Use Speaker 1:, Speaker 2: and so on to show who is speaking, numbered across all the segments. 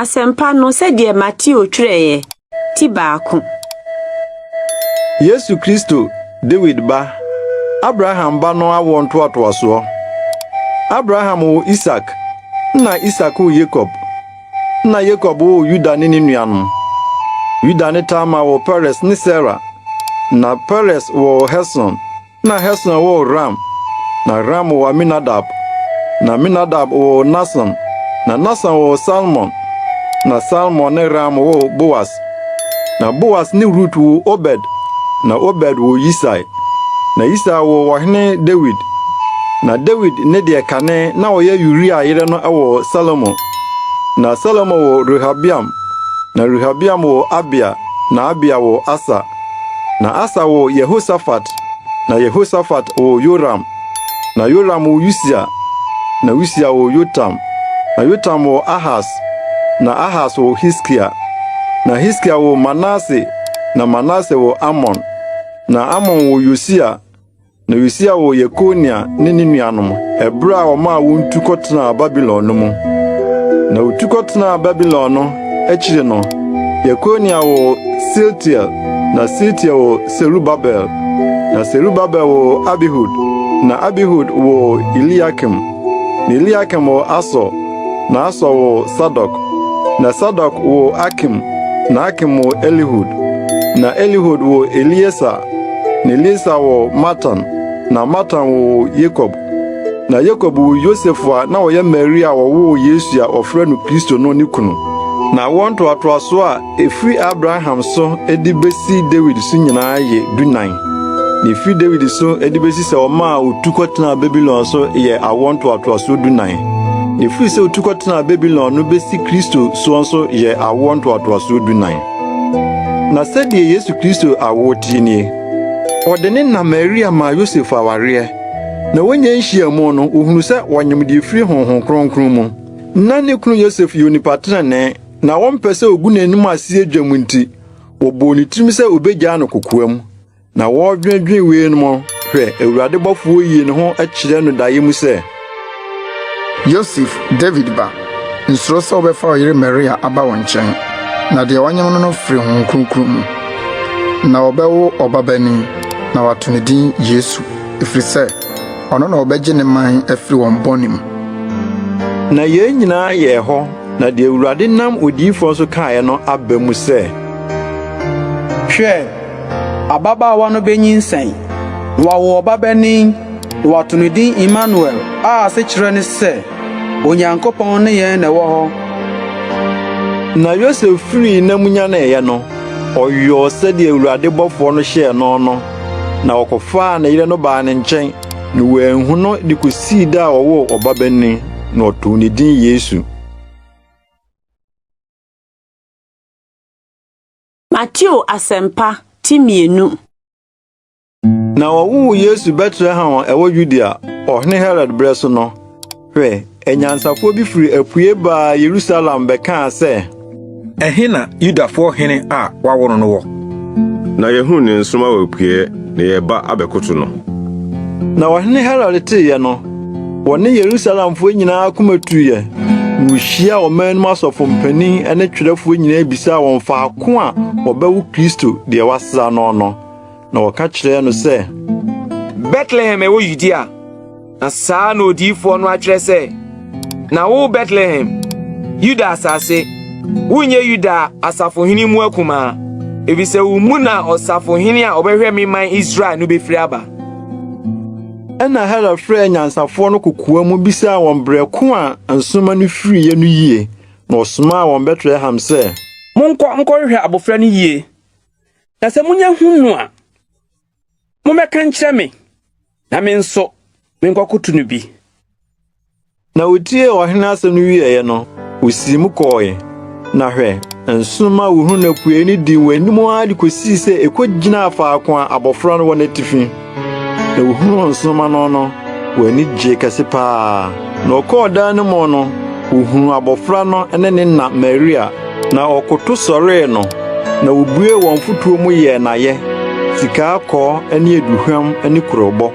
Speaker 1: Asɛmpa no sɛdeɛ Mateo twerɛeɛ, ti baako.
Speaker 2: Yesu Kristo, Dawid ba, Abraham ba no awoɔ ntoatoasoɔ. Abraham woo Isak, nna Isak woo Yakob, nna Yakob woo Yuda ne ne nuanom. Yuda ne Tamar woo Peres ne Sera, na Peres woo Hesron. Na Hesron woo Ram, na Ram woo Aminadab, na Aminadab woo Nahson, na Nahson woo Salmon, na Salmon ne Ram woo Boas, na Boas ne Rut woo Obed, na Obed woo Yisai, na Yisai woo ɔhene Dawid. Na Dawid ne deɛ kane na ɔyɛ Uria yere no woo Salomo, na Salomo woo Rehabeam, na Rehabeam woo Abia, na Abia woo Asa. Na Asa woo Yehosafat, na Yehosafat woo Yoram, na Yoram woo Usia, na Usia woo Yotam, na Yotam woo Ahas, na Ahas woo Hiskia, na Hiskia woo Manase, na Manase woo Amon, na Amon woo Yosia, Na Yosia woo Yekonia ne ne nuanom ɛberɛ a wɔmaa wɔn tu kɔtenaa Babilon no mu. Na wotu kɔtenaa Babilon no akyiri no, Yekonia woo Sealtiel, na Sealtiel woo Serubabel, na Serubabel woo Abihud, na Abihud woo Eliakim, na Eliakim woo Asor, na Asor woo Sadok, na Sadok woo Akim, na Akim woo Elihud, na Elihud woo Eleasa, Na Elieser woo Matan, na Matan woo Yakob. Na Yakob woo Yosef a na ɔyɛ Maria a ɔwoo Yesu a wɔfrɛ no Kristo no ne kunu. Na awoɔ ntoatoasoɔ a ɛfiri Abraham so de besi Dawid so nyinaa yɛ dunan. Na ɛfiri Dawid so de besi sɛ ɔmaa otu kɔtenaa Babilon so yɛ awoɔ ntoatoasoɔ dunan. Na ɛfiri sɛ otu kɔtenaa Babilon no besi Kristo soɔ nso yɛ awoɔ ntoatoasoɔ dunan. Na sɛdeɛ Yesu Kristo awoɔ teɛ nie, Ɔde ne na Maria maa Yosef awareɛ, na wɔnnya nhyiamu no, wɔhunuu sɛ ɔnyem deɛ ɛfiri Honhom Kronkron mu. Ná ne kunu Yosef yɛ onipa tenenee, na ɔmpɛ sɛ ɔgu n'anim ase dwam nti, ɔbɔɔ ne tirim sɛ ɔbɛgyaa no kokoam. Na wɔredwennwen weinom no, hwɛ, Awurade bɔfoɔ yii ne ho kyerɛɛ no daeɛ mu sɛ.
Speaker 3: Yosef, Dawid ba, nsuro sɛ wobɛfa wo yere Maria aba wo nkyɛn, na deɛ ɔnyem no no firi Honhom Kronkron mu. Na ɔbɛwo ɔbabanin, na wɔato ne din Yesu, ɛfiri sɛ ɔno na ɔbɛgye ne man afiri wɔn bɔne mu.
Speaker 2: Na yei nyinaa yɛɛ hɔ na deɛ Awurade nam odiyifoɔ so kaeɛ no aba mu sɛ.
Speaker 4: Hwɛ! Ababaawa no benyinsɛn, na wawo ɔbabanin, na wɔato no din Immanuel, a asekyerɛ ne sɛ, Onyankopɔn ne yɛn na ɛwɔ hɔ.
Speaker 2: Na Yosef firii nna mu nyaneeɛ no, ɔyɔɔ sɛdeɛ Awurade bɔfoɔ no hyɛɛ no no, na ɔkɔfaa ne yere no baa ne nkyɛn, na wanhu no de kosii da a ɔwoo ɔbabanin, na ɔtoo ne din Yesu.
Speaker 1: Mateo Asɛmpa ti mmienu.
Speaker 2: Na wɔwoo Yesu Betlehem a ɛwɔ Yudea, Ɔhene Herod berɛ so no, hwɛ, anyansafoɔ bi firi apue baa Yerusalem bɛkaa sɛ.
Speaker 5: Ɛhe na Yudafoɔ hene a wɔawo no no wɔ?
Speaker 6: Na yɛahunu ne nsoromma wɔ apueɛ, na yɛreba abɛkoto no.
Speaker 2: Na Ɔhene Herod teeɛ no, Wɔne Yerusalemfoɔ nyinaa akoma tuiɛ, na wɔhyiaa ɔman no mu asɔfo mpanin ne twerɛfoɔ nyinaa bisaa wɔn faako a wɔbɛwo Kristo deɛ wɔasra no no. Na wɔka kyerɛɛ no sɛ,
Speaker 7: Betlehem a ɛwɔ Yudea, na saa na odiyifoɔ no atwerɛ sɛ, Na wo Betlehem, Yuda asase, wonyɛ Yuda asafohene mu akumaa, efisɛ wo mu na ɔsafohene a ɔbɛhwɛ me man Israel no bɛfiri aba.
Speaker 2: Ɛnna Herod frɛɛ anyansafoɔ no kokoa mu bisaa wɔn berɛ ko a nsoromma no firiiɛ no yie, na ɔsomaa wɔn Betlehem sɛ.
Speaker 8: Monkɔ nkɔhwehwɛ abofra no yie, na sɛ munya hu no a, mommɛka nkyerɛ me, na me nso menkɔkoto no bi.
Speaker 2: Na wotiee ɔhene asɛm no wieeɛ no, wosii mu kɔɔe. Na hwɛ, nsoromma a wohunu no apuei no dii wɔn anim ara de kosii sɛ ekogyinaa faako a abofra no wɔ no atifi. Na wohunuu nsoromma no no, wɔn ani gyee kɛse paa. Na wɔkɔɔ dan no mu no, wohunuu abofra no ne ne na Maria, na wɔkoto sɔree no, na wobuee wɔn fotoɔ mu yɛɛ no ayɛ, sika akɔɔ ne aduhwam ne kurobo.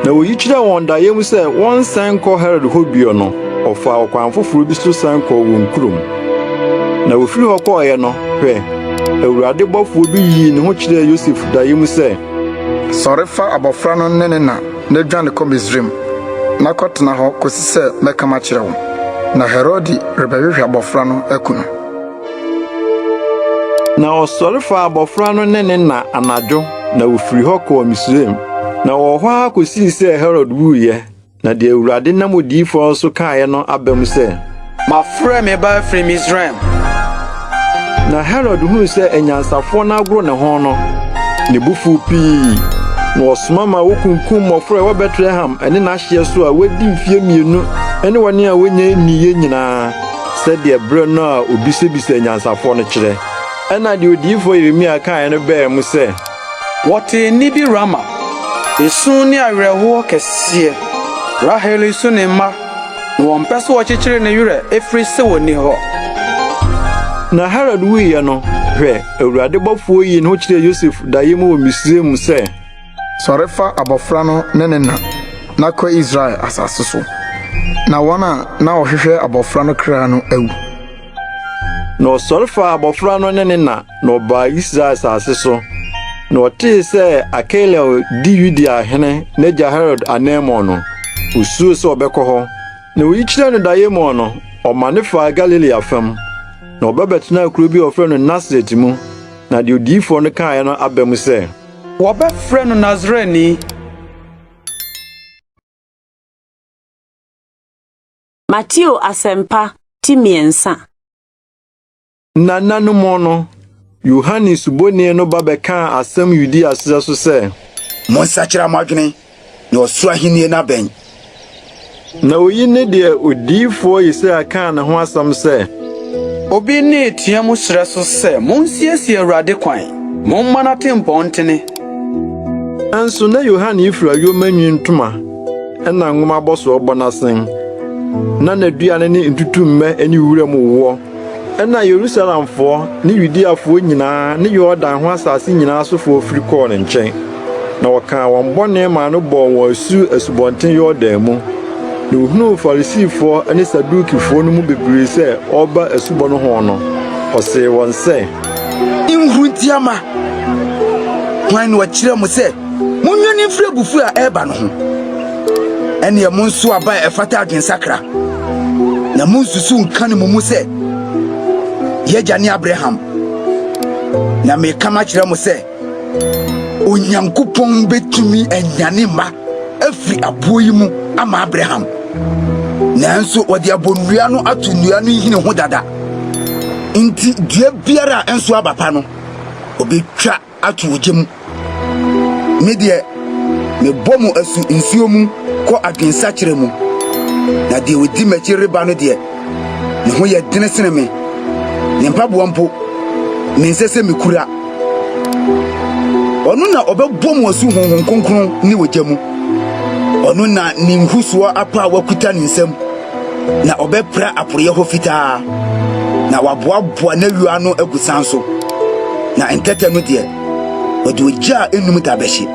Speaker 2: Na oyi kyerɛɛ wɔn daeɛ mu sɛ wɔnsan nkɔ Herod hɔ bio no, ɔfaa ɔkwan foforo bi so san kɔɔ wɔn kurom. Na wɔfiri hɔ kɔeɛ no, hwɛ, Awurade bɔfoɔ bi yii ne ho kyerɛɛ Yosef daeɛ mu sɛ.
Speaker 3: Sɔre fa abɔfra no ne ne na na dwane kɔ Misraim, na kɔtena hɔ kɔsi sɛ mɛka makyerɛ wo, na Herode rebɛhwehwɛ abɔfra no aku no.
Speaker 2: Na ɔsɔre faa abɔfra no ne ne na anadwo, na wɔfirii hɔ kɔɔ Misraim. Na wɔwɔ hɔ ara kɔsii sɛ Herod wuiɛ. Na deɛ Awurade nam odiyifoɔ so kaeɛ no aba mu sɛ.
Speaker 4: Mafrɛ me ba afiri Misraim.
Speaker 2: Na Herod hunuu sɛ anyansafoɔ no agoro ne ho no, ne bo fuu pii, na ɔsoma ma wokunkum mmɔfra a ɛwɔ Betlehem ne n'ahyeɛ so a wɔadi mfeɛ mmienu ne wɔn a wɔnnya nniiɛ nyinaa, sɛdeɛ berɛ no a obisabisaa anyansafoɔ no kyerɛ. Ɛnna deɛ odiyifoɔ Yeremia kaeɛ no baa mu sɛ.
Speaker 4: Wɔtee nne bi Rama, esu ne awerɛhoɔ kɛseɛ. Rahel resu ne mma, na wɔmpɛ sɛ wɔkyekyere ne werɛ ɛfiri sɛ wɔnni hɔ.
Speaker 2: Na Herod wuiɛ no, hwɛ, Awurade bɔfoɔ yii ne ho kyerɛɛ Yosef daeɛ mu wɔ Misraim sɛ.
Speaker 3: Sɔre fa abɔfra no ne ne na, na kɔ Israel asase so, na wɔn a na wɔhwehwɛ abɔfra no kra no awu.
Speaker 2: Na ɔsɔre faa abɔfra no ne ne na, na ɔbaa Israel asase so. Na ɔtee sɛ Arkelao di Yudea hene n'agya Herod ananmu no, osuroo sɛ ɔbɛkɔ hɔ. Na oyi kyerɛɛ no daeɛ mu no, ɔmane faa Galilea fam, na ɔba bɛtenaa kuro bi a wɔfrɛ no Nasaret mu. Na deɛ odiyifoɔ no kaeɛ no aba mu sɛ.
Speaker 4: Wɔbɛfrɛ no Nasareni.
Speaker 1: Mateo Asɛmpa ti mmiɛnsa.
Speaker 2: Na nna no mu no, Yohane Suboni no ba bɛkaa asɛm Yudea serɛ so sɛ.
Speaker 9: Monsakyera mo adwene, na ɔsoro ahenni no abɛn.
Speaker 2: Na oyi ne deɛ odiyifoɔ Yesaia kaa ne ho asɛm sɛ.
Speaker 4: Obi nne reteɛ mu serɛ so sɛ, 'Monsiesie Awurade kwan, momma n'atempɔn ntene.
Speaker 2: Nanso na Yohane fura yoma nwi ntoma na nwoma abɔsoɔ bɔ n'asen, na n'aduane ne ntutummɛ ne wuram woɔ. Ɛnna Yerusalemfoɔ ne Yudeafoɔ nyinaa ne Yordan ho asase nyinaa sofoɔ firi kɔɔ ne nkyɛn, na wɔkaa wɔn bɔne maa no bɔɔ wɔn asu Asubɔnten Yordan mu. Na ohunuu Farisifoɔ ne Sadukifoɔ no mu bebree sɛ wɔreba asubɔ no ho no, ɔsee wɔn sɛ.
Speaker 9: Nhuruntiama! Hwan na ɔkyerɛɛ mo sɛ Munnwane mfiri abufuo a ɛreba no ho. Ɛnneɛ monso aba a ɛfata adwensakra, na monnsusu nka no mo mu sɛ, 'Yɛn agya ne Abraham. Na mereka makyerɛ mo sɛ, Onyankopɔn bɛtumi anyane mma afiri aboɔ yi mu ama Abraham. Nanso wɔde abonnua no ato nnua no nhini ho dada. Enti dua biara a ɛnso aba pa no, wɔbɛtwa ato ogya mu. Me deɛ, mebɔ mo asu nsuo mu kɔ adwensakyera mu, na deɛ ɔdi m'akyi reba no deɛ, ne ho yɛ dene sene me, ne mpaboa mpo, mensɛ sɛ mekura. Ɔno na ɔbɛbɔ mo asu Honhom Kronkron ne ogya mu. Ɔno na ne nhusoɔ apaawa kuta ne nsam. Na ɔbɛpra aporeɛ hɔ fitaa, na waboaboa n'ayuo ano agu san so, na ntɛtɛ no deɛ, ɔde ogya a ɛnnum da bɛhye.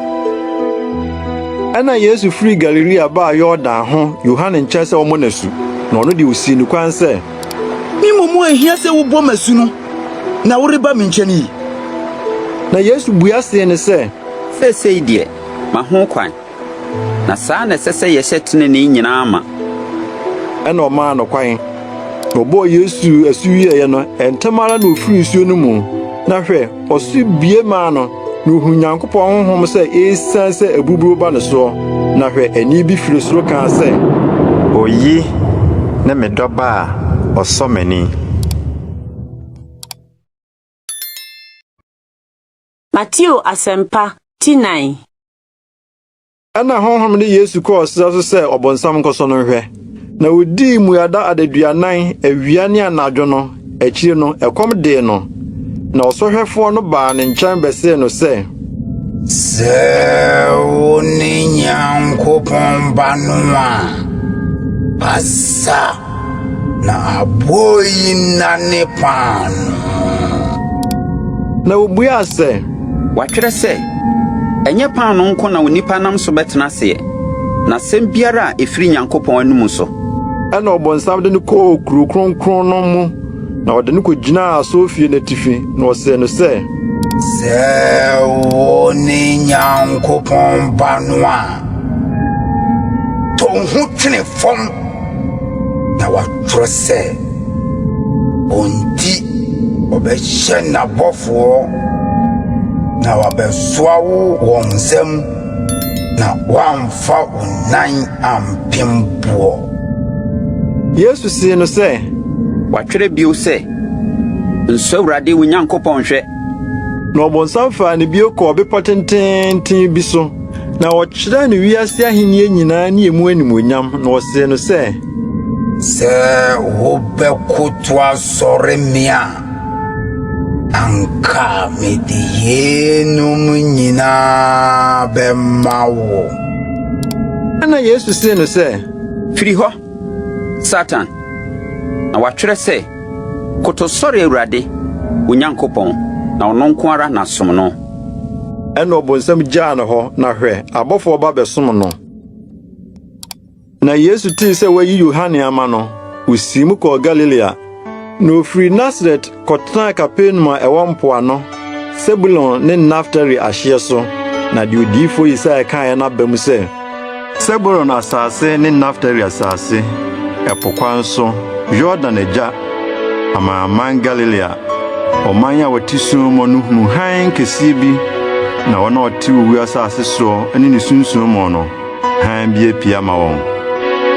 Speaker 2: Ɛnna Yesu firii Galilea baa Yordan ho Yohane nkyɛn sɛ ɔmmɔ no asu. Na ɔno deɛ, ɔsii no kwan sɛ.
Speaker 9: Me mmom ɛhia sɛ wobɔ me asu no, na woreba me nkyɛn yi?
Speaker 2: Na Yesu bua see no sɛ.
Speaker 10: Seesei deɛ, ma ho kwan. Na saa na ɛsɛ sɛ yɛhyɛ tenenee nyinaa ma.
Speaker 2: Ɛnna ɔmaa no kwan. Na ɔbɔɔ Yesu asu wieeɛ no, ntɛm ara na ɔfirii nsuo no mu, na hwɛ, ɔsoro bue maa no, na ɔhunuu Nyankopɔn honhom sɛ ɛresiane sɛ aburuburo ba ne soɔ, na hwɛ, ɛnne bi firi soro kaa sɛ.
Speaker 11: Oyi ne me dɔba a ɔsɔ m'ani.
Speaker 1: Mateo Asɛmpa ti nan.
Speaker 2: Ɛnna Honhom de Yesu kɔɔ ɔsrɛ so sɛ Ɔbonsam nkɔsɔ no nhwɛ. Na odii mmuada adaduanan, awia ne anadwo no, akyiri no, ɛkɔm dee no. Na ɔsɔhwɛfoɔ no baa ne nkyɛn bɛsee no sɛ.
Speaker 9: Sɛ wone Nyankopɔn Ba no a, kasa. Na aboɔ yi nnane paanoo.
Speaker 2: Na obuaa sɛ.
Speaker 10: Wɔatwerɛ sɛ, 'Ɛnyɛ paanoo nko na onipa nam so bɛtena aseɛ, na asɛm biara a ɛfiri Nyankopɔn anomu so.
Speaker 2: Ɛnna ɔbonsam de no kɔɔ kuro kronkron no mu. Na ɔde no kogyinaa asɔrefie no atifi, na ɔsee no sɛ,
Speaker 9: Sɛ wone Nyankopɔn Ba no a, to wo ho twene fam, na wɔatwerɛ sɛ, 'Wo nti ɔbɛhyɛ n'abɔfoɔ, na wɔabɛsoa wo wɔn nsam, na woamfa wo nan ampem boɔ.
Speaker 2: Yesu see no sɛ,
Speaker 10: Wɔatwerɛ bio sɛ, 'Nsɔ Awurade wo Nyankopɔn nhwɛ.
Speaker 2: Na ɔbonsam faa no bio kɔɔ bepɔ tenteenten bi so, na ɔkyerɛɛ no wiase ahenni nyinaa ne emu animuonyam, na ɔsee no sɛ,
Speaker 9: Sɛ wobɛkoto asɔre me a, anka mede yeinom nyinaa bɛma wo.
Speaker 2: Ɛnna Yesu see no sɛ,
Speaker 10: Firi hɔ, Satan! Na wɔatwerɛ sɛ, 'Koto sɔre Awurade, wo Nyankopɔn, na ɔno nko ara na som no.
Speaker 2: Ɛnna ɔbonsam gyaa no hɔ, na hwɛ, abɔfoɔ ba bɛsom no. Na Yesu tee sɛ wɔayi Yohane ama no, osii mu kɔɔ Galilea. Na ofirii Nasaret kɔtenaa Kapernaum a ɛwɔ mpoano, Sebulon ne Naftali ahyeɛ so, na deɛ odiyifoɔ Yesaia kaeɛ no aba mu sɛ, Sebulon asase ne Naftali asase, ɛpo kwan so, Yordan agya, amanaman Galilea, ɔman a wɔte sum mu no hunuu hann kɛseɛ bi, na wɔn a wɔte owuo asase soɔ ne ne sunsum mu no, hann bi apue ama wɔn.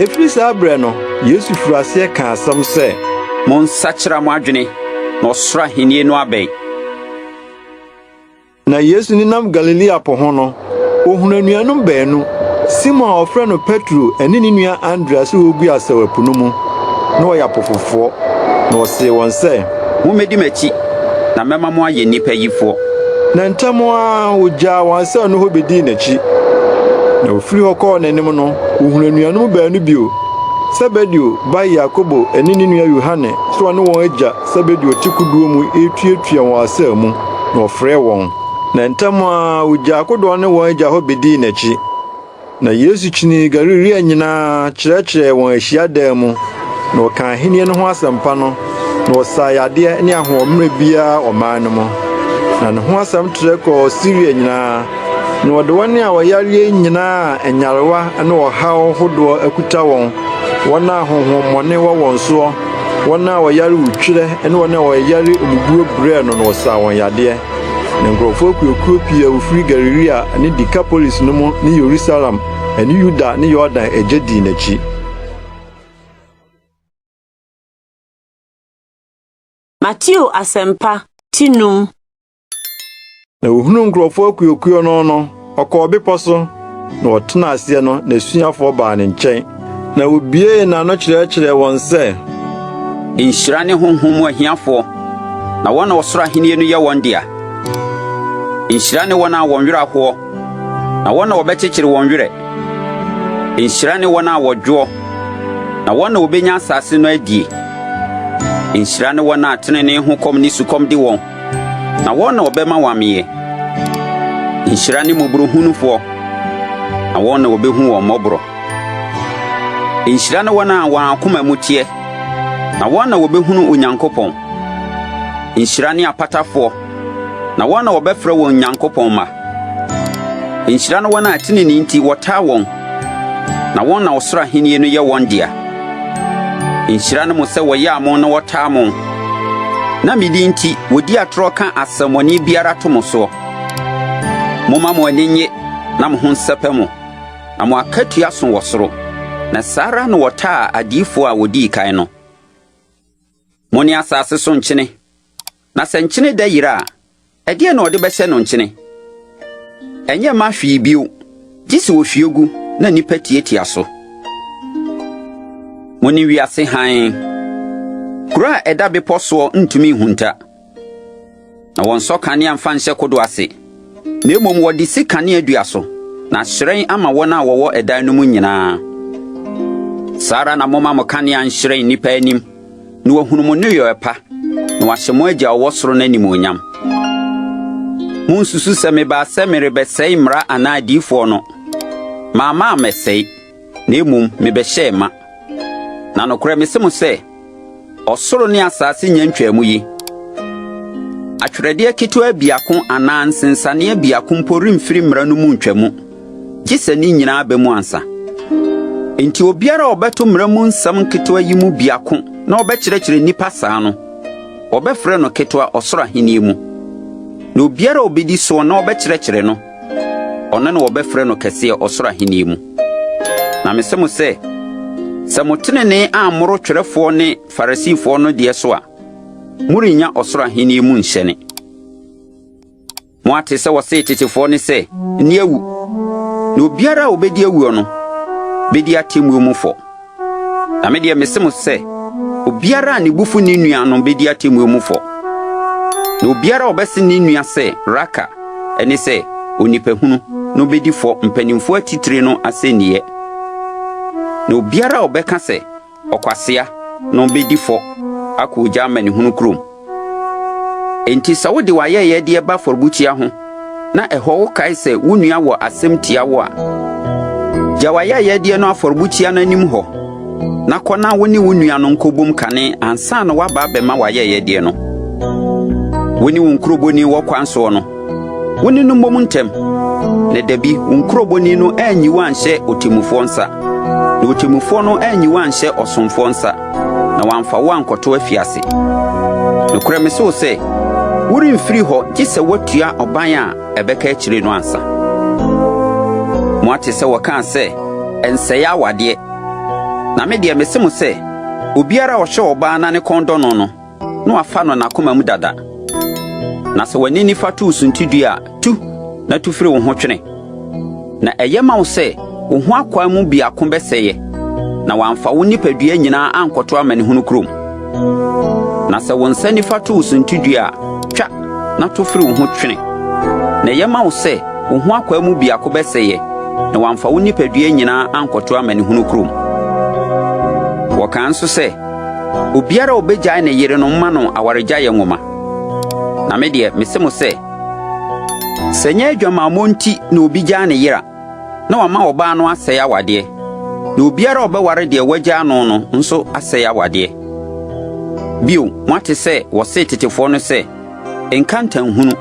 Speaker 2: Ɛfiri saa berɛ no, Yesu firii aseɛ kaa asɛm sɛ.
Speaker 10: Monsakyera mo adwene, na ɔsoro ahennie no abɛn.
Speaker 2: Na Yesu nenam Galilea po ho no, ohuu anuanom baanu, Simon a wɔfrɛ no Petro ne ne nua Andrea sɛ wɔregu asau ɛpo no mu. Na wɔyɛ apofofoɔ. Na ɔsee wɔn sɛ.
Speaker 10: Mommɛdi m'akyi, na mɛma mo ayɛ nnipa yifoɔ.
Speaker 2: Na ntɛm ara wogyaa wɔn asau no hɔ bedii n'akyi. Na ofii hɔ kɔɔ n'anim no, ohuu anuanom baanu bio, Sebedeo ba Yakobo ne ne nua Yohane sɛ wɔne wɔn agya Sebedeo te kodoɔ mu retuatua wɔn asau mu, na ɔfrɛɛ wɔn. Na ntɛm ara wogyaa kodoɔ no ne wɔn agya hɔ bedii n'akyi. Na Yesu kyinii Galilea nyinaa kyerɛkyerɛɛ wɔn ahyiadan mu, na ɔkaa Ahenni no ho asɛmpa no, na ɔsaa yadeɛ ne ahoɔmmerɛ biara ɔman no mu. Na ne ho asɛm trɛ kɔɔ Siria nyinaa, na ɔde wɔn a wɔyareɛ nyinaa a nyarewa ne ɔhaw hodoɔ akuta wɔn, wɔn a honhommɔne wɔ wɔn soɔ, wɔn a wɔyare wutwerɛ ne wɔn a wɔyare mmubuo brɛɛ no, na ɔsaa wɔn yadeɛ. Na nkurɔfoɔ akuakuo pii a wɔfiri Galilea ne Dekapolis no mu ne Yerusalem ne Yuda ne Yordan agya dii n'akyi.
Speaker 1: Mateo Asɛmpa, ti num.
Speaker 2: Na ohunuu nkurɔfoɔ akuakuo no no, ɔkɔɔ bepɔ so, na ɔtenaa aseɛ no, n'asuafoɔ baa ne nkyɛn. Na obuee n'ano kyerɛkyerɛɛ wɔn sɛ.
Speaker 10: Nhyira ne honhom mu ahiafoɔ, na wɔn na ɔsoro ahennie no yɛ wɔn dea. Nhyira ne wɔn a wɔn werɛ ahoɔ, na wɔn na wɔbɛkyekyere wɔn werɛ. Nhyira ne wɔn a wɔdwoɔ, na wɔn na wɔbɛnya asase no adie. Nhyira ne wɔn a tenenee ho kɔm ne sukɔm de wɔn, na wɔn na wɔbɛma wɔameeɛ. Nhyira ne mmɔborɔhunufoɔ, na wɔn na wɔbɛhu wɔn mmɔborɔ. Nhyira ne wɔn a wɔn akoma mu teɛ, na wɔn na wɔbɛhunu Onyankopɔn. Nhyira ne apatafoɔ, na wɔn na wɔbɛfrɛ wɔn Nyankopɔn mma. Nhyira ne wɔn a tenenee nti wɔtaa wɔn, na wɔn na ɔsoro ahenni no yɛ wɔn dea. Nhyira ne mo sɛ wɔyaa mo na wɔtaa mo, na me din nti wɔdi atorɔ ka asɛmmɔne biara to mo soɔ. Momma mo ani nnye na mo ho nsɛpɛ mo, na mo akatua so wɔ soro, na saa ara na wɔtaa adiyifoɔ a wɔdii kan no. Mo ne asase so nkyene, na sɛ nkyene dɛ yera a, ɛdeɛn na wɔde bɛhyɛ no nkyene? Ɛnyɛ mma hwee bio, gye sɛ wɔhwie gu na nnipa tiatia so. Mo ne wiase hann. Kuro a ɛda bepɔ soɔ ntumi nhunta. Na wɔnsɔ kanea mfa nhyɛ kodoɔ ase, na mmom wɔde si kanea dua so, na ahyerɛn ama wɔn a wɔwɔ ɛdan no mu nyinaa. Saa ara na momma mo kanea nhyerɛn nnipa anim, na wɔahunu mo nneyɔɛ pa, na wɔahyɛ mo Agya a ɔwɔ soro no animuonyam. Munnsusu sɛ mebaa sɛ merebɛsɛe mmara anaa adiyifoɔ no. Mamma ammɛsɛe, na mmom mebɛhyɛɛ ma. Na nokorɛ mese mo sɛ, Ɔsoro ne asase nnya ntwaa mu yi, atwerɛdeɛ ketewa biako anaa nsensaneɛ biako mpo remfiri mmara no mu ntwa mu, gye sɛ ne nyinaa ba mu ansa. Enti obiara a ɔbɛto mmara mu nsɛm nketewa yi mu biako na ɔbɛkyerɛkyerɛ nnipa saa no, wɔbɛfrɛ no ketewa ɔsoro ahenni mu. Na obiara a obedi soɔ na ɔbɛkyerɛkyerɛ no, ɔno na wɔbɛfrɛ no kɛseɛ ɔsoro ahenni mu. Na mise mo sɛ, sɛ mo tenenee ammoro twerɛfoɔ ne Farisifoɔ no deɛ so a, morennya ɔsoro ahenni mu nhyɛne. Moate sɛ wɔsee tetefoɔ no sɛ, 'Nni awu, na obiara a obedi awuo no bedi atemmuo mu fɔ. Na me deɛ mese mo sɛ, obiara a ne bo fu ne nua no bedi atemmuo mu fɔ. Na obiara a ɔbɛse ne nua sɛ, 'Raka', ɛne sɛ, onipahunu, no bedi fɔ mpanimfoɔ atitire no asɛnniiɛ. Na obiara a ɔbɛka sɛ, Ɔkwasea no bedi fɔ akɔ ogya amanehunu kurom. Enti sɛ wode w'ayɛyɛdeɛ ba afɔrebukyia ho na ɛhɔ wokae sɛ wo nua wɔ asɛm tia wo a, gya w'ayɛyɛdeɛ no afɔrebukyia no anim hɔ, na kɔ na wo ne wo nua no nkɔbom kane ansa na woaba abɛma w'ayɛyɛdeɛ no. Wo ne wo nkurobɔni wɔ kwan soɔ no, Wo ne no mmom ntɛm, na dabi, wo nkurobɔni no anyi wo anhyɛ ɔtemmufoɔ nsa, na ɔtemmufoɔ no anyi wo anhyɛ ɔsomfoɔ nsa, na wamfa wo ankɔto afiase. Nokorɛ mese wo sɛ, woremfiri hɔ gye sɛ woatua ɔban a ɛbɛka akyire no ansa. Moate sɛ wɔkaa sɛ, 'Ɛnsɛe awadeɛ. Na me deɛ mese mo sɛ, obiara a ɔhwɛ ɔbaa na ne kɔn dɔ no no, na wafa no n'akoma mu dada. Na sɛ w'ani nifa to wo suntidua a, tu na tu firi wo ho twene. Na ɛyɛ ma wo sɛ wo ho akwaa mu biako bɛsɛeɛ, na wɔamfa wo nipadua nyinaa ankɔto amanehunu kurom. Na sɛ wo nsa nifa to wo suntidua a, twa na to firi wo ho twene. Na ɛyɛ ma wo sɛ wo ho akwaa mu biako bɛsɛeɛ, na wɔamfa wo nipadua nyinaa ankɔto amanehunu kurom. Wɔkaa nso sɛ, Obiara a obegyae ne yere no mma no awaregyaeɛ nwoma. Na me deɛ, mese mo sɛ, sɛ ɛnyɛ adwamammɔ nti na obi gyaa ne yere a, na wama ɔbaa no asɛe awadeɛ, na obiara a ɔbɛware deɛ wagyaa no no nso asɛe awadeɛ. Bio, moate sɛ wɔsee tetefoɔ no sɛ, 'Nka ntanhunu,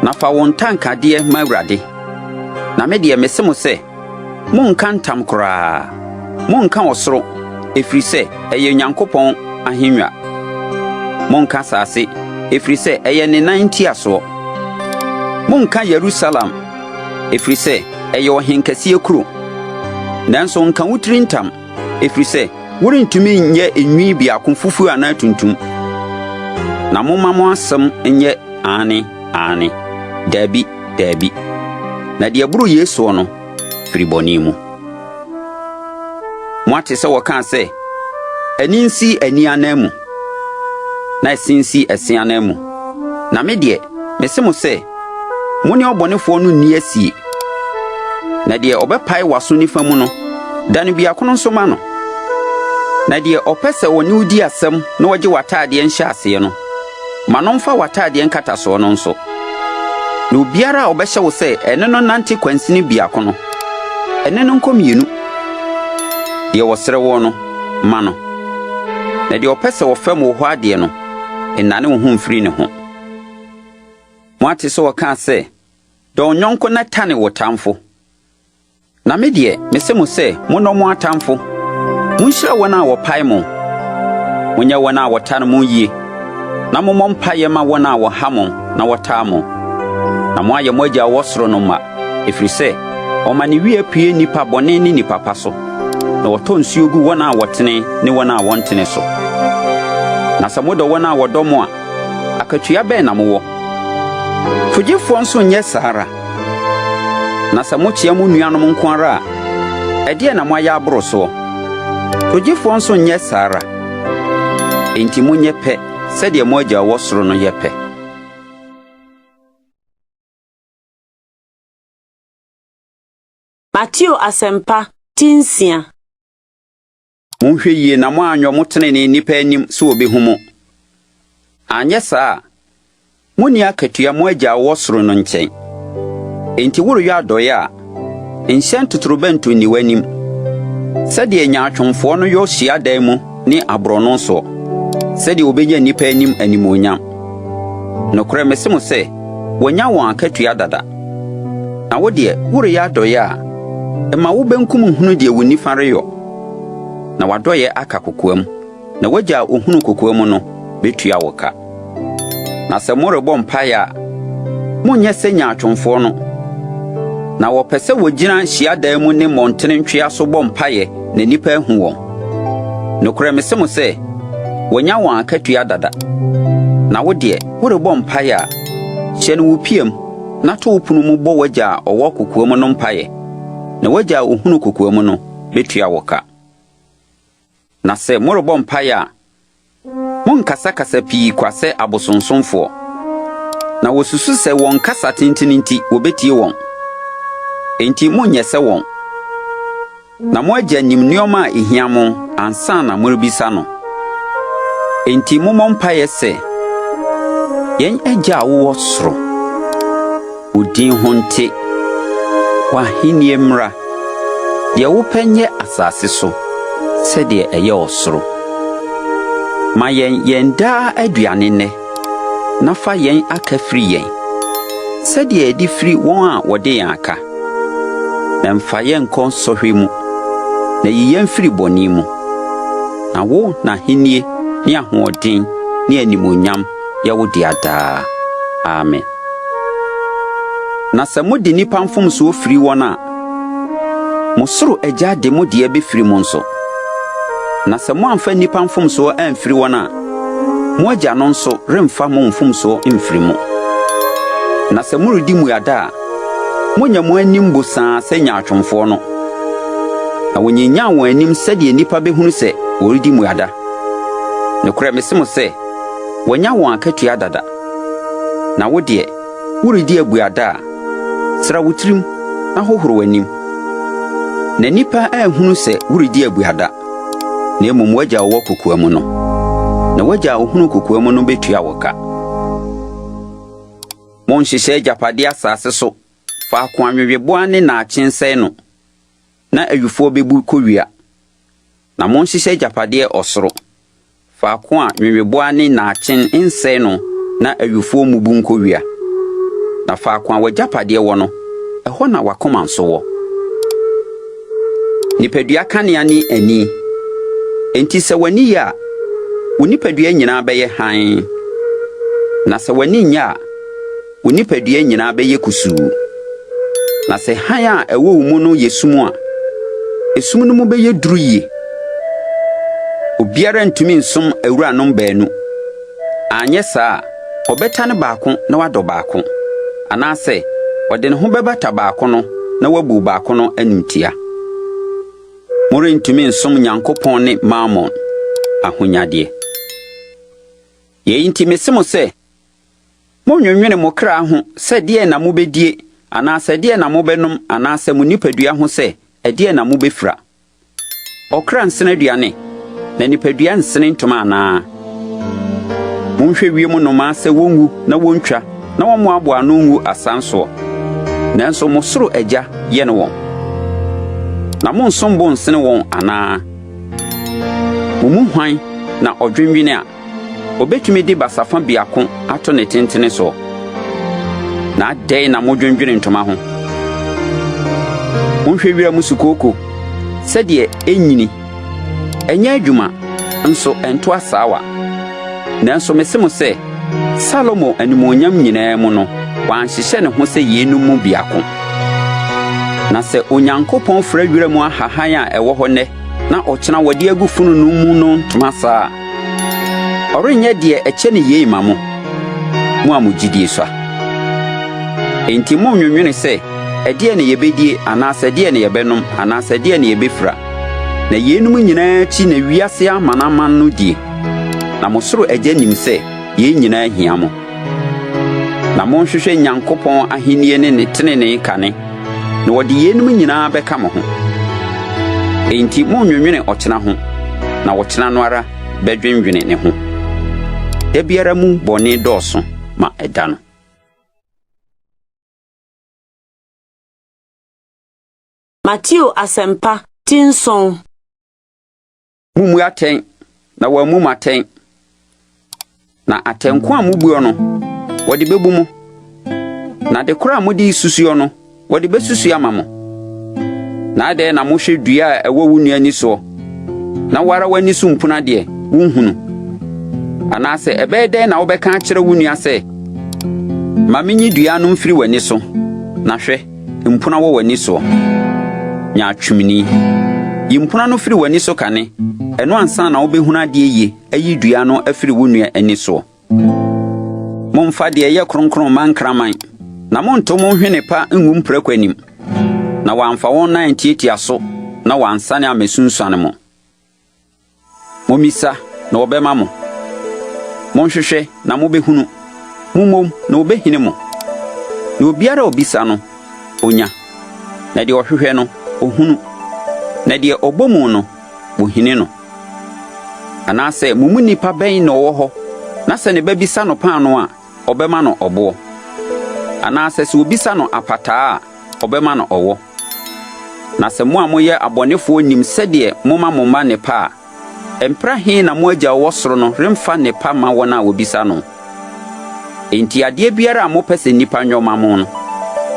Speaker 10: na fa wo ntankadeɛ ma Awurade. Na me deɛ, mese mo sɛ, Monnka ntam koraa. Monnka ɔsoro, ɛfiri sɛ ɛyɛ Onyankopɔn ahennwa. Monnka asase, ɛfiri sɛ ɛyɛ ne nan ntiasoɔ. Monnka Yerusalem, ɛfiri sɛ ɛyɛ ɔhenkɛseɛ kuro. Nanso nka wo tiri ntam, ɛfiri sɛ worentumi nyɛ enwi biako fufuo anaa tuntum. Na momma mo asɛm nyɛ aane, aane, dabi, Dabi, na deɛ ɛboro yei soɔ no firi bɔne mu. Moate sɛ wɔkaa sɛ, 'Ani nsi ani ananmu, na ɛse nsi ɛse ananmu. Na me deɛ, mese mo sɛ, mo ne ɔbɔnefoɔ no nni asie. Na deɛ ɔbɛpae w'aso nifa mu no, dane biako no nso ma no. Na deɛ ɔpɛ sɛ ɔne wo di asɛm na ɔgye w'ataadeɛ nhyɛaseɛ no, Ma no mfa w'atadeɛ nkatasoɔ no nso. Na obiara a ɔbɛhyɛ wo sɛ ɛne no nnante kwansini biako no, ɛne no nkɔ mmienu. Deɛ ɔsrɛ woɔ no, ma no, na deɛ ɔpɛ sɛ ɔfɛm wo hɔ adeɛ no, nnane wo ho mfiri ne ho. Moate sɛ wɔkaa sɛ, 'Dɔ wo yɔnko na tane wo tamfo. Na me deɛ, mese mo sɛ, monnɔ mo atamfo, monhyira wɔn a wɔpae mo, monyɛ wɔn a wɔtane mo yie, na mommɔ mpaeɛ ma wɔn a wɔha mo na wɔtaa mo, na moayɛ mo Agya a ɔwɔ soro no mma, ɛfiri sɛ ɔma ne wia pue nnipa bɔne ne nnipa pa so, na ɔtɔ nsuo gu wɔn a wɔtene ne wɔn a wɔntene so. Na sɛ modɔ wɔn a wɔdɔ mo a, akatua bɛn na mowɔ? Togyefoɔ nso nyɛ saa ara? Na sɛ mokyea mo nuanom nko ara a, ɛdeɛn na moayɛ aboro soɔ? Togyefoɔ nso nyɛ saa ara? Enti monyɛ pɛ sɛdeɛ mo Agya a ɔwɔ soro no yɛ pɛ.
Speaker 1: Mateo Asɛmpa, ti nsia.
Speaker 10: Monhwɛ yie na moanyɔ mo tenenee nnipa anim sɛ wɔbɛhu mo. Anyɛ saa a, monni akatua mo Agya a ɔwɔ soro no nkyɛn. Enti woreyɔ adɔeɛ a, nhyɛn totorobɛnto nni w'anim, sɛdeɛ nyaatwomfoɔ no yɔ hyiadan mu ne aborɔno soɔ. sɛdeɛ wɔbɛnya nnipa anim animuonyam. Nokorɛ mese mo sɛ, wɔanya wɔn akatua dada. Na wo deɛ, woreyɛ adɔeɛ a, mma wo benkum nhunu deɛ wo nifa reyɔ, na w'adɔeɛ aka kokoam. Na w'Agya a ohunu kokoa mu no betua wo ka. Na sɛ morebɔ mpae a, monnyɛ sɛ nyaatwomfoɔ no. Na wɔpɛ sɛ wɔgyina hyiadan mu ne mmɔntene ntwea so bɔ mpaeɛ na nnipa ahu wɔn. Nokorɛ mese mo sɛ, wɔanya wɔn akatua dada. Na wo deɛ, worebɔ mpaeɛ a, hyɛne wo piam na to wo pono mu bɔ w'Agya a ɔwɔ kokoa mu no mpaeɛ, na w'Agya a ohunu kokoa mu no betua wo ka. Na sɛ morebɔ mpaeɛ a, monnkasakasa pii kwa sɛ abosonsomfoɔ. Na wɔsusu sɛ wɔn kasa tenten nti wɔbɛtie wɔn. Enti monnyɛ sɛ wɔn. Na mo Agya nim nneɛma a ehia mo ansa na morebisa no. Enti mommɔ mpaeɛ sɛ, Yɛn Agya a wowɔ soro, wo din ho nte, w'ahennie mmra. Deɛ wopɛ nyɛ asase so sɛdeɛ ɛyɛ ɔsoro. Ma yɛn yɛn daa aduane nnɛ, na fa yɛn aka firi yɛn, sɛdeɛ yɛde firi wɔn a wɔde yɛn aka. Na mfa yɛn nkɔ sɔhwɛ mu, na yi yɛn firi bɔne mu. Na wo na ahennie ne ahoɔden ne animuonyam yɛ wo dea daa. Amen. Na sɛ mode nnipa mfomsoɔ firi wɔn a, mo soro Agya de mo deɛ bɛfiri mo nso. Na sɛ moamfa nnipa mfomsoɔ amfiri wɔn a, mo Agya no nso remfa mo mfomsoɔ mfiri mo. Na sɛ moredi mmuada a, monnyɛ mo anim bosaa sɛ nyaatwomfoɔ no. Na wɔnyinyan wɔn anim sɛdeɛ nnipa bɛhunu sɛ wɔredi mmuada. Nokorɛ mese mo sɛ, wɔanya wɔn akatua dada. Na wo deɛ, woredi abuada a, sra wo tirim na hohoro w'anim, na nnipa anhunu sɛ woredi abuada, na mmom w'agya a ɔwɔ kokoa mu no. Na w'agya a ɔhunu kokoa mu no bɛtua wo ka. Monhyehyɛ agyapadeɛ asase so, faako a nweweboa ne nnaakye nsɛe no, na awifoɔ bɛbu kɔwia. Na monhyehyɛ agyapadeɛ ɔsoro, faako a nweweboa ne nnaakyen nsɛe no na awifoɔ mmubu nkowia. Na faako a w'agyapadeɛ wɔ no, ɛhɔ na w'akoma nso wɔ. Nipadua kanea ne ani. Enti sɛ w'ani ye a, wo nipadua nyinaa bɛyɛ hann. Na sɛ w'ani nyɛ a, wo nipadua nyinaa bɛyɛ kusuu. Na sɛ hann a ɛwɔ wo mu no yɛ sum a, esum no mu bɛyɛ duru yie. Obiara ntumi nsom awuranom baanu. Anyɛ saa a, ɔbɛtane baako na wadɔ baako, anaasɛ ɔde ne ho bɛbata baako no na wabu baako no animtia. Morentumi nsom Nyankopɔn ne Mammon, ahonyadeɛ. Yei nti mese mo sɛ, Monnnwennwene mo kra ho sɛ deɛn na mobɛdie anaasɛ deɛn na mobɛnom anaasɛ mo nipadua ho sɛ ɛdeɛn na mobɛfira. Ɔkra nsene aduane, na nipadua nsene ntoma anaa? Monhwɛ wiem nnomaa sɛ wɔnwu na wɔntwa na wɔmmoaboa ano ngu asan soɔ, nanso mo soro Agya yɛne wɔn. Na monsom bo nsene wɔn anaa? Mo mu hwan na ɔdwennwene a Obetumi de basafa biako ato ne tentene soɔ? Na adɛn na modwendwene ntoma ho? Monhwɛ wiram sukooko, sɛdeɛ ɛnyini, ɛnyɛ adwuma, nso ɛnto asaawa. Nanso mese mo sɛ, Salomo animuonyam nyinaa mu no, wanhyehyɛ ne ho sɛ yeinom mu biako. Na sɛ Onyankopɔn fura wiram ahahan a ɛwɔ hɔ nnɛ na ɔkyena wɔde agu fononoo mu no ntoma saa a, ɔrenyɛ deɛ ɛkyɛ ne yei ma mo, mo a mo gyidie sua? Enti monnnwennwene sɛ, 'Ɛdeɛn na yɛbɛdie anaasɛ ɛdeɛn na yɛbɛnom anaasɛ ɛdeɛn na yɛbɛfira? Na yeinom nyinaa akyi na wiase amanaman no die. Na mo soro Agya nim sɛ yei nyinaa hia mo. Na monhwehwɛ Nyankopɔn ahennie ne ne tenenee kane, na wɔde yeinom nyinaa bɛka mo ho. Enti monnnwennwene ɔkyena ho, na ɔkyena no ara bɛdwennwene ne ho. Da biara mu bɔne dɔɔso ma ɛda no.
Speaker 1: Mateo Asɛmpa ti nson.
Speaker 10: Mummu atɛn, na wɔammu mo atɛn. Na atɛn ko a mubuo no, wɔde bebu mo, na ade koro a mode susuo no, wɔde besusu ama mo. Na adɛn na mohwɛ dua a ɛwɔ wo nua ani soɔ, na wo ara w'ani so mpuna deɛ, wonhunu? Anaasɛ ɛbɛyɛ dɛn na wobɛka akyerɛ wo nua sɛ, 'Ma minyi dua no mfiri w'ani so, na hwɛ, mpuna wɔ w'ani soɔ. Nyaatwomni! Yi mpuna no firi w'ani so kane, ɛno ansa na wobɛhunu adeɛ yie ayi dua no afiri wo nua ani soɔ. Momfa deɛ ɛyɛ kronkron mma nkraman, na monnto mo nhwene pa ngu mprako anim, na wɔamfa wɔn nan antiatia so na wɔansane ammɛsunsuane mo. Mommisa, na wɔbɛma mo. Monhwehwɛ, na mobɛhunu. Mommom, na wɔbɛhini mo. Na obiara a ɔbisa no, ɔnya, na deɛ ɔhwehwɛ no, ɔhunu, na deɛ ɔbɔ mu no, wɔhini no. Anaasɛ mo mu nipa bɛn na ɔwɔ hɔ na sɛ ne ba bisa no paanoo a, ɔbɛma no ɔboɔ? Anaasɛ sɛ obisa no apataa a, ɔbɛma no ɔwɔ? Na sɛ mo a moyɛ abɔnefoɔ nim sɛdeɛ moma mo mma nnepa a, mpra he na mo Agya a ɔwɔ soro no remfa nnepa mma wɔn a wɔbisa no? Enti adeɛ biara a mopɛ sɛ nnipa nyɔ ma mo no,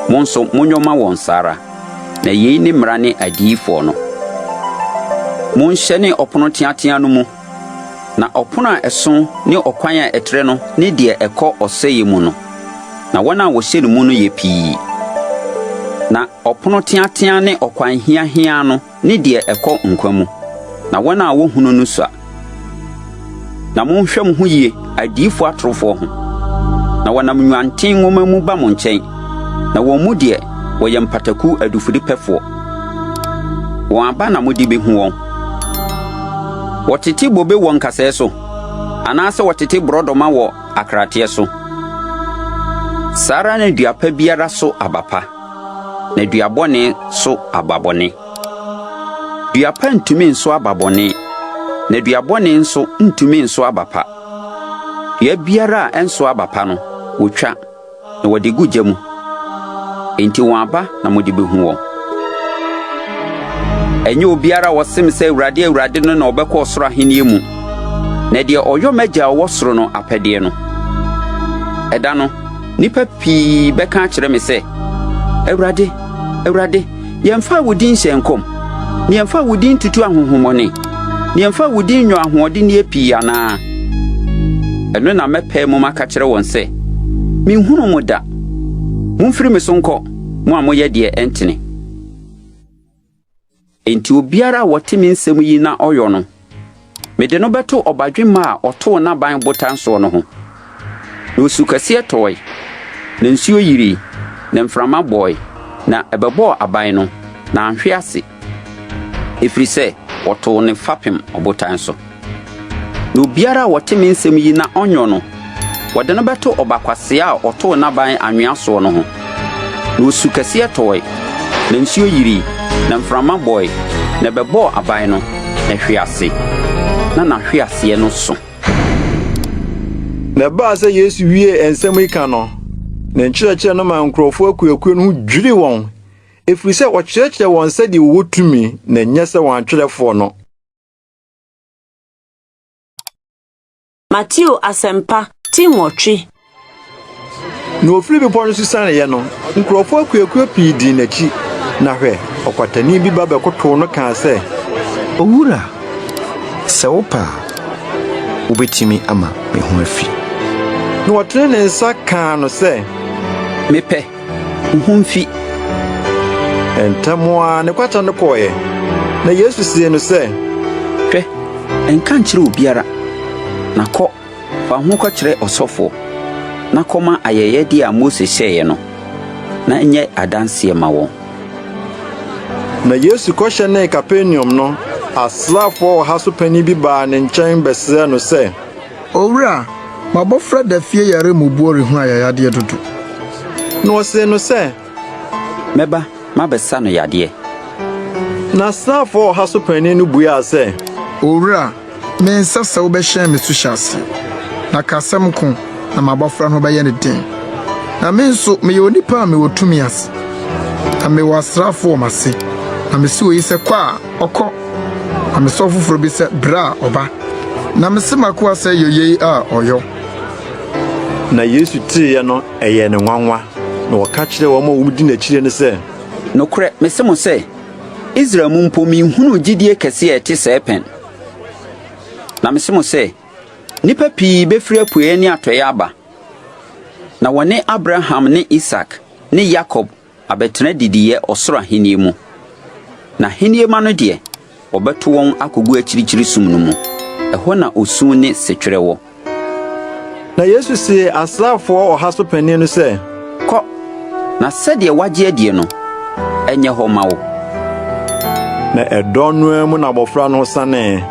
Speaker 10: mo nso monyɔ ma wɔn saa ara. Na yei ne Mmara ne Adiyifoɔ no. Monhyɛne ɔpono teateaa no mu, na ɔpono a ɛso ne ɔkwan a ɛtrɛ no ne deɛ ɛkɔ ɔsɛeɛ mu no, na wɔn a wɔhyɛne mu no yɛ pii. Na ɔpono teateaa ne ɔkwan hiahiaa no ne deɛ ɛkɔ nkwa mu, na wɔn a wohunu no sua. Na monhwɛ mo ho yie adiyifoɔ atorofoɔ ho, na wɔnam nnwanten nwoma mu ba mo nkyɛn, na wɔn mu deɛ wɔyɛ mpataku adufudepɛfoɔ. Wɔn aba na mode behu wɔn. Wɔtete bobe wɔ nkasɛɛ so, anaasɛ wɔtete borɔdɔma wɔ akrateɛ so. Saa ara na dua pa biara so aba pa, na dua bɔne so aba bɔne. Dua pa ntumi nso aba bɔne, na dua bɔne nso ntumi nso aba pa. Dua biara a ɛnso aba pa no, wotwa, na wɔde gu gya mu. Enti wɔn aba na mode behu wɔn. Ɛnyɛ obiara a ɔse me sɛ Awurade, Awurade no na ɔbɛkɔ ɔsoro ahenni mu, na deɛ ɔyɔ m'agya a ɔwɔ soro no apɛdeɛ no. Ɛda no, nnipa pii bɛka akyerɛ me sɛ, Awurade, Awurade, yɛmfaa wo din nhyɛɛ nkɔm, na yɛmfaa wo din ntutu ahonhommɔne, na yɛmfaa wo din nyɔɔ ahoɔdenneɛ pii anaa? Ɛno na mɛpae mu maka kyerɛ wɔn sɛ, Menhunuu mo da! Momfiri me so nkɔ, mo a moyɛ deɛ ɛntene. Enti obiara a ɔte me nsɛm yi na ɔyɔ no, mede no bɛto ɔbadwemma a ɔtoo n'aban botan soɔ no ho. Na osu kɛseɛ tɔɔe, na nsuo yirii, na mframa bɔɔe, na ɛbɛbɔɔ aban no, na anhwe ase, ɛfiri sɛ wɔtoo ne fapem ɔbotan so. Na obiara a ɔte me nsɛm yi na ɔnyɔ no, wɔde no bɛto ɔba kwasea a ɔtoo n'aban anwea soɔ no ho. Na osu kɛseɛ tɔɔe, na nsuo yirii, na mframa bɔe, na ɛbɛbɔɔ aban no, na ɛhwee ase, na n'ahweaseɛ no so.
Speaker 2: Na ɛbaa sɛ Yesu wiee nsɛm yi ka no, ne nkyerɛkyerɛ no maa nkurɔfoɔ akuakuo no ho dwirii wɔn, ɛfiri sɛ ɔkyerɛkyerɛɛ wɔn sɛdeɛ wɔwɔ tumi, na ɛnyɛ sɛ wɔn atwerɛfoɔ no.
Speaker 1: Mateo Asɛmpa ti nwɔtwe.
Speaker 2: Na ofiri bepɔ no so sianeeɛ no, nkurɔfoɔ akuakuo pii dii n'akyi. Na hwɛ, ɔkwatani bi ba bɛkotow no kaa sɛ.
Speaker 12: Owura, sɛ wopɛ a, wubetumi ama me ho afi.
Speaker 2: Na ɔtenee ne nsa kaa no sɛ.
Speaker 10: Mepɛ, wo ho mfi.
Speaker 2: Ntɛm ara ne kwata no kɔeɛ. Na Yesu see no sɛ.
Speaker 10: Hwɛ, nka nkyerɛ obiara, na kɔ, fa wo ho kɔkyerɛ ɔsɔfoɔ, na kɔma ayɛyɛdeɛ a Mose hyɛeɛ no, na ɛnyɛ adanseɛ ma wɔn.
Speaker 2: Na Yesu kɔhyɛnee Kapernaum no, asraafoɔ ɔha so panin bi baa ne nkyɛn bɛsrɛɛ no sɛ.
Speaker 3: Owura, m'abɔfra da fie yare mmubuo rehu ayayadeɛ dodo.
Speaker 2: Na ɔsee no sɛ.
Speaker 10: Mɛba mabɛsa no yadeɛ.
Speaker 2: Na asraafoɔ ɔha so panin no buaa sɛ.
Speaker 3: Owura, mensɛ sɛ wobɛhyɛn me suhyɛaseɛ, na ka asɛm ko, na m'abɔfra no ho bɛyɛ no den. Na me nso, meyɛ onipa a mewɔ tumi ase, na mewɔ asraafoɔ wɔ m'ase, na mese oyi sɛ, 'Kɔ' a, ɔkɔ, na mese ɔfoforɔ bi sɛ, 'Bra' a, ɔba. Na mese m'akoa sɛ, 'Yɔ yei' a, ɔyɔ.
Speaker 2: Na Yesu teeɛ no, ɛyɛɛ no nwanwa, na ɔka kyerɛɛ wɔn a wɔdi n'akyire no sɛ.
Speaker 10: Nokorɛ, mese mo sɛ, Israel mu mpo menhunuu gyidie kɛseɛ a ɛte sɛɛ pɛn. Na mese mo sɛ, nnipa pii bɛfiri apueeɛ ne atɔeɛ aba, na wɔne Abraham ne Isak ne Yakob abɛtena adidiiɛ ɔsoro ahennie mu. Na ahennie mma no deɛ, wɔbɛto wɔn akɔgu akyirikyiri sum no mu. Ɛhɔ na osu ne setwerɛ wɔ.
Speaker 2: Na Yesu see asraafoɔ ɔha so panin no sɛ.
Speaker 10: Kɔ, na sɛdeɛ woagye adie no, ɛnyɛ hɔ mma wo.
Speaker 2: Na ɛdɔn no ara mu na abɔfra no sanee.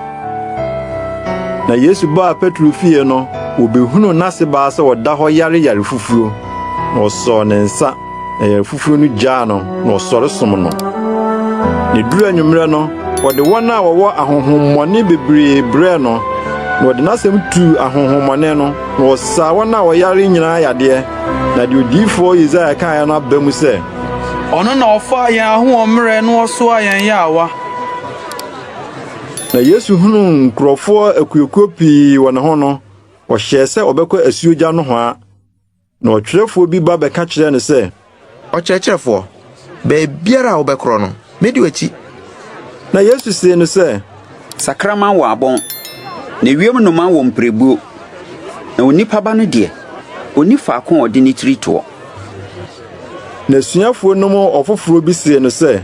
Speaker 2: Na Yesu baa Petro fie no, obehunuu n'asebaa sɛ ɔda hɔ yare yare fufuo, na ɔsɔɔ ne nsa. Na yare foforo no gyaa no, na ɔsɔre som no. Na eduu anwummerɛ no, wɔde wɔn a wɔwɔ ahonhommɔne bebree brɛɛ no, na ɔde n'asɛm tuu ahonhommɔne no, na ɔsaa wɔn a wɔyare nyinaa yadeɛ. Na deɛ odiyifoɔ Yesaia kaeɛ no aba mu sɛ.
Speaker 4: Ɔno na ɔfaa yɛn ahoɔmmerɛ na ɔsoaa yɛn yaawa.
Speaker 2: Na Yesu hunuu nkurɔfoɔ akuakuo pii wɔ ne ho no, ɔhyɛɛ sɛ ɔbɛkɔ asuogya nohoa. Na ɔtwerɛfoɔ bi ba bɛka kyerɛɛ no sɛ.
Speaker 12: Ɔkyerɛkyerɛfoɔ, baabiara a wobɛkorɔ no, mɛdi w'akyi.
Speaker 2: Na Yesu see no sɛ.
Speaker 10: Sakraman wɔ abɔn, na ewiem nnomaa wɔ mpirebuo, na onipa Ba no deɛ, ɔnni faako a ɔde ne tiri toɔ.
Speaker 2: N'asuafoɔ no mu ɔfoforɔ bi see no sɛ.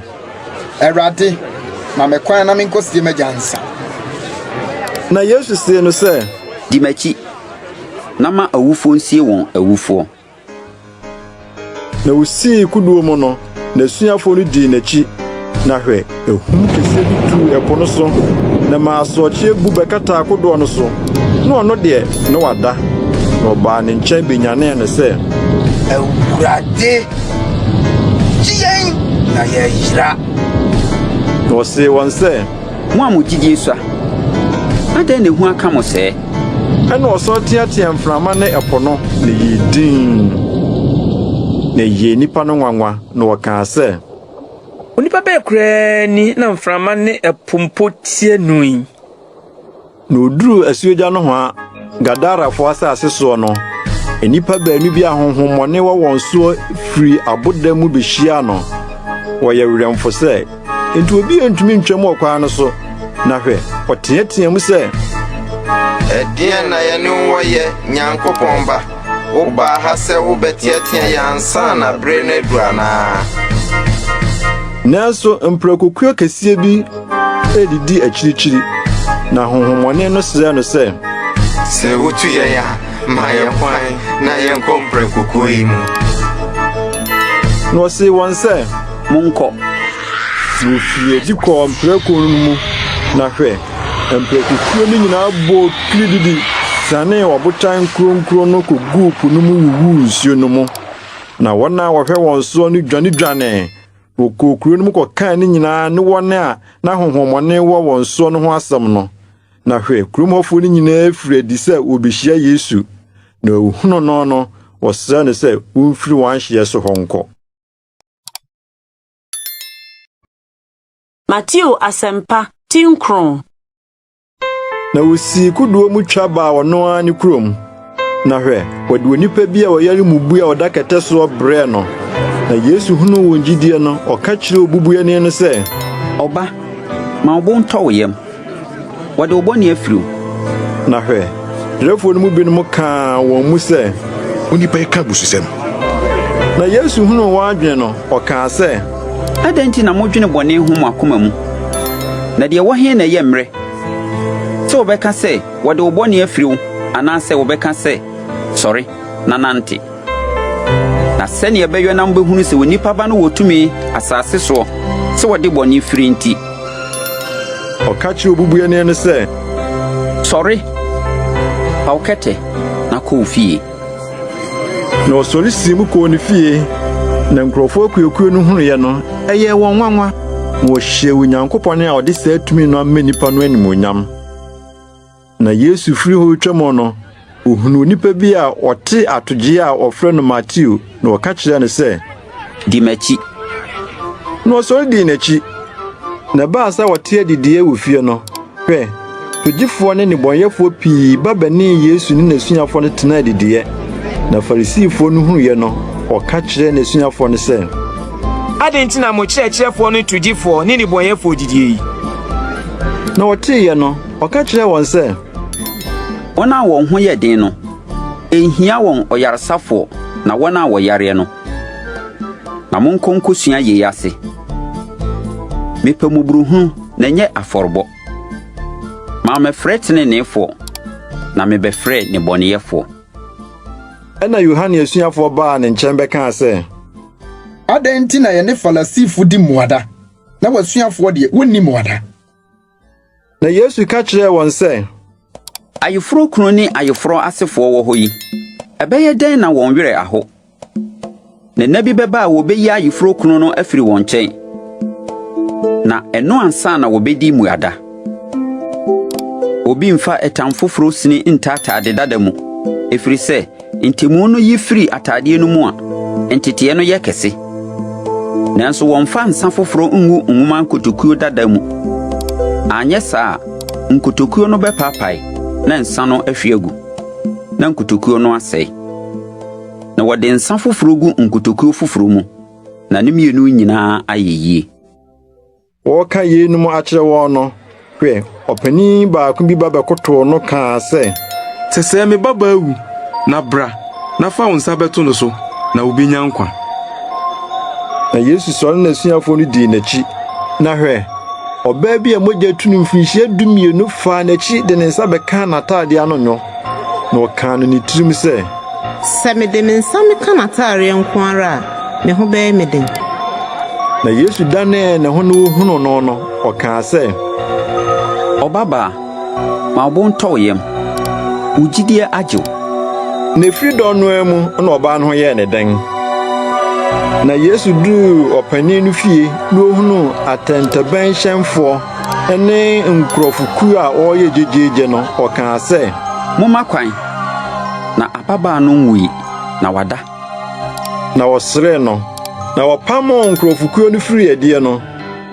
Speaker 3: Awurade, ma me kwan na menkɔsie m'agya ansa.
Speaker 2: Na Yesu see no sɛ.
Speaker 10: Di m'akyi, na ma awufoɔ nsie wɔn awufoɔ.
Speaker 2: Na osii kodoɔ mu no, n'asuafoɔ no dii n'akyi. Na hwɛ, ahum kɛseɛ bi tuu ɛpo no so, na ɛmaa asorɔkyeɛ bu bɛkataa kodoɔ no so, na ɔno deɛ, na wada. Na wɔbaa ne nkyɛn bɛnyanee no sɛ.
Speaker 9: Awurade, gye yɛn, na yɛayera!
Speaker 2: Na ɔsee wɔn sɛ.
Speaker 10: Mo a mo gyidie sua, adɛn na ehu aka mo sɛɛ?
Speaker 2: Ɛnna ɔsɔre teɛteɛɛ mframa ne ɛpo no, na ɛyɛɛ dinn. Na ɛyɛɛ nnipa no nwanwa, na wɔkaa sɛ.
Speaker 7: Onipa bɛn koraa ni na mframa ne ɛpo mpo tie no yi?
Speaker 2: Na oduruu asuogya nohoa, Gadarafoɔ asase soɔ no, nnipa baanu bi a honhommɔne wɔ wɔn soɔ firii aboda mu behyiaa no. Wɔyɛ werɛmfo sɛ, enti obi antumi ntwam wɔ kwan no so. Na hwɛ, ɔteɛteɛɛ mu sɛ.
Speaker 13: Ɛdeɛn na yɛne wo wɔ yɛ, Nyankopɔn Ba? Wobaa ha sɛ wobɛteɛteɛ yɛn ansa na bere no adu anaa?
Speaker 2: Nanso mprakokuo kɛseɛ bi redidi akyirikyiri, na honhommɔne no srɛɛ no sɛ.
Speaker 13: Sɛ wotu yɛn a, ma yɛn kwan na yɛnkɔ mprakokuo yi mu.
Speaker 2: Na ɔsee wɔn sɛ.
Speaker 10: Monkɔ.
Speaker 2: Na wɔfirii adi kɔɔ mprako no mu, na hwɛ, mprakokuo no nyinaa bɔɔ kirididi sianee ɔbotan kuronkuron no kɔguu po no mu wuwuu nsuo no mu. Na wɔn a wɔhwɛ wɔn soɔ no dwanedwanee, wɔkɔɔ kuro no mu kɔkaa ne nyinaa ne wɔn a na honhommɔne wɔ wɔn soɔ no ho asɛm no. Na hwɛ, kurom hɔfoɔ no nyinaa firii adi sɛ wɔrebɛhyia Yesu, na wɔhunuu no no, wɔsrɛɛ no sɛ ɔmfiri wɔn ahyeɛ so hɔ nkɔ.
Speaker 1: Mateo Asɛmpa, ti nkron.
Speaker 2: Na wosii kodoɔ mu twa baa ɔno ara ne kurom. Na hwɛ, wɔde onipa bi a ɔyare mubui a ɔda kɛtɛ soɔ brɛɛ no. Na Yesu hunuu wɔn gyidie no, ɔka kyerɛɛ obubuani no sɛ.
Speaker 10: Ɔba, ma wo bo ntɔ wo yam. Wɔde wo bɔne afiri wo.
Speaker 2: Na hwɛ, twerɛfoɔ no mu binom kaa wɔn mu sɛ.
Speaker 5: Onipa yi ka abususɛm.
Speaker 2: Na Yesu hunuu wɔn adwene no, ɔkaa sɛ.
Speaker 10: Adɛn nti na modwene bɔne ho mo akoma mu? Na deɛ ɛwɔ he na ɛyɛ mmerɛ, sɛ wɔbɛka sɛ, 'Wɔde wo bɔne afiri wo' anaasɛ wɔbɛka sɛ, 'Sɔre na nante'? Na sɛnea ɛbɛyɔ na mobɛhunu sɛ Onipa Ba no wɔ tumi asase soɔ sɛ ɔde bɔne firi nti.
Speaker 2: Ɔka kyerɛɛ obubuani no sɛ.
Speaker 10: Sɔre, fa wo kɛtɛ, na kɔ wo fie.
Speaker 2: Na ɔsɔre sii mu kɔɔ ne fie. Na nkurɔfoɔ akuakuo no hunuiɛ no, ɛyɛɛ wɔn nwanwa, na wɔhyɛɛ Onyankopɔn a ɔde saa tumi no ama nnipa no animuonyam. Na Yesu firi hɔ retwam no, ohunuu onipa bi a ɔte atogyeɛ a wɔfrɛ no Mateo, na ɔka kyerɛɛ no sɛ,
Speaker 10: Di m'akyi.
Speaker 2: Na ɔsɔre dii n'akyi. Na ɛbaa sɛ wɔte adidiiɛ wɔ fie no, hwɛ, togyefoɔ ne nnebɔneyɛfoɔ pii ba bɛnee Yesu ne n'asuafoɔ no tenaa adidiiɛ. Na Farisifoɔ no hunuiɛ no, wɔka kyerɛɛ n'asuafoɔ no sɛ,
Speaker 7: Adɛn nti na mo kyerɛkyerɛfoɔ no togyefoɔ ne nnebɔneyɛfoɔ didie yi?
Speaker 2: Na wɔteeɛ no, ɔka kyerɛɛ wɔn sɛ,
Speaker 10: Wɔn a wɔn ho yɛ den no, ɛnhia wɔn ɔyaresafoɔ na wɔn a wɔyareɛ no. Na monkɔ nkɔsua yei ase. Mepɛ mmɔborɔhunu na ɛnyɛ afɔrebɔ. Mammɛfrɛ teneneefoɔ, na mebɛfrɛɛ nnebɔneyɛfoɔ.
Speaker 2: Ɛnna Yohane asuafoɔ baa ne nkyɛn bɛkaa sɛ.
Speaker 3: Adɛn nti na yɛne Farisifo di mmuada, na w'asuafoɔ deɛ, wonni mmuada?
Speaker 2: Na Yesu ka kyerɛɛ wɔn sɛ.
Speaker 10: Ayeforɔ kunu ne ayeforɔ asefoɔ wɔ hɔ yi, ɛbɛyɛ dɛn na wɔn werɛ aho? Na nna bi bɛba a wɔbɛyi ayeforɔ kunu no afiri wɔn nkyɛn, na ɛno ansa na wɔbɛdi mmuada. Obi mfa ɛtam foforɔ sini nta atade dada mu, ɛfiri sɛ ntɛmu no yi firi atadeɛ no mu a, nteteɛ no yɛ kɛse. Nanso wɔmfa nsa foforɔ ngu nwoma nkotokuo dada mu. Anyɛ saa a, nkotokuo no bɛpaapae na nsa no ahwie agu, na nkotokuo no asɛe. Na wɔde nsa foforo gu nkotokuo foforo mu, na ne mmienu nyinaa ayɛ yie.
Speaker 2: Wɔreka yeinom akyerɛ wɔn no, hwɛ, ɔpanin baako bi ba bɛkotow no kaa sɛ.
Speaker 14: Sesɛɛ me babaa awu, na bra, na fa wo nsa bɛto no so, na obenya nkwa.
Speaker 2: Na Yesu sɔre n'asuafoɔ no dii n'akyi. Na hwɛ, ɔbaa bi a mogya tu no mfirinhyia dumienu faa n'akyi de ne nsa bɛkaa n'atade ano nwo. Na ɔkaa no ne tirim sɛ.
Speaker 15: Sɛ mede me nsa meka n'ataareɛ nko ara a, me ho bɛyɛ me den.
Speaker 2: Na Yesu danee ne ho na ohunuu no no, ɔkaa sɛ.
Speaker 10: Ɔbabaa, ma wo bo ntɔ wo yam. Wo gyidie agye wo.
Speaker 2: Na ɛfiri dɔn no ara mu na ɔbaa no ho yɛɛ no den. Na Yesu duruu ɔpanin no fie na ohunuu atɛntɛbɛnhyɛnfoɔ ne nkurɔfokuo a wɔreyɛ gyegyeegye no, ɔkaa sɛ.
Speaker 10: Momma kwan, na ababaa no nwui, na wada.
Speaker 2: Na wɔseree no. Na wɔpamoo nkurɔfokuo no firii adie no,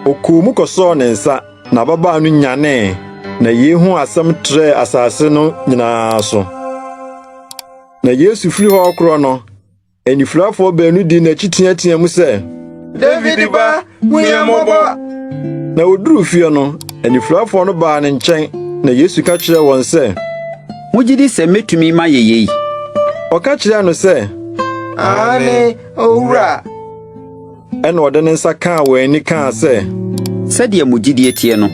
Speaker 2: ɔkɔɔ mu kɔsɔɔ ne nsa, na ababaa no nyanee. Na yei ho asɛm trɛɛ asase no nyinaa so. Na Yesu firi hɔ rekorɔ no, Anifurafoɔ baanu dii n'akyi teateaa mu sɛ,
Speaker 13: Dawid ba, hu yɛn mmɔbɔ!
Speaker 2: Na wɔduruu fie no, anifurafoɔ no baa ne nkyɛn, na Yesu ka kyerɛɛ wɔn sɛ,
Speaker 10: Mogye di sɛ mɛtumi mayɛ yei?
Speaker 2: Wɔka kyerɛɛ no sɛ,
Speaker 13: Aane, Owura.
Speaker 2: Ɛnna ɔde ne nsa kaa wɔn ani kaa sɛ,
Speaker 10: Sɛdeɛ mo gyidie teɛ no,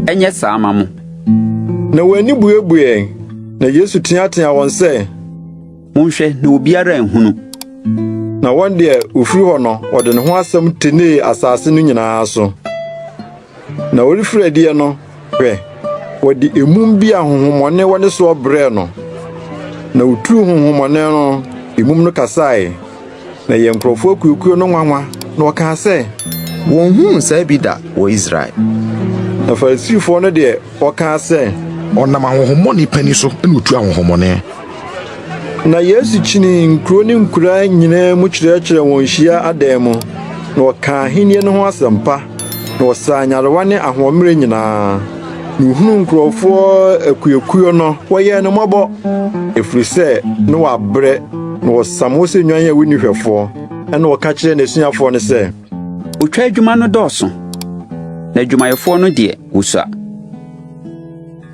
Speaker 10: ɛnyɛ saa mma mo.
Speaker 2: Na wɔn ani buebueɛ, na Yesu teateaa wɔn sɛ,
Speaker 10: Monhwɛ na obiara anhunu.
Speaker 2: Na wɔn deɛ, wɔfiri hɔ no, wɔde ne ho asɛm tenee asase no nyinaa so. Na ɔrefiri adiɛ no, hwɛ, wɔde emum bi a honhommɔne wɔ ne soɔ brɛɛ no. Na ɔtuu honhommɔne no, emum no kasae. Na ɛyɛɛ nkurɔfoɔ akuakuo no nwanwa, na wɔkaa sɛ,
Speaker 12: Wɔnhunuu saa bi da wɔ Israel.
Speaker 2: Na Farisifoɔ no deɛ, wɔkaa sɛ,
Speaker 16: Ɔnam ahonhommɔne panin so na ɔtu ahonhommɔne.
Speaker 2: Na Yesu kyinii nkurow ne nkuraa nyinaa mu kyerɛkyerɛɛ wɔn hyia adan mu, na ɔkaa ahenni no ho asɛmpa, na ɔsaa nyarewa ne ahoɔmmerɛ nyinaa. Na ohunuu nkurɔfoɔ akuakuo no, wɔyɛɛ no mmɔbɔ, ɛfiri sɛ na wɔabrɛ, na wɔsam hɔ sɛ nnwan a wonni hwɛfoɔ. Ɛnna ɔka kyerɛɛ n'asuafoɔ no sɛ,
Speaker 10: Otwa adwuma no dɔɔso, na adwumayɛfoɔ no deɛ, wosua.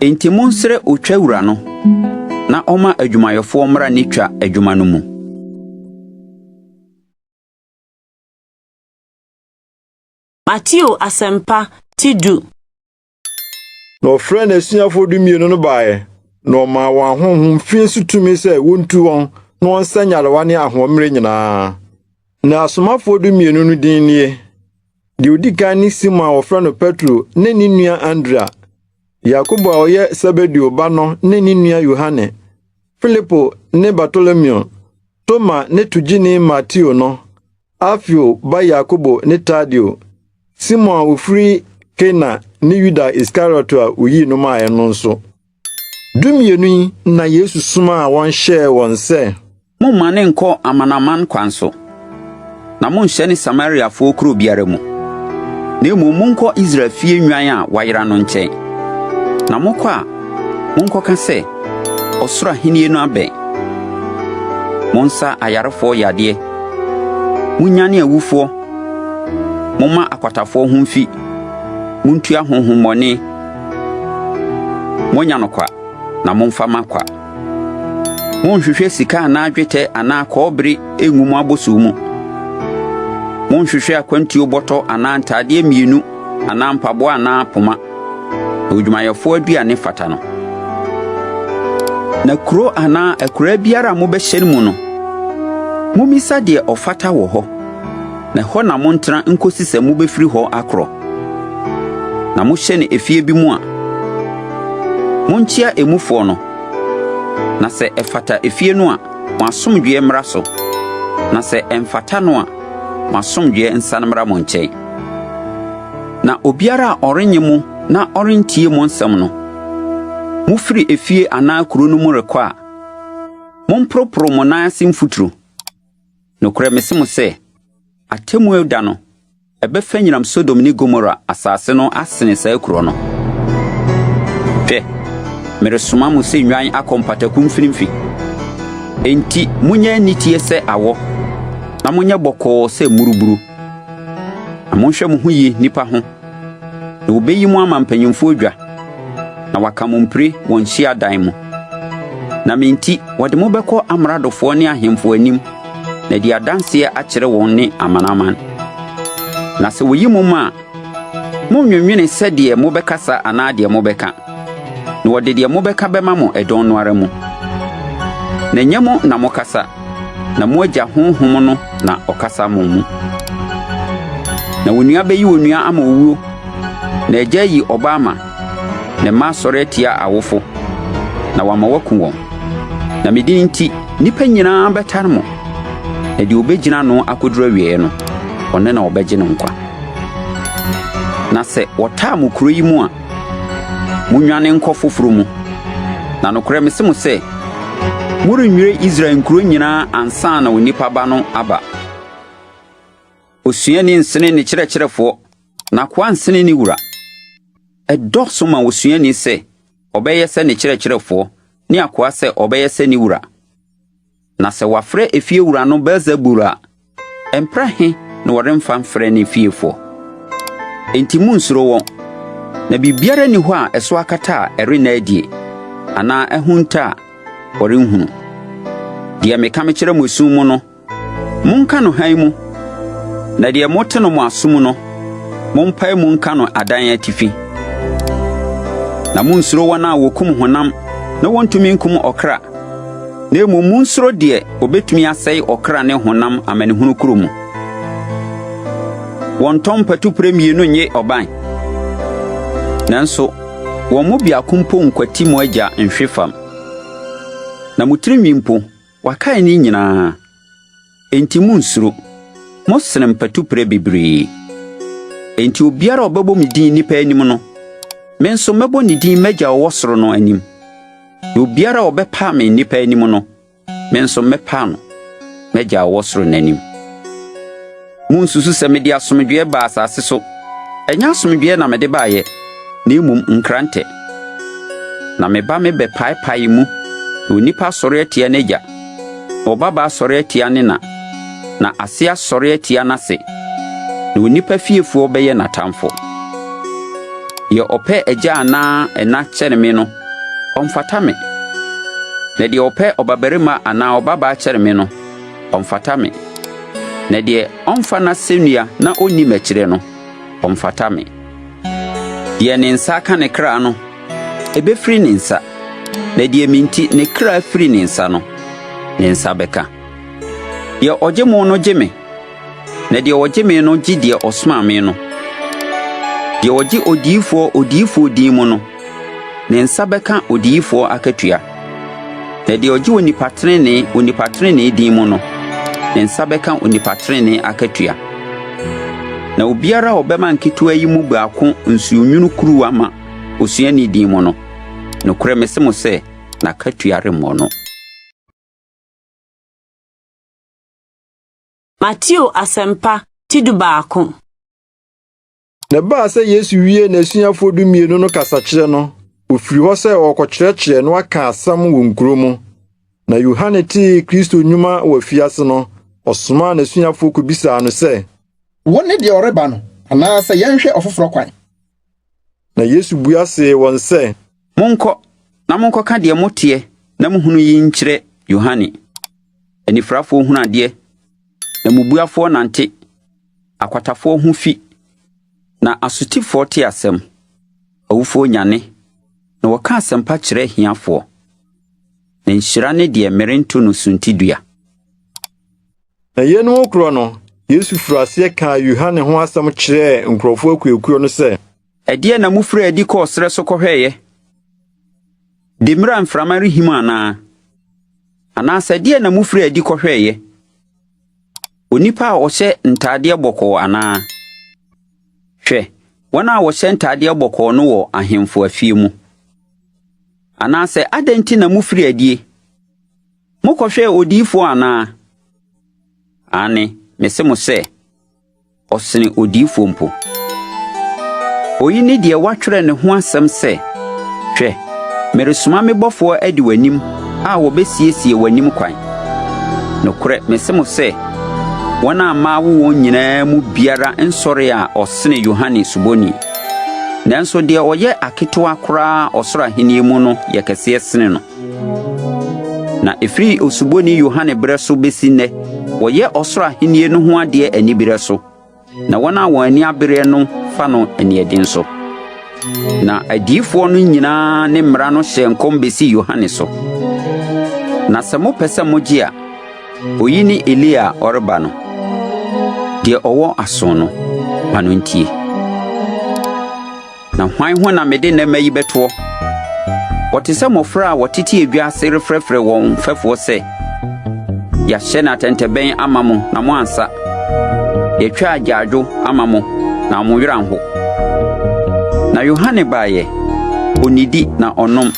Speaker 10: Enti monsrɛ otwa wura no na ɔmma adwumayɛfoɔ mmra ne twa adwuma no mu.
Speaker 1: Mateo Asɛmpa ti du.
Speaker 2: Na ɔfrɛɛ n'asuafoɔ dumienu no baeɛ, na ɔmaa wɔn ahonhom fi so tumi sɛ wontu wɔn na wɔnsa nyarewa ne ahoɔmmerɛ nyinaa. Na asomafoɔ dumienu no din nie. Deɛ odi kan ne Simon a wɔfrɛ no Petro ne ne nua Andrea, Yakobo a ɔyɛ Sebedeo ba no ne ne nua Yohane, Filipo ne Bartolomeo, Toma ne togyeni Mateo no, Alfeo ba Yakobo ne Tadeo, Simon a ofiri Kana ne Yuda Iskariot a oyii no maeɛ no nso. Dumienu yi na Yesu somaa wɔn hyɛɛ wɔn sɛ.
Speaker 10: Mommane nnkɔ amanaman kwan so, na monnhyɛne Samariafoɔ kuro biara mu, na mmom monkɔ Israel fie nnwan a wɔayera no nkyɛn. Na mokɔ a, monkɔka sɛ, 'Ɔsoro ahennie no abɛn. Monsa ayarefoɔ yadeɛ, monnyane awufoɔ, momma akwatafoɔ ho mfi, montua honhommɔne. Moanya no kwa, na momfa ma kwa. Monnhwehwɛ sika anaa dwetɛ anaa kɔbere ngu mo abɔsoɔ mu. Monnhwehwɛ akwantuo bɔtɔ anaa ntadeɛ mmienu anaa mpaboa anaa poma, na odwumayɛfoɔ aduane fata no. Na kuro anaa akuraa biara a mobɛhyɛne mu no, mommisa deɛ ɔfata wɔ hɔ, na ɛhɔ na montena nkosi sɛ mobɛfiri hɔ akorɔ. Na mohyɛne efie bi mu a, monkyea emufoɔ no, na sɛ ɛfata efie no a, mo asomdwoeɛ mmra so, na sɛ ɛmfata no a, mo asomdwoeɛ nsane mmra mo nkyɛn. Na obiara a ɔrennye mo na ɔrentie mo nsɛm no, mofiri efie anaa kuro no mu rekɔ a, momporoporo mo nan ase mfuturo. Nokorɛ mese mo sɛ, atemmuo da no, ɛbɛfa nyinam Sodom ne Gomora asase no asene saa kuro no. Hwɛ, meresoma mo sɛ nnwan akɔ mpataku mfinimfini. Enti monyɛ aniteɛ sɛ awɔ, na monyɛ bɔkɔɔ sɛ mmuruburo. Na monhwɛ mo ho yie nnipa ho, na wɔbɛyi mo ama mpanyimfoɔ dwa, na wɔaka mo mpire wɔn hyiadan mu. Na me nti, wɔde mo bɛkɔ amradofoɔ ne ahemfo anim, na adi adanseɛ akyerɛ wɔn ne amanaman. Na sɛ wɔyi mo ma a, monnnwennwene sɛdeɛ mobɛkasa anaa deɛ mobɛka, na wɔde deɛ mobɛka bɛma mo ɛdɔn no ara mu. Na ɛnyɛ mo na mokasa, na mo Agya Honhom no na ɔkasa mo mu. Na onua bɛyi onua ama owuo, na agya ayi ɔba ama, na mma asɔre atia awofo, na wɔama wɔaku wɔn. Na me din nti, nnipa nyinaa bɛtare mo, na deɛ ɔbɛgyina ano akɔduru awieeɛ no, ɔno na wɔbɛgye no nkwa. Na sɛ wɔtaa mo kuro yi mu a, Munnwane nkɔ foforo mu. Na nokorɛ mese mo sɛ, morennwire Israel nkuro nyinaa ansa na Onipa Ba no aba. Osuani nsene ne kyerɛkyerɛfoɔ, na akoa nsene ne wura. Ɛdɔɔso ma osuani sɛ ɔbɛyɛ sɛ ne kyerɛkyerɛfoɔ ne akoa sɛ ɔbɛyɛ sɛ ne wura. Na sɛ wɔafrɛ efiewura no Beelsebul a, mprɛ he na wɔremfa mfrɛ ne fiefoɔ? Enti munnsuro wɔn, na biribiara nni hɔ a ɛso akata a ɛrenna adie, anaa ahunta a wɔrenhunu. Deɛ meka mekyerɛ mo esum mu no, Monka no hann mu, na deɛ mote no mo aso mu no, mompae mu nka no adan atifi. Na munnsuro wɔn a wokum honam na wontumi nkum ɔkra, na mmom munsuro deɛ obetumi asɛe ɔkra ne honam amanehunu koro mu. Wɔntɔn mpatupere mmienu nnye ɔban? Nanso wɔn mu biako mpo nkwati mo agya nhwe fam. Na mo tirinwi mpo, Wɔakae ne nyinaa. Enti munnsuro. Mosene mpatuprɛ bebree. Enti obiara a ɔbɛbɔ me din nnipa anim no, me nso mɛbɔ ne din m'Agya a ɔwɔ soro no anim. Na obiara a ɔbɛpa me nnipa anim no, me nso mɛpa no m'Agya a ɔwɔ soro no anim. Munnsusu sɛ mede asomdwoeɛ baa asase so. Ɛnyɛ asomdwoeɛ na mede baeɛ, na mmom nkrantɛ. Na meba mebɛpaepaee mu, na onipa asɔre atia n'agya, na ɔbabaa asɔre atia ne na, na ase asɔre atia n'ase, na onipa fiefoɔ bɛyɛ n'atamfo. Deɛ ɔpɛ agya anaa ɛna kyɛne me no, ɔmfata me, na deɛ ɔpɛ ɔbabarima anaa ɔbabaa kyɛne me no, ɔmfata me. Na deɛ ɔmfa n'asɛnnua na ɔnni m'akyire no, ɔmfata me. Deɛ ne nsa aka ne kra no, ɛbɛfiri ne nsa, na deɛ me nti ne kra firi ne nsa no, ne nsa bɛka. Deɛ ɔgye mo no gye me, na deɛ ɔgye me no gye deɛ ɔsomaa me no. Deɛ ɔgye odiyifoɔ odiyifoɔ din mu no, ne nsa bɛka odiyifoɔ akatua. Na deɛ ɔgye onipa trenee onipa trenee din mu no, ne nsa bɛka onipa trenee akatua. Na obiara a ɔbɛma nketewa yi mu baako nsuonwunu kuruwa ma osuani din mu no, nokorɛ mese mo sɛ, n'akatua remmɔ no.
Speaker 1: Mateo Asɛmpa ti dubaako.
Speaker 2: Na ɛbaa sɛ Yesu wiee n'asuafoɔ dumienu no kasakyerɛ no, ɔfirii hɔ sɛ ɔrekɔkyerɛkyerɛ na waka asɛm wɔ nkuro mu. Na Yohane tee Kristo nnwuma wɔ afiase no, ɔsomaa n'asuafoɔ kobisaa no sɛ,
Speaker 3: Wone deɛ ɔreba no, anaasɛ yɛnhwɛ ɔfoforɔ kwan?
Speaker 2: Na Yesu bua see wɔn sɛ,
Speaker 10: Monkɔ, na monkɔka deɛ moteɛ na mohunu yi nkyerɛ Yohane. Anifirafoɔ hunu adeɛ, na mmubuafoɔ nante, akwatafoɔ ho fi, na asotifoɔ te asɛm, awufoɔ nyane, na wɔka asɛmpa kyerɛ ahiafoɔ. Na nhyira ne deɛ merento no suntidua.
Speaker 2: Na yeinom rekorɔ no, Yesu firii aseɛ kaa Yohane ho asɛm kyerɛɛ nkurɔfoɔ akuakuo no sɛ.
Speaker 10: Ɛdeɛn na mofirii adi kɔɔ serɛ so kɔhwɛeɛ? Demmire a mframa rehim anaa? Anaasɛ ɛdeɛn na mofirii adi kɔhwɛeɛ? Onipa a ɔhyɛ ntadeɛ bɔkɔɔ anaa? Hwɛ, wɔn a wɔhyɛ ntadeɛ bɔkɔɔ no wɔ ahemfo afie mu. Anaasɛ adɛn nti na mofirii adie? Mokɔhwɛɛ odiyifoɔ anaa? Aane, mese mo sɛ, ɔsene odiyifoɔ mpo. Oyi ne deɛ wɔatwerɛ ne ho asɛm sɛ, 'Hwɛ, meresoma me bɔfoɔ adi w'anim a wɔbɛsiesie w'anim kwan. Nokorɛ, mese mo sɛ, wɔn a mmaa awo wɔn nyinaa mu biara nsɔree a ɔsene Yohane Suboni. Nanso deɛ ɔyɛ aketewa koraa ɔsoro ahennie mu no yɛ kɛseɛ sene no. Na ɛfiri Osuboni Yohane berɛ so bɛsi nnɛ, wɔyɛ ɔsoro ahennie no ho adeɛ aniberɛ so, na wɔn a wɔn ani abereɛ no fa no aniɛden so. Na adiyifoɔ no nyinaa ne mmara no hyɛɛ nkɔm bɛsii Yohane so. Na sɛ mopɛ sɛ mogye a, oyi ne Elia a ɔreba no. Deɛ ɔwɔ aso no, ma no ntie. Na hwan ho na mede nnɛmma yi bɛtoɔ? Wɔte sɛ mmɔfra a wɔtete edwa ase refrɛfrɛ wɔn mfɛfoɔ sɛ, 'Yɛahyɛne atɛntɛbɛn ama mo na moansa; yɛatwa agyaadwo ama mo na mo werɛ anho. Na Yohane baeɛ, onnidi na ɔnnom,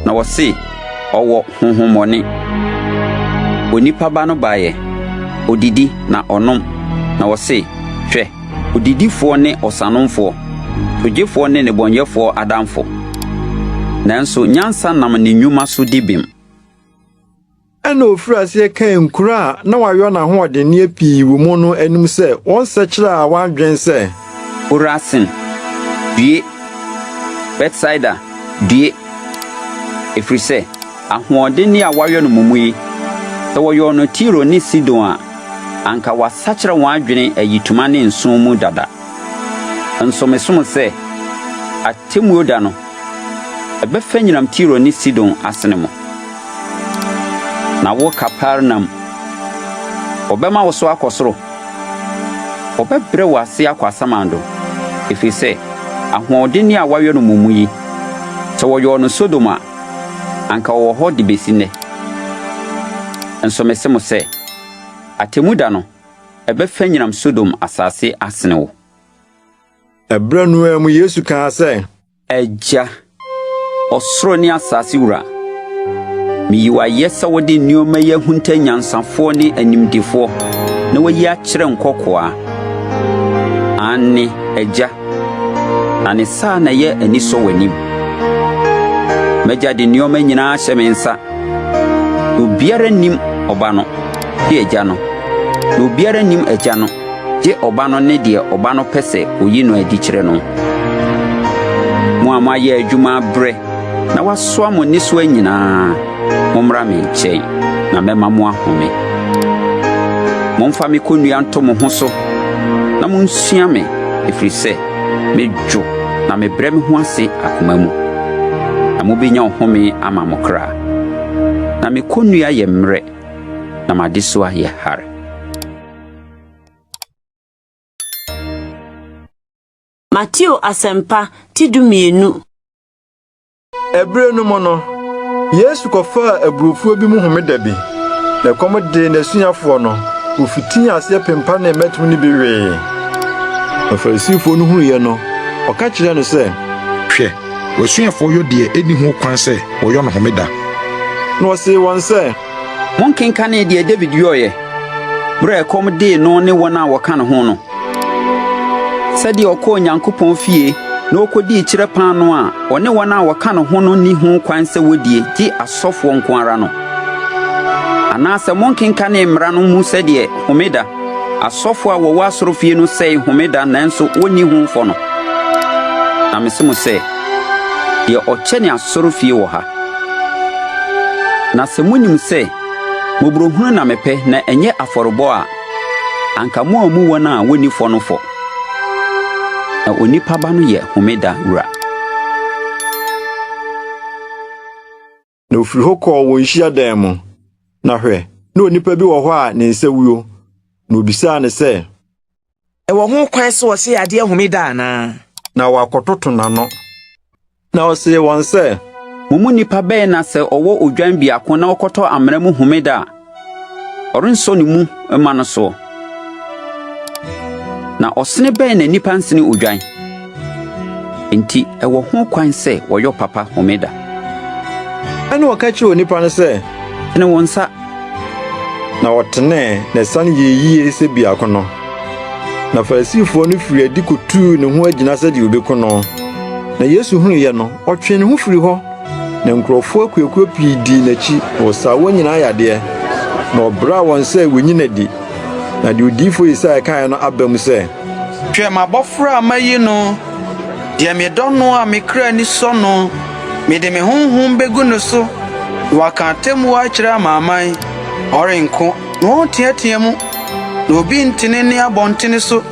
Speaker 10: na wɔse, 'Ɔwɔ honhommɔne. Onipa Ba no baeɛ, odidi na ɔnom, na wɔse, 'Hwɛ! Odidifoɔ ne ɔsanomfoɔ, togyefoɔ ne nnebɔneyɛfoɔ adamfo. Nanso nyansa nam ne nnwuma so di bem.
Speaker 2: Ɛnna ofirii aseɛ kaa nkuro a na wayɔ n'ahoɔdenneɛ pii wɔ mu no anim sɛ wɔnsɛkyerɛ wɔn adwene sɛ.
Speaker 10: Korasin, due! Betsaida, due! Ɛfiri sɛ ahoɔdenne a wɔayɔ no mo mu yi, sɛ wɔyɔɔ no Tiro ne Sidon a, anka wɔasakyera wɔn adwene ayitoma ne nsõ mu dada. Nso mise mo sɛ, atemmuo da no, ɛbɛfa nyinam Tiro ne Sidon asene mo. Na wo Kapernaum, wɔbɛma wo so akɔ soro? Wɔbɛbrɛ wo ase akɔ asamando, ɛfiri sɛ ahoɔdenne a wɔayɔ no mo mu yi, sɛ wɔyɔɔ no Sodom a, anka ɔwɔ hɔ de besi nnɛ. Nso mise mo sɛ, atemmu da no, ɛbɛfa nyinam Sodom asase asene wo.
Speaker 2: Ɛberɛ no ara mu Yesu kaa sɛ.
Speaker 10: Agya, ɔsoro ne asase wura, miyi wo ayɛ sɛ wode nneɛma yi ahunta anyansafoɔ ne animdefoɔ na woayi akyerɛ nkɔkoaa. Aane, Agya, na ne saa na ɛyɛ anisɔ w'anim. M'agya de nneɛma nyinaa ahyɛ me nsa. Na obiara nnim Ɔba no, gye Agya no, na obiara nnim Agya no, gye Ɔba no ne deɛ Ɔba no pɛ sɛ oyi no adi kyerɛ no. Mo a moayɛ adwuma abrɛ na wɔasoa mo nnesoa nyinaa, mommra me nkyɛn, na mɛma mo ahome. Momfa me kɔnnua nto mo ho so na munsua me, ɛfiri sɛ medwo na mebrɛ me ho ase akoma mu, na mubenya ɔhome ama mo kra. Na me kɔnnua yɛ mmerɛ, na m'adesoa yɛ hare.
Speaker 1: Mateo Asɛmpa ti 12.
Speaker 2: Ɛberɛ no mu no, Yesu kɔfaa aburofuo bi mu homeda bi, na ɛkɔm dee n'asuafoɔ no, wɔfitii aseɛ pempanee mmɛtem no bi wee. Na Farisifoɔ no hunuiɛ no, wɔka kyerɛɛ no sɛ.
Speaker 16: Hwɛ, w'asuafoɔ yɔ deɛ ɛnni ho kwan sɛ wɔyɔ no homeda.
Speaker 2: Na ɔsee wɔn sɛ.
Speaker 10: Monkenkanee deɛ Dawid yɔeɛ berɛ a ɛkɔm dee no ne wɔn a wɔka ne ho no? Sɛdeɛ ɔkɔɔ Onyankopɔn fie na ɔkɔdii kyerɛ paanoo a ɔne wɔn a wɔka ne ho no nni ho kwan sɛ wɔdie gye asɔfoɔ nko ara no. Anaasɛ monkenkanee Mmara no mu sɛdeɛ Homeda, asɔfoɔ a wɔwɔ asɔrefie no sɛe Homeda nanso wɔnni ho fɔ no? Na mese mo sɛ, deɛ ɔkyɛne asɔrefie wɔ ha. Na sɛ monim sɛ mmɔborɔhunu na mepɛ na ɛnyɛ afɔrebɔ a, anka moammu wɔn a wɔnni fɔ no fɔ. Na Onipa Ba no yɛ Homeda wura.
Speaker 2: Na ofiri hɔ kɔɔ wɔn hyiadan mu. Na hwɛ, na onipa bi wɔ hɔ a ne nsa wuo. Na obisaa no sɛ,
Speaker 7: Ɛwɔ ho kwan sɛ wɔhyɛ yadeɛ homeda anaa?
Speaker 2: Na wɔakɔtoto n'ano. Na ɔsee wɔn sɛ,
Speaker 10: Mo mu nipa bɛn na sɛ ɔwɔ odwan biako na ɔkɔtɔ amena mu homeda a, ɔrensɔ ne mu mma no soɔ? Na ɔsene bɛn na nnipa nsene odwan? Enti ɛwɔ ho kwan sɛ wɔyɔ papa homeda.
Speaker 2: Ɛnna ɔka kyerɛɛ onipa no sɛ,
Speaker 10: Tene wo nsa.
Speaker 2: Na ɔtenee, na ɛsane yɛɛ yiye sɛ biako no. Na Farisifoɔ no firii adi kotuu ne ho agyina sɛdeɛ wɔbɛku no. Na Yesu hunuiɛ no, ɔtwee ne ho firii hɔ. Na nkurɔfoɔ akuakuo pii dii n'akyi, na ɔsaa wɔn nyinaa yadeɛ, na ɔbraa wɔn sɛ wɔnyi no adi. Na deɛ odiyifoɔ Yesaia kaeɛ no aba mu sɛ.
Speaker 4: Hwɛ m'abɔfra a mayi no, deɛ medɔ no a me kra ani sɔ no. Mede me honhom begu no so, na waka atemmuo akyerɛ amanaman. Ɔrenko, na ɔrenteatea mu, na obi nte ne nne abɔntene so.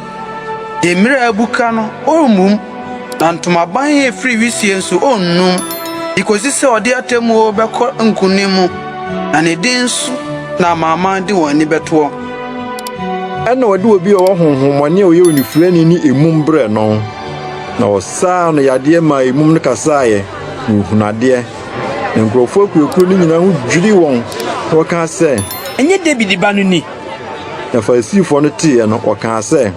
Speaker 4: Deɛ mmira abuka no, ɔremmum, na ntomaban a ɛfiri wisie nso, ɔrennum, de kɔsi sɛ ɔde atemmuo bɛkɔ nkonim mu, na ne din so na amanaman de wɔn ani bɛtoɔ.
Speaker 2: Ɛnna wɔde obi a ɔwɔ honhommɔne a ɔyɛ onifirani ne emum brɛɛ no, na ɔsaa no yadeɛ maa emum no kasaeɛ, na ɔhunuu adeɛ. Na nkurɔfoɔ akuakuo no nyinaa ho dwirii wɔn, na wɔkaa sɛ,
Speaker 8: Ɛnyɛ Dawid ba no ni?
Speaker 2: Na Farisifoɔ no teeɛ no, wɔkaa sɛ.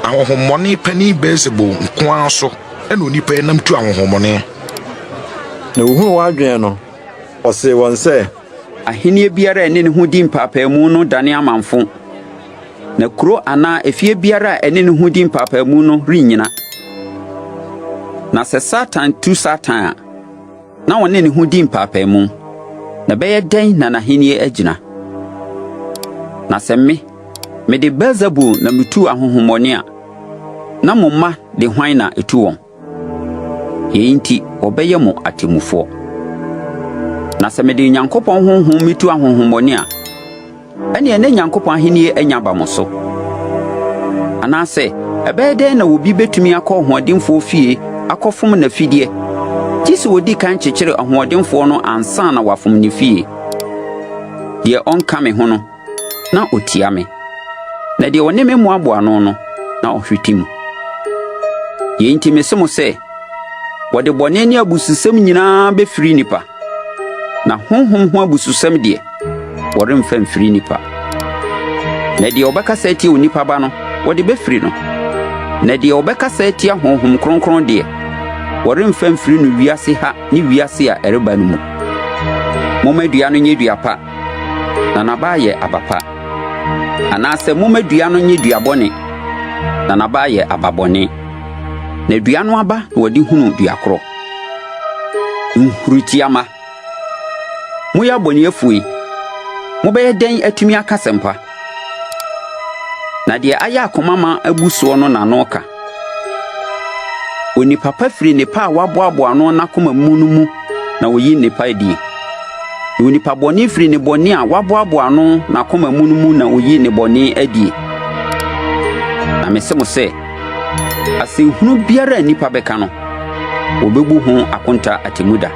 Speaker 16: Ahonhommɔne panin Beelsebul nko ara so na onipa yi nam tu ahonhommɔne.
Speaker 2: Na ohuu wɔn adwene no, ɔsee wɔn sɛ.
Speaker 10: Ahenni biara a ɛne ne ho di mpaapaemu no dane amamfõ, na kuro anaa efie biara a ɛne ne ho di mpaapaemu no rennyina. Na sɛ Satan tu Satan a, na ɔne ne ho di mpaapaemu, na ɛbɛyɛ dɛn na n'ahenni agyina? Na sɛ me, mede Beelsebul na mitu ahonhommɔne a, na mo mma de hwan na etu wɔn? Yei nti wɔbɛyɛ mo atemmufoɔ. Na sɛ mede Onyankopɔn honhom mitu ahonhommɔne a, ɛnneɛ na Nyankopɔn ahennie anya aba mo so. Anaasɛ ɛbɛyɛ dɛn na obi bɛtumi akɔ ɔhoɔdenfoɔ fie akɔfom n'afideɛ, gye sɛ ɔdi kan kyekyere ɔhoɔdenfoɔ no ansa na wafom ne fie? Deɛ ɔnka me ho no, na ɔtia me, na deɛ ɔne me mmoaboa ano no, na ɔhwete mu. Yei nti mese mo sɛ, wɔde bɔne ne abususɛm nyinaa bɛfiri nnipa, na honhom ho abususɛm deɛ, wɔremfa mfiri nnipa. Na deɛ ɔbɛkasa atia onipa Ba no, wɔde bɛfiri no. Na deɛ ɔbɛkasa atia Honhom Kronkron deɛ, wɔremfa mfiri no wiase ha ne wiase a ɛreba no mu. Momma dua no nyɛ dua pa, na n'aba ayɛ aba pa. Anaasɛ momma dua no nyɛ dua bɔne, na n'aba ayɛ aba bɔne. Na dua no aba na wɔde hunu dua korɔ. Nhuritia mma! Moyɛ abɔneɛfoɔ yi, mobɛyɛ dɛn atumi aka asɛmpa? Na deɛ ayɛ akoma ma abu soɔ no n'ano ka. Onipa pa firi nnepa a waboaboa ano n'akoma mu no mu na oyi nnepa adie. Na onipa bɔne firi ne bɔne a waboaboa ano n'akoma mu no mu na oyi ne bɔne adie. Na mese mo sɛ, asɛnhunu biara a nnipa bɛka no, wɔbɛbu ho akonta atemmuda.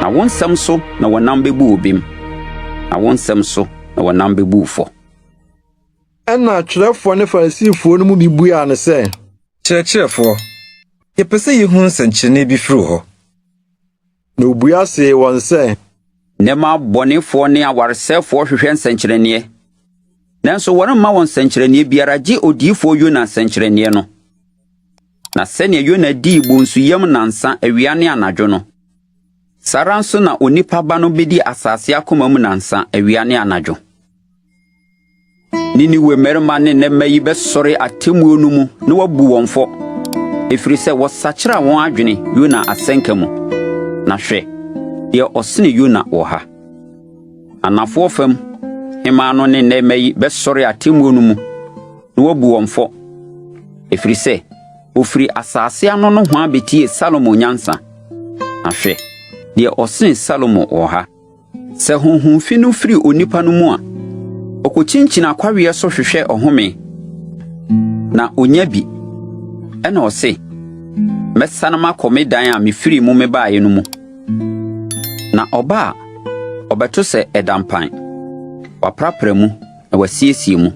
Speaker 10: Na wo nsɛm so na wɔnam bɛbu wo bem, na wo nsɛm so na wɔnam bɛbu wo fɔ.
Speaker 2: Ɛnna atwerɛfoɔ ne Farisifoɔ no mu bi buaa no sɛ.
Speaker 5: Kyerɛkyerɛfoɔ, yɛpɛ sɛ yɛhunu nsɛnkyerɛnne bi firi wo hɔ.
Speaker 2: Na ɔbua see wɔn sɛ.
Speaker 10: Nnɛ mma abɔnefoɔ ne awaresɛefoɔ hwehwɛ nsɛnkyerɛnneɛ, nanso wɔremma wɔn nsɛnkyerɛnneɛ biara gye odiyifoɔ Yona nsɛnkyerɛnneɛ no. Na sɛnea Yona dii bonsu yam nnansa awia ne anadwo no, saa ara nso na Onipa Ba no bedi asase akoma mu nnansa awia ne anadwo. Niniwe mmarima ne nnɛ mma yi bɛsɔre atemmuo no mu na wɔabu wɔn fɔ, ɛfiri sɛ wɔsakyeraa wɔn adwene Yona asɛnka mu. Na hwɛ, deɛ ɔsene Yona wɔ ha. Anafoɔ fam hemmaa no ne nnɛ mma yi bɛsɔre atemmuo no mu na wabu wɔn fɔ, ɛfiri sɛ wɔfiri asase ano nohoa bɛtiee Salomo nyansa. Na hwɛ, deɛ ɔsene Salomo wɔ ha. Sɛ honhom fi no firi onipa no mu a, ɔkɔkyinkyini akwaweɛ so hwehwɛ ɔhome, na ɔnya bi. Ɛnna ɔse, 'Mɛsane makɔ me dan a mefirii mu mebaeɛ no mu. Na ɔba a, ɔbɛto sɛ ɛda mpan, wɔaprapra mu na wɔasiesie mu.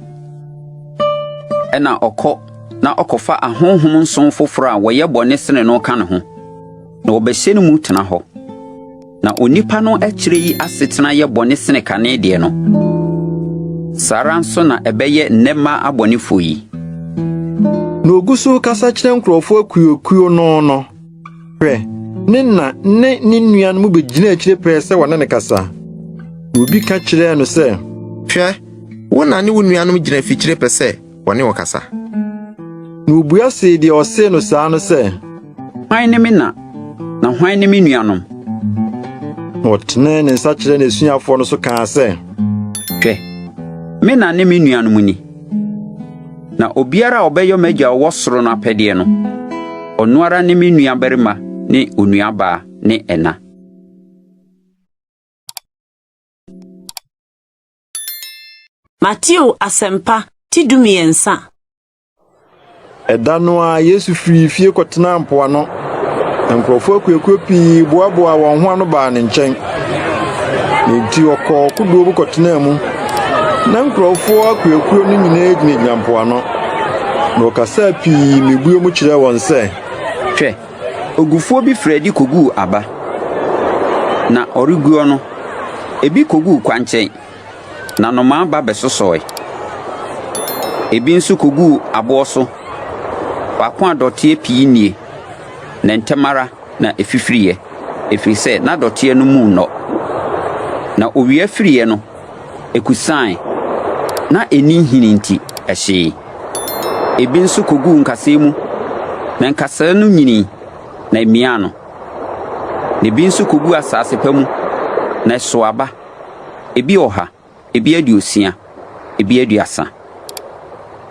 Speaker 10: Ɛnna ɔkɔ na ɔkɔfa ahonhom nson foforo a wɔyɛ bɔne sene no ka ne ho, na wɔbɛhyɛ no mu tena hɔ. Na onipa no akyire yi asetena yɛ bɔne sene kane deɛ no. Saa ara nso na ɛbɛyɛ nnɛ mma abɔnefoɔ yi.
Speaker 2: Na ogu so rekasa kyerɛ nkurɔfoɔ akuokuo no no, hwɛ, ne na ne ne nuanom bɛgyinaa akyire pɛɛ sɛ wɔne no kasa. Na obi ka kyerɛɛ no sɛ,
Speaker 13: Hwɛ, wo na ne wo nuanom gyina afikyire pɛ sɛ wɔne wo kasa.
Speaker 2: Na obua see deɛ ɔsee no saa no sɛ,
Speaker 10: Hwan ne me na, na hwan ne me nuanom?
Speaker 2: Na ɔtenee ne nsa kyerɛɛ n'asuafoɔ no so kaa sɛ,
Speaker 10: Hwɛ, me na ne me nuanom ni. Na obiara a ɔbɛyɔ m'agya a ɔwɔ soro no apɛdeɛ no, ɔno ara ne me nuabarima ne onuabaa ne ɛna.
Speaker 1: Mateo Asɛmpa ti 13.
Speaker 2: Ɛda no ara Yesu firii fie kɔtenaa mpoano, na nkurɔfoɔ akuakuo pii boaboaa wɔn ho ano baa ne nkyɛn. Na enti ɔkɔɔ kodoɔ mu kɔtenaa mu. Na nkurɔfoɔ akuakuo no nyinaa gyinagyina mpoano. Na ɔkasaa pii mmebuo mu kyerɛɛ wɔn sɛ.
Speaker 10: Hwɛ, ogufoɔ bi firii adi kɔguu aba. Na ɔreguo no, ebi kɔguu kwankyɛn. Na nnomaa ba bɛsosɔe. Ebi nso koguu aboɔ so, faako a dɔteɛ pii nnie, na ntɛm ara na ɛfifiriiɛ, ɛfiri sɛ na dɔteɛ no mu nnɔ. Na owia firiiɛ no, ɛkusae, na ɛnni nhini nti, ɛhyee. Ebi nso koguu nkasɛɛ mu, na nkasɛɛ no nyinii, na ɛmiaa no. Na ebi nso koguu asase pa mu, na ɛsoo aba. Ebi ɔha, ebi aduosia, ebi aduasa.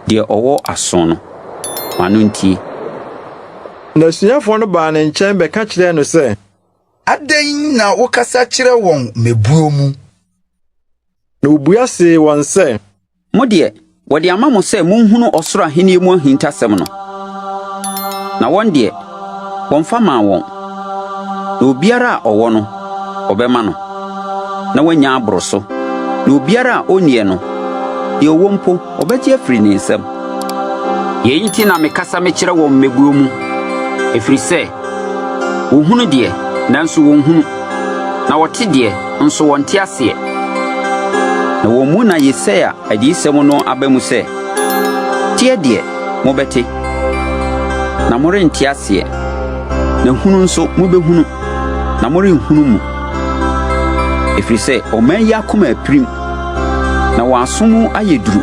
Speaker 10: Deɛ ɔwɔ aso no, ma no ntie.
Speaker 2: Na asuafoɔ no baa ne nkyɛn bɛka kyerɛɛ no sɛ.
Speaker 9: Adɛn na wokasa kyerɛ wɔn mmebuo mu?
Speaker 2: Na obua see wɔn sɛ.
Speaker 10: Mo deɛ, wɔde ama mo sɛ monhunu ɔsoro ahennie mu ahintasɛm no, na wɔn deɛ, wɔmfa mmaa wɔn. Na obiara a ɔwɔ no, wɔbɛma no, na wanya aboro so, na obiara a ɔnnie no, deɛ ɔwɔ mpo, wɔbɛgye afiri ne nsam. Yei nti na mekasa mekyerɛ wɔn mmebuo mu, ɛfiri sɛ, wɔhunu deɛ, nanso wɔnhunu, na wɔte deɛ, nso wɔnte aseɛ. Na wɔn mu na Yesaia adiyisɛm no aba mu sɛ, Teɛ deɛ, mobɛte, na morente aseɛ, na hunu nso mobɛhunu, na morenhunu mu. Ɛfiri sɛ ɔman yi akoma apirim, na wɔn aso mu ayɛ duru,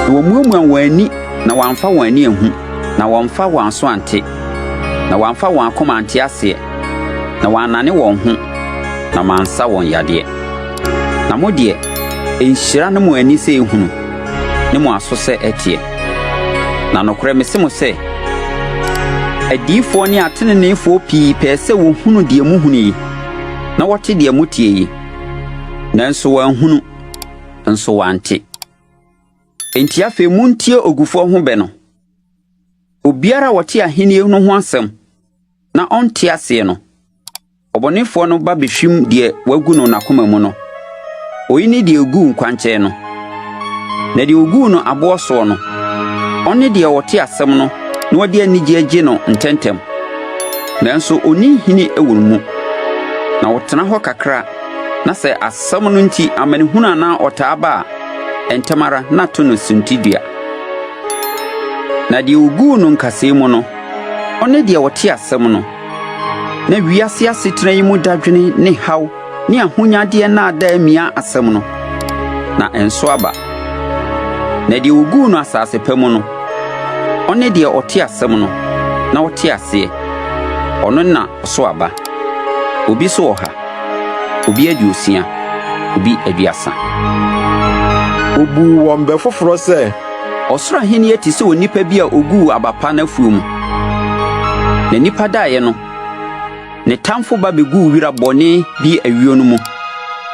Speaker 10: na wɔamuamua wɔn ani na wɔamfa wɔn ani anhu, na wɔamfa wɔn aso ante, na wɔamfa wɔn akoma ante aseɛ, na wɔannane wɔn ho, na mansa wɔn yadeɛ. Na mo deɛ, nhyira ne mo ani sɛ ehunu, ne mo aso sɛ ɛteɛ. Na nokorɛ mese mo sɛ, adiyifoɔ ne ateneneefoɔ pii pɛɛ sɛ wɔhunu deɛ mohunu yi, na wɔte deɛ moteɛ yi, nanso wɔanhunu, nso wɔante. Enti afei muntie ogufoɔ ho bɛ no. Obiara a ɔte ahenni no ho asɛm na ɔnte aseɛ no, ɔbɔnefoɔ no ba behwim deɛ wagu no n'akoma mu no. Oyi ne deɛ oguu nkwankyɛn no. Na deɛ oguu no aboɔ soɔ no, ɔne deɛ ɔte asɛm no na ɔde anigyeɛ gye no ntɛmntɛm. Nanso onni nhini wɔ ne mu, na ɔtena hɔ kakra na sɛ asɛm no nti amanehunu anaa ɔtaa ba a, ntɛm ara na to no suntidua. Na deɛ oguu no nkasɛɛ mu no, ɔne deɛ ɔte asɛm no, na wiase asetena yi mu dadwene ne haw ne ahonyadeɛ nnaadaa mia asɛm no, na ɛnso aba. Na deɛ oguu no asase pa mu no, ɔne deɛ ɔte asɛm no, na ɔte aseɛ, ɔno na ɔso aba. Obi so ɔha, obi aduosia, Obi 30.
Speaker 2: Obuu wɔn bɛ foforɔ sɛ.
Speaker 10: Ɔsoro ahennie te sɛ onipa bi a oguu aba pa n'afuo mu. Na nnipa daeɛ no, ne tamfo ba beguu wira bɔne bi ayuo no mu,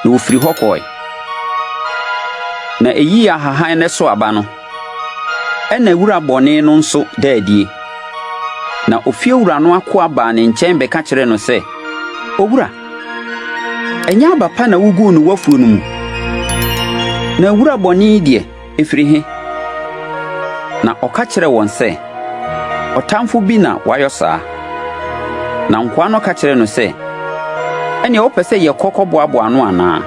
Speaker 10: na ofiri hɔ kɔe. Na eyii ahahan no so aba no, ɛnna wura bɔne no nso daa adie. Na ofiewura no akoa baa ne nkyɛn bɛka kyerɛɛ no sɛ, Owura, ɛnyɛ aba pa na wuguu no w'afuo no mu? Na wura bɔne yi deɛ, ɛfiri he? Na ɔka kyerɛɛ wɔn sɛ, Ɔtamfo bi na wayɔ saa. Na nkoa no ka kyerɛɛ no sɛ, Ɛnneɛ wopɛ sɛ yɛkɔ kɔboaboa ano anaa?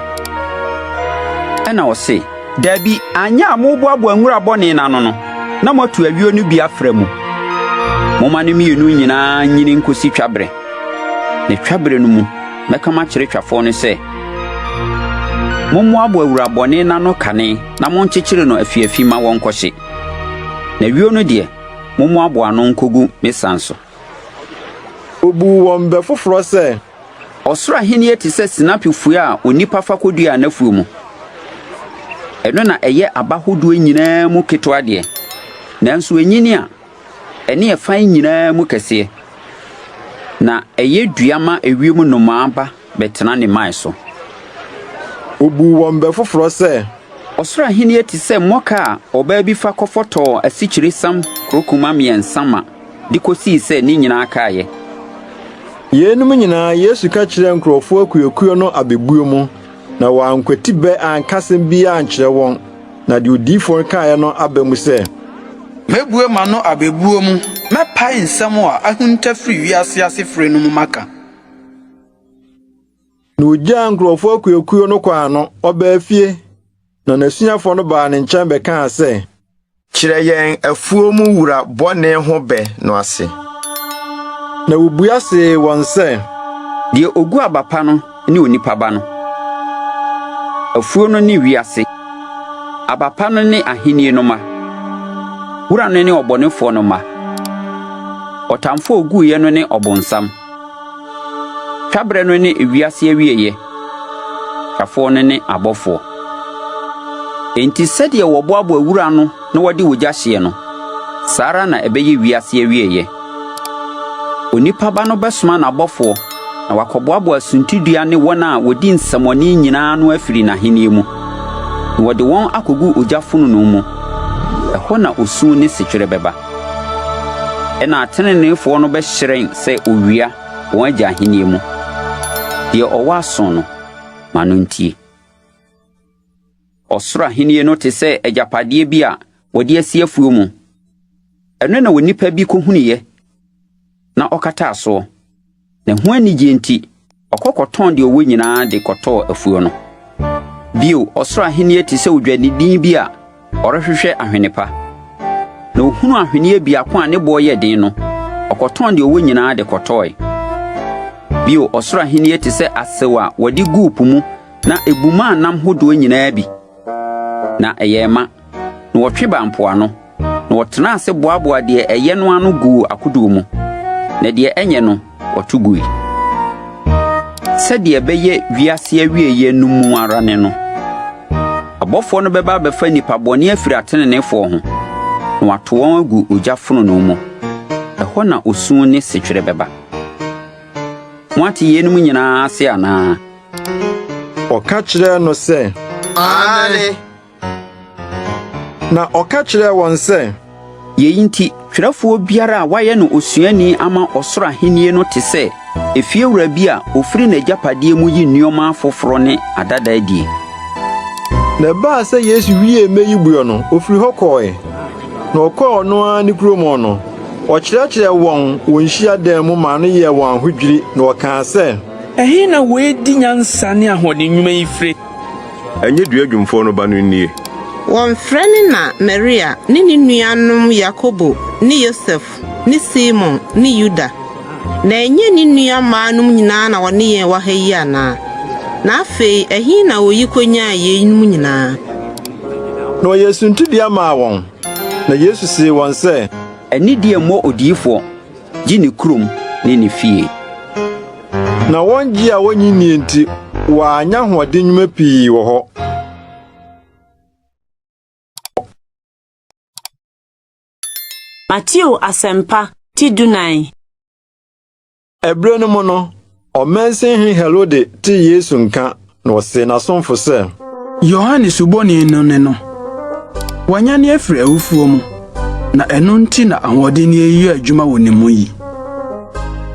Speaker 10: Ɛnna ɔse, Dabi, anyɛ a moreboaboa nwura bɔne no ano no, na moatu ayuo no bi afra mu. Momma no mmienu nyinaa nyini nkosi twabere. Na twabere no mu, mɛka makyerɛ twafoɔ no sɛ, Mommoaboa wura bɔne no ano kane na monkyekyere no afiafi ma wɔnkɔhye. Na ayuo no deɛ, mommoaboa ano nkogu me san so.
Speaker 2: Obuu wɔn bɛ foforɔ sɛ.
Speaker 10: Ɔsoro ahenni te sɛ sinapi fua a onipa fa koduaa n'afuo mu. Ɛno na ɛyɛ aba hodoɔ nyinaa mu ketewa deɛ, nanso ɛnyini a, ɛne ɛfan nyinaa mu kɛseɛ, na ɛyɛ dua ma ewiem nnomaa ba bɛtena ne mman so.
Speaker 2: Obuu wɔn bɛ foforɔ sɛ.
Speaker 10: Ɔsoro ahenni te sɛ mmɔka a ɔbaa bi fa kɔfɔtɔɔ asikyiresiam korokoma mmiɛnsa ma de kosii sɛ ne nyinaa kaeɛ.
Speaker 2: Yeinom nyinaa Yesu ka kyerɛɛ nkurɔfoɔ akuakuo no abebuo mu, na wankwati bɛ anka asɛm biara ankyerɛ wɔn, na deɛ odiyifoɔ no kaeɛ no aba mu sɛ.
Speaker 4: Mɛbue m'ano abebuo mu, mɛpae nsɛm a ahunta firi wiase asefire no mu maka.
Speaker 2: Na ogyaa nkurɔfoɔ akuakuo no kwan no, ɔbaa fie, na n'asuafoɔ no baa ne nkyɛn bɛkaa sɛ.
Speaker 13: Kyerɛ yɛn afuo mu wura bɔne ho bɛ no ase.
Speaker 2: Na obua see wɔn sɛ.
Speaker 10: Deɛ ogu aba pa no ne Onipa Ba no. Afuo no ne wiase. Aba pa no ne ahenni no mma. Wura no ne ɔbɔnefoɔ no mma. Ɔtamfo a oguiɛ no ne ɔbonsam. Twaberɛ no ne ewiase awieeɛ, twafoɔ no ne abɔfoɔ. Enti sɛdeɛ wɔboaboa wura ano na wɔde ogya hyeɛ no, saa ara na ɛbɛyɛ wiase awieeɛ. Onipa Ba no bɛsoma n'abɔfoɔ na wɔakɔboaboa suntidua ne wɔn a wɔdi nsɛmmɔne nyinaa ano afiri n'ahennie mu, na wɔde wɔn akɔgu ogya fononoo mu. Ɛhɔ na osu ne setwerɛ bɛba. Ɛnna ateneneefoɔ no bɛhyerɛn sɛ owia wɔn Agya ahennie mu. Deɛ ɔwɔ aso no, ma no ntie. Ɔsoro ahennie no te sɛ agyapadeɛ bi a wɔde asie afuo mu. Ɛno na onipa bi kɔhunuiɛ na ɔkataa soɔ. Na ɛho anigyeɛ nti, ɔkɔ kɔtɔn deɛ ɔwɔ nyinaa de kɔtɔɔ afuo no. Bio, ɔsoro ahennie te sɛ odwadini bi a ɔrehwehwɛ ahwene pa. Na ohunuu ahweneɛ biako a ne boɔ yɛ den no, ɔkɔtɔn deɛ ɔwɔ nyinaa de kɔtɔɔe. Bio, ɔsoro ahennie te sɛ asau a wɔde guu po mu na ebumaa nam hodoɔ nyinaa bi. Na ɛyɛɛ ma, na wɔtwe baa mpoano, na wɔtenaa ase boaboaa deɛ ɛyɛ no ano guu akodoɔ mu, na deɛ ɛnyɛ no, wɔto gui. Sɛdeɛ ɛbɛyɛ wiase awieeɛ no mu ara ne no. Abɔfoɔ no bɛba abɛfa nnipa bɔne afiri ateneneefoɔ ho, na wɔato wɔn agu ogya fononoo mu. Ɛhɔ na osu ne setwerɛ bɛba. Moate yeinom nyinaa ase anaa?
Speaker 2: Ɔka kyerɛɛ no sɛ.
Speaker 13: Aane.
Speaker 2: Na ɔka kyerɛɛ wɔn sɛ.
Speaker 10: Yei nti, twerɛfoɔ biara a wɔayɛ no osuani ama ɔsoro ahennie no te sɛ efiewura bi a ofiri n'agyapadeɛ mu yi nneɛma afoforɔ ne adada adie.
Speaker 2: Na ɛbaa sɛ Yesu wiee mmɛ yi buo no, ofiri hɔ kɔe. Na ɔkɔɔ ɔno ara ne kurom no, ɔkyerɛkyerɛɛ wɔn wɔ nhyiadan mu maa no yɛɛ wɔn ahodwiri, na ɔkaa sɛ.
Speaker 8: Ɛhe na wei di nyansa ne ahoɔden nnwuma yi fire?
Speaker 6: Ɛnyɛ dua dwumfoɔ no ba no nie?
Speaker 15: Wɔmfrɛ ne na Maria ne ne nuanom Yakobo ne Yosef ne Simon ne Yuda? Na ɛnyɛ ne nua mmaanom nyinaa na wɔne yɛn wɔ ha yi anaa? Na afei ɛhe na oyi konyaa yeinom nyinaa?
Speaker 2: Na ɔyɛɛ suntidua maa wɔn. Na Yesu see wɔn sɛ.
Speaker 10: Anidie mmɔ odiyifoɔ, gye ne kurom ne ne fie.
Speaker 2: Na wɔn gye a wonnye nnie nti, Wanyɛ ahoɔden nnwuma pii wɔ hɔ.
Speaker 1: Mateo Asɛmpa ti dunan.
Speaker 2: Ɛberɛ no mu no, ɔmansin hene Herode tee Yesu nka, na ɔsee n'asomfo sɛ.
Speaker 4: Yohane Suboni no ne no. Wanyane afiri awufoɔ mu, na ɛno nti na ahoɔdenneɛ yi yɛ adwuma wɔ ne mu yi.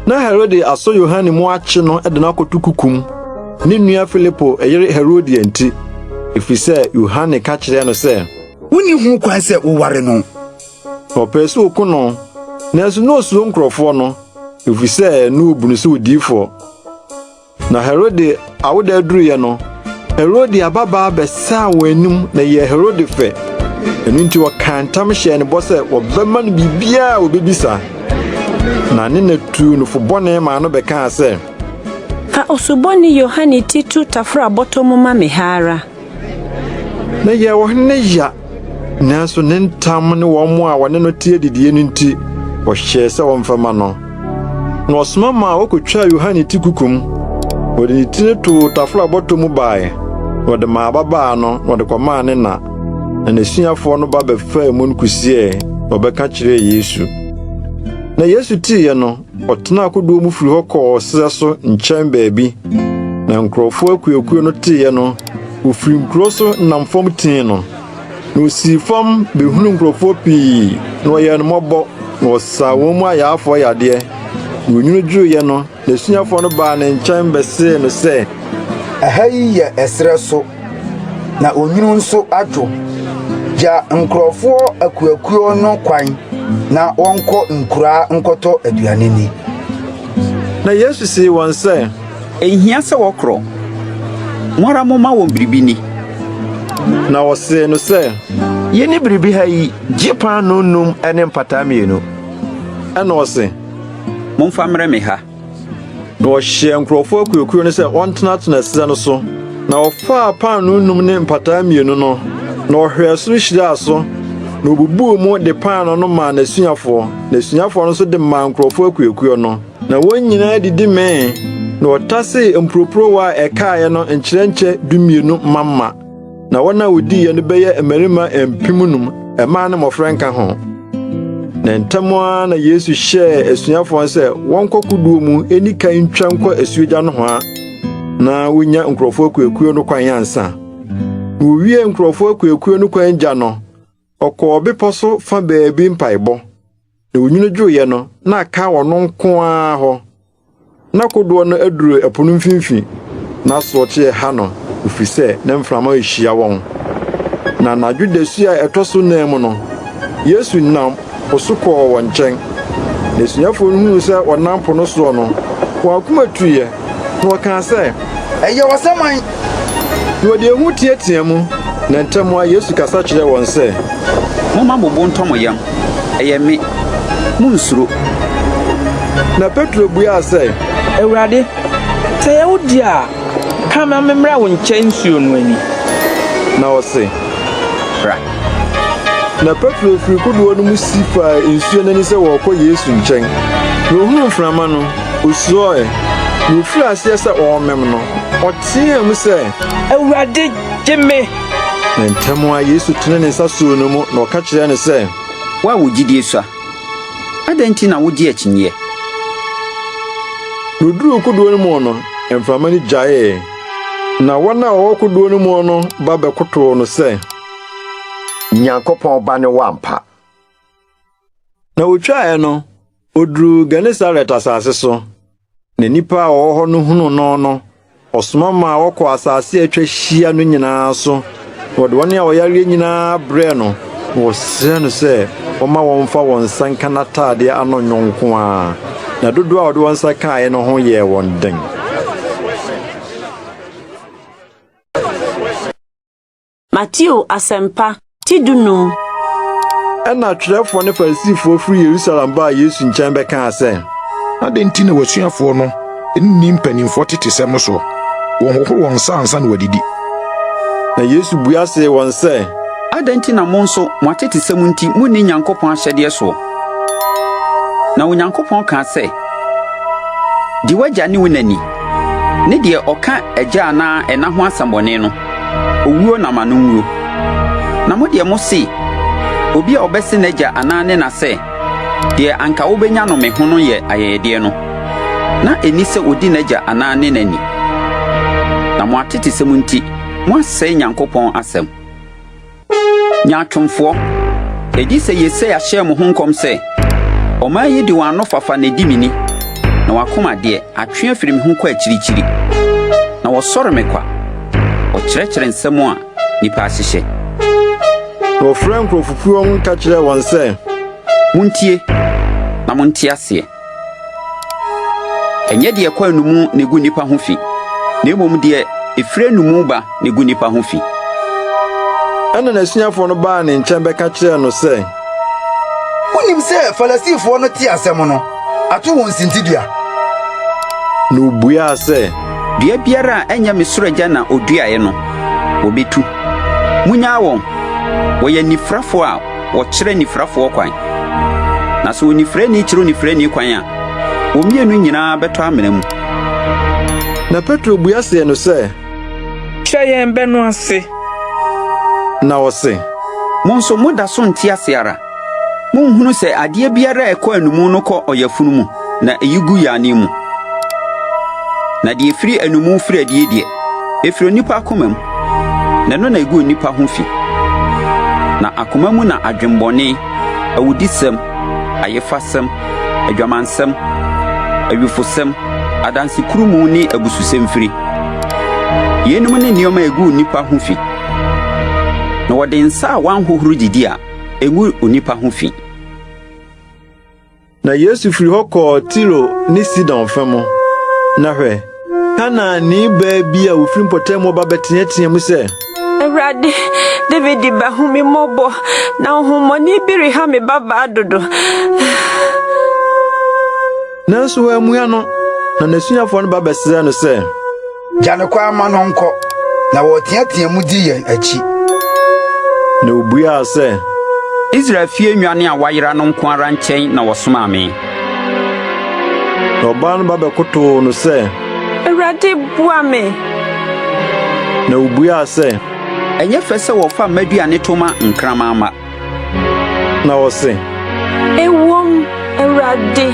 Speaker 2: Na Herode asɔ Yohane mu akye no de no akɔto kuku mu, ne nua Filipo yere Herodia nti, ɛfiri sɛ Yohane ka kyerɛɛ no sɛ.
Speaker 9: Wonni ho kwan sɛ woware no.
Speaker 2: Na ɔpɛɛ sɛ oku no, nanso na osuro nkurɔfoɔ no, efisɛ na obu no sɛ odiyifoɔ. Na Herode awoda duruiɛ no, Herode ababaa bɛsaa wɔn anim na ɛyɛɛ Herode fɛ. Ɛno nti ɔkaa ntam hyɛɛ no bɔ sɛ wɔbɛma no biribiara a obebisa. Na ne na tuu no fo bɔne maa no bɛkaa sɛ.
Speaker 1: Fa Osuboni Yohane ti to tafra bɔtɔ mu ma me ha ara.
Speaker 2: Na ɛyɛɛ ɔhene no ya, nanso ne ntam ne wɔn a wɔne no te adidie no nti, ɔhyɛɛ sɛ wɔmfa ma no. Na ɔsoma maa wɔkɔtwaa Yohane ti kukum. Wɔde ne ti no too tafla bɔtɔ mu baeɛ, na wɔde maa ababaa no, na ɔde kɔmaa ne na. Na n'asuafoɔ no ba bɛfaa mu no kɔsiee, na wɔbɛka kyerɛɛ Yesu. Na Yesu teeɛ no, Ɔtenaa kodoɔ mu firi hɔ kɔɔ serɛ so nkyɛn baabi. Na nkurɔfoɔ akuakuo no teeɛ no, wɔfiri nkuro so nam fam tii no. Na ɔsii fam bɛhunuu nkurɔfoɔ pii, na ɔyɛɛ no mmɔbɔ, na ɔsaa wɔn mu ayaafoɔ yadeɛ. Na onwunu dwoeɛ no, n'asuafoɔ no baa ne nkyɛn bɛsee no sɛ,
Speaker 9: Ɛha yi yɛ ɛserɛ so, na onwunu nso adwo. Gya nkurɔfoɔ akuakuo no kwan na wɔnkɔ nkuraa nkɔtɔ aduane nni.
Speaker 2: Na Yesu see wɔn sɛ,
Speaker 10: Enhia sɛ wɔkorɔ. Mo ara momma wɔn biribi nni.
Speaker 2: Na wɔsee no sɛ,
Speaker 12: Yenni biribi ha yi gye paanoo num ne mpataa mmienu.
Speaker 2: Ɛnna ɔse,
Speaker 10: Momfa mmrɛ me ha.
Speaker 2: Na ɔhyɛɛ nkurɔfoɔ akuakuo no sɛ wɔntenatena ɛserɛ no so. Na ɔfaa paanoo num ne mpataa mmienu no, na ɔhwɛɛ soro hyiraa so, na ɔbubuu mu de paanoo no maa n'asuafoɔ, na asuafoɔ no nso de maa nkurɔfoɔ akuakuo no. Na wɔn nyinaa didi mee, na wɔtasee mporoporowa a ɛkaeɛ no nkyerɛnkyɛ dumienu mama. Na wɔn a wodiiɛ no bɛyɛ mmarima mpemnum, mmaa ne mmɔfra nka ho. Na ntɛm ara na Yesu hyɛɛ asuafoɔ no sɛ wɔnkɔ kodoɔ mu nni kan ntwa nkɔ asuogya nohoa na wonya nkurɔfoɔ akuakuo no kwan ansa. Na wowiee nkurɔfoɔ akuakuo no kwan gya no, ɔkɔɔ bepɔ so fa baabi mpaebɔ. Na onwunu dwoeɛ no, na aka ɔno nko ara hɔ. Na kodoɔ no aduru ɛpo no mfimfini, na asorɔkye reha no, ɛfiri sɛ na mframa rehyia wɔn. Na anadwo dasu a ɛtɔ so nnan mu no, Yesu nam po so kɔɔ wɔn nkyɛn. Na asuafoɔ no hunuu sɛ ɔnam po no soɔ no, wɔn akoma tuiɛ, na wɔkaa sɛ,
Speaker 9: Ɛyɛ ɔsaman!
Speaker 2: Na wɔde ehu teɛteɛɛ mu, na ntɛm ara Yesu kasa kyerɛɛ wɔn sɛ,
Speaker 10: Momma mo bo ntɔ mo yam, ɛyɛ me, munnsuro.
Speaker 2: Na Petro buaa sɛ.
Speaker 8: Awurade, sɛ ɛyɛ wo de a, ka ma memmra wo nkyɛn nsuo no ani.
Speaker 2: Na ɔse,
Speaker 10: Bra.
Speaker 2: Na Petro firi kodoɔ no mu si faa nsuo no ani sɛ ɔrekɔ Yesu nkyɛn. Na ɔhunuu mframa no, osurɔe, na ofirii aseɛ sɛ ɔremem no, ɔteaa mu sɛ.
Speaker 8: Awurade, gye me!
Speaker 2: Na ntɛm ara Yesu tenee ne nsa soo no mu, na ɔka kyerɛɛ no sɛ.
Speaker 10: Wo a wo gyidie sua, adɛn nti na wogye akyinnyeɛ?
Speaker 2: Na oduruu kodoɔ no mu no, mframa no gyaee. Na wɔn a wɔwɔ kodoɔ no mu no ba bɛkotow no sɛ.
Speaker 12: Nyankopɔn Ba ne wo ampa!
Speaker 2: Na wotwaeɛ no, oduruu Genesaret asase so. Na nnipa a wɔwɔ hɔ no hunuu no no, ɔsoma maa wɔkɔɔ asase a atwa ahyia no nyinaa so, na wɔde wɔn a wɔyareɛ nyinaa brɛɛ no, na wɔsrɛɛ no sɛ ɔmma wɔmfa wɔn nsa nka n'atadeɛ ano nnwo nko ara. Na dodoɔ a wɔde wɔn nsa kaeɛ no ho yɛɛ wɔn den.
Speaker 1: Mateo Asɛmpa, ti dunum.
Speaker 2: Ɛnna atwerɛfoɔ ne Farisifoɔ firi Yerusalem baa Yesu nkyɛn bɛkaa sɛ.
Speaker 16: Adɛn nti na w'asuafoɔ no nni mpanimfoɔ tetesɛm no soɔ? Wɔnhohoro wɔn nsa ansa na wɔadidi.
Speaker 2: Na Yesu bua see wɔn sɛ.
Speaker 10: Adɛn nti na mo nso mo atetesɛm nti munni Nyankopɔn ahyɛdeɛ soɔ? Na Onyankopɔn kaa sɛ, 'Di w'agya ne wo na ni. Ne deɛ ɔka agya anaa ɛna ho asɛmmɔne no, owuo na ma no nwuo. Na mo deɛ mose, obi a ɔbɛse n'agya anaa ne na sɛ, Deɛ anka wobɛnya no me ho no yɛ ayɛyɛdeɛ no, na ɛnni sɛ ɔdi n'agya anaa ne na ni. Na mo atetesɛm nti, moasɛe Nyankopɔn asɛm. Nyaatwomfoɔ, ɛdi sɛ Yesaia hyɛɛ mo ho nkɔm sɛ, 'Ɔman yi de wɔn ano fafa na edi me ni, na wɔn akoma deɛ, atwe afiri me ho kɔ akyirikyiri. Na wɔsɔre me kwa, wɔkyerɛkyerɛ nsɛm a nnipa ahyehyɛ.
Speaker 2: Na ɔfrɛɛ nkurɔfokuo no ka kyerɛɛ wɔn sɛ,
Speaker 10: Muntie, na monte aseɛ. Ɛnyɛ deɛ ɛkɔ anomu na egu nnipa ho fi, na mmom deɛ efiri anomu ba na egu nnipa ho fi.
Speaker 2: Ɛnna n'asuafoɔ no baa ne nkyɛn bɛka kyerɛɛ no sɛ,
Speaker 9: Wunim sɛ Farisifoɔ no tee asɛm no, ato wɔn sintidua?
Speaker 2: Na obuaa sɛ,
Speaker 10: Dua biara a ɛnyɛ me soro Agya na oduaeɛ no, wɔbɛtu. Munnyaa wɔn! Wɔyɛ anifurafoɔ a wɔkyerɛ anifurafoɔ kwan. Na sɛ onifirani kyerɛ onifirani kwan a, wɔn mmienu nyinaa bɛtɔ amena mu.
Speaker 2: Na Petro bua see no sɛ,
Speaker 7: Kyerɛ yɛn bɛ no ase.
Speaker 2: Na ɔse,
Speaker 10: Mo nso moda so nte ase ara? Munhunu sɛ adeɛ biara a ɛkɔ anomu no kɔ ɔyafunu mu na eyi gu yaane mu? Na deɛ ɛfiri anomu firi adie deɛ, ɛfiri onipa akoma mu, na ɛno na ɛgu onipa ho fi. Na akoma mu na adwemmɔne, awudisɛm, ayefasɛm, adwamansɛm, awifosɛm, adansekurumu ne abususɛm firi. Yeinom ne nneɛma a ɛgu onipa ho fi. Na wɔde nsa a wɔanhohoro didi a, ɛngu onipa ho fi.
Speaker 2: Na Yesu firi hɔ kɔɔ Tiro ne Sidon fa mu. Na hwɛ, Kanaanni baa bi a ofiri mpɔtam hɔ ba bɛteɛteɛɛ mu sɛ,
Speaker 1: Awurade, Dawid ba, hu me mmɔbɔ, na honhommɔne bi reha me babaa dodo.
Speaker 2: Nanso wammua no. Na n'asuafoɔ no ba bɛsrɛɛ no sɛ,
Speaker 9: Gya no kwan ma no nkɔ, na wɔreteatea mu di yɛn akyi.
Speaker 2: Na obuaa sɛ,
Speaker 10: Israel fie nnwane a wɔayera no nko ara nkyɛn na wɔsomaa me.
Speaker 2: Na ɔbaa no ba bɛkotow no sɛ,
Speaker 1: Awurade, boa me!
Speaker 2: Na obuaa sɛ,
Speaker 10: Ɛnyɛ fɛ sɛ wɔfa mmaduane to ma nkraman mma.
Speaker 2: Na ɔse.
Speaker 1: Ɛwom, Awurade,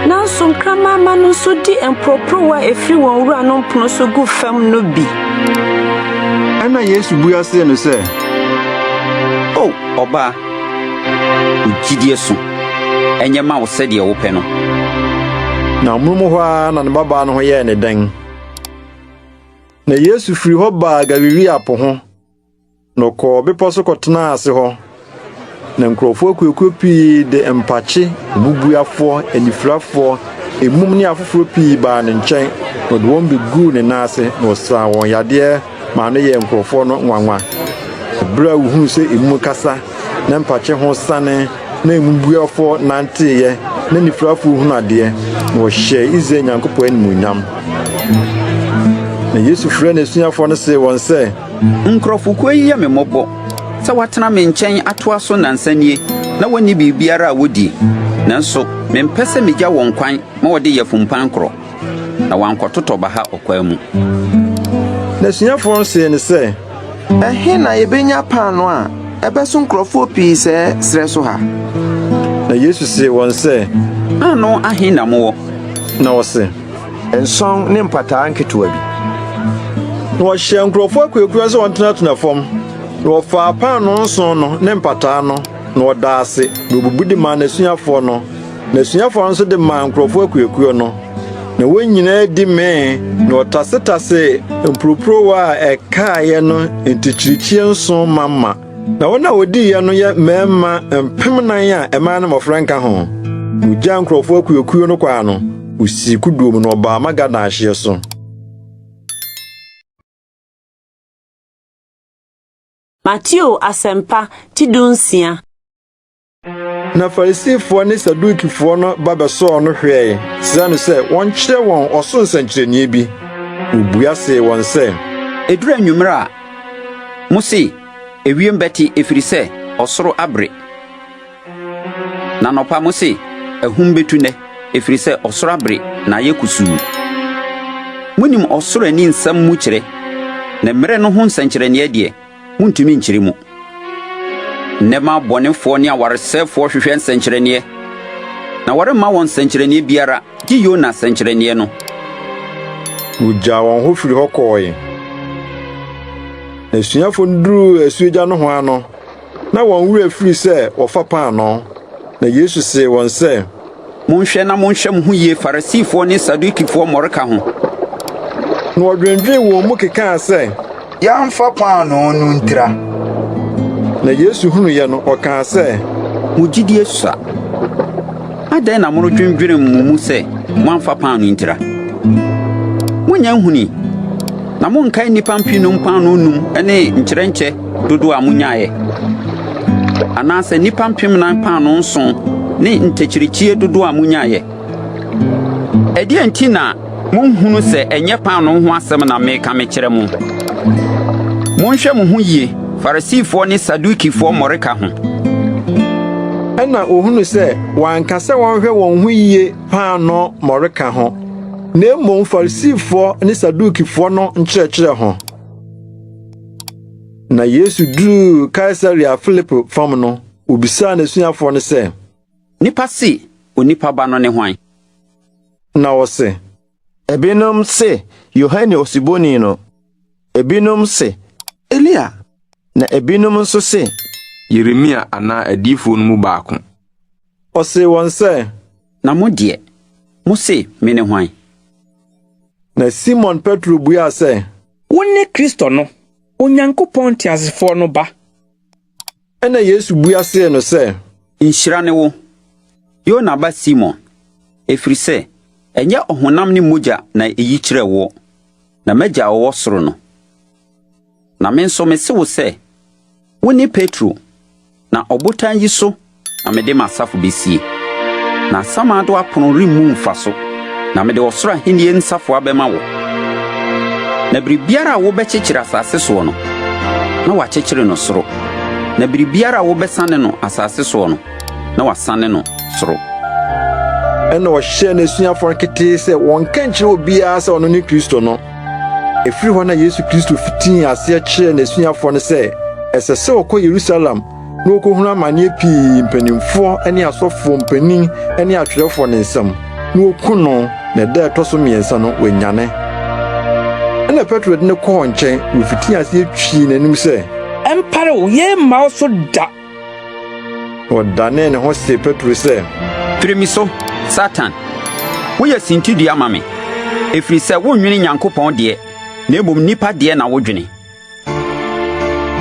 Speaker 1: nanso nkraman mma no nso di mporoporowa a efiri wɔn wuranom pono so gu fam no bi.
Speaker 2: Ɛnna Yesu bua see no sɛ,
Speaker 10: O ɔbaa, wo gyidie so, ɛnyɛ ma wo sɛdeɛ wopɛ no.
Speaker 2: Na amonom hɔ ara na ne babaa no ho yɛɛ no den. Na Yesu firi hɔ baa Galilea po ho. Na ɔkɔɔ bepɔ so kɔtenaa ase hɔ. Na nkurɔfoɔ akuakuo pii de mpakye, mmubuafoɔ, anifirafoɔ, emum ne afoforɔ pii baa ne nkyɛn, na ɔde wɔn beguu ne nan ase, na ɔsaa wɔn yadeɛ maa no yɛɛ nkurɔfoɔ no nwanwa. Berɛ a wohuu sɛ emum kasa, na mpakye ho sane, na mmubuafoɔ nanteeɛ, na anifirafoɔ hunu adeɛ, na wɔhyɛɛ Israel Nyankopɔn animuonyam. Na Yesu frɛɛ n'asuafoɔ no see wɔn sɛ,
Speaker 10: Nkurɔfokuo yi yɛ me mmɔbɔ sɛ wɔatena me nkyɛn atoa so nnansa nie na wɔnni biribiara a wɔdie. Nanso mempɛ sɛ megya wɔn kwan ma wɔde yafumpan korɔ, na wɔankɔtotɔ baha ɔkwan mu.
Speaker 2: N'asuafoɔ no see no sɛ,
Speaker 13: Ɛhe na yebenya paanoo a ɛbɛso nkurɔfoɔ pii sɛɛ serɛ so ha?
Speaker 2: Na Yesu see wɔn sɛ,
Speaker 10: Paanoo ahe na mowɔ?
Speaker 2: Na wɔse,
Speaker 12: Nsɔn ne mpataa nketewa bi.
Speaker 2: Na wɔhyɛɛ nkurɔfoɔ akuakuo sɛ wɔntenatena fam. Na wɔfaa paanoo nson no ne mpataa no, na wɔdaa ase, na wɔbubu de maa n'asuafoɔ no, na asuafoɔ no nso de maa nkurɔfoɔ akuakuo no. Na wɔn nyinaa di mee, na wɔtasetasee mporoporowa a ɛkaeɛ no ntikyirikyie nson mama. Na wɔn a wodiiɛ no yɛ mmarima 4000 a mmaa ne mmɔfra nka ho. Na ogyaa nkurɔfoɔ akuakuo no kwan no, osii kodoɔ mu na ɔbaa Magadan hyeɛ so.
Speaker 1: Mateo Asɛmpa ti dunsia.
Speaker 2: Na Farisifoɔ ne Sadukifoɔ no ba bɛsɔɔ no hwɛe, srɛɛ no sɛ wɔnkyerɛ wɔn ɔsoro nsɛnkyerɛnneɛ bi. Obua see wɔn sɛ.
Speaker 10: Ɛduru anwummerɛ a, mose, 'Ewiem bɛte, ɛfiri sɛ ɔsoro abere. Na anɔpa mose, 'Ahum bɛtu nnɛ, ɛfiri sɛ ɔsoro abere na ayɛ kusuu. Monim ɔsoro ani nsɛm mu kyerɛ, na mmerɛ no ho nsɛnkyerɛnneɛ deɛ, montumi nkyerɛ mu. Nnɛmma abɔnefoɔ ne awaresɛefoɔ hwehwɛ nsɛnkyerɛnneɛ, na wɔremma wɔn nsɛnkyerɛnneɛ biara gye Yona sɛnkyerɛnneɛ no.
Speaker 2: Wogyaa wɔn hɔ firi hɔ kɔɔe. Na asuafo no duruu asuogya nohoa no, na wɔn werɛ firi sɛ wɔfa paanoo. Na Yesu see wɔn sɛ,
Speaker 10: Monhwɛ na monhwɛ mo ho yie Farisifoɔ ne Sadukifoɔ mmɔreka ho.
Speaker 2: Na wɔdwendwen wɔn mu kekaa sɛ,
Speaker 9: Yɛamfa paanoo no ntira.
Speaker 2: Na Yesu hunuiɛ no, ɔkaa sɛ,
Speaker 10: Mo gyidie sua. Adɛn na moredwendwene mo mu sɛ moamfa paanoo ntira? Monnya nhunui, na monkae nnipa mpemnum paanoo num ne nkyerɛnkyɛ dodoɔ a monyaeɛ? Anaasɛ nnipa mpemnan paanoo nson ne ntakyirikyie dodoɔ a monyaeɛ? Ɛdeɛn nti na monhunu sɛ ɛnyɛ paanoo ho asɛm na mereka mekyerɛ mo? Monhwɛ mo ho yie Farisifoɔ ne Sadukifoɔ mmɔreka ho.
Speaker 2: Ɛnna ohunuu sɛ wanka sɛ wɔnhwɛ wɔn ho yiye paanoo mmɔreka ho, na mmom Farisifoɔ ne Sadukifoɔ no nkyerɛkyerɛ ho. Na Yesu duruu Kaesarea Filipo fam no, obisaa n'asuafoɔ no sɛ,
Speaker 10: Nnipa se Onipa Ba no ne hwan?
Speaker 2: Na wɔse,
Speaker 12: Ebinom se Yohane Osuboni no, ebinom se Elia, na ebinom nso se
Speaker 14: Yeremia anaa adiyifoɔ no mu baako.
Speaker 2: Ɔsee wɔn sɛ,
Speaker 10: Na mo deɛ, mose mene hwan?
Speaker 2: Na Simon Petro buaa sɛ,
Speaker 8: Wone Kristo no, Onyankopɔn teasefoɔ no Ba.
Speaker 2: Ɛnna Yesu bua see no sɛ,
Speaker 10: Nhyira ne wo, Yona ba Simon, ɛfiri sɛ ɛnyɛ ɔhonam ne mogya na eyi kyerɛɛ woɔ, na m'Agya a ɔwɔ soro no. Na me nso mese wo sɛ, wone Petro, na ɔbotan yi so na mede m'asafo besie, na asamando apono remmu mfa so, na mede ɔsoro ahenni nsafoa bɛma wo. Na biribiara a wobɛkyekyere asase soɔ no, na wɔakyekyere no soro, na biribiara a wobɛsane no asase soɔ no, na wɔasane no soro.
Speaker 2: Ɛnna ɔhyɛɛ n'asuafoɔ no ketee sɛ wɔnnka nkyerɛ obiara sɛ ɔno ne Kristo no. Ɛfiri hɔ na Yesu Kristo fitii aseɛ kyerɛɛ n'asuafoɔ no sɛ ɛsɛ sɛ ɔkɔ Yerusalem na ɔkɔhunu amanneɛ pii mpanimfoɔ ne asɔfoɔ mpanin ne atwerɛfoɔ no nsam, na wɔku no, na ɛda a ɛtɔ so mmiɛnsa no, wanyane. Ɛnna Petro de no kɔɔ nkyɛn, na ɔfitii aseɛ twii n'anim sɛ,
Speaker 8: Ɛmpare wo, yei mma wo so da!
Speaker 2: Na ɔdanee ne ho see Petro sɛ,
Speaker 10: Firi me so, Satan! Woyɛ sintidua ma me, ɛfiri sɛ wonnwene Nyankopɔn deɛ, na mmom nnipa deɛ na wodwene.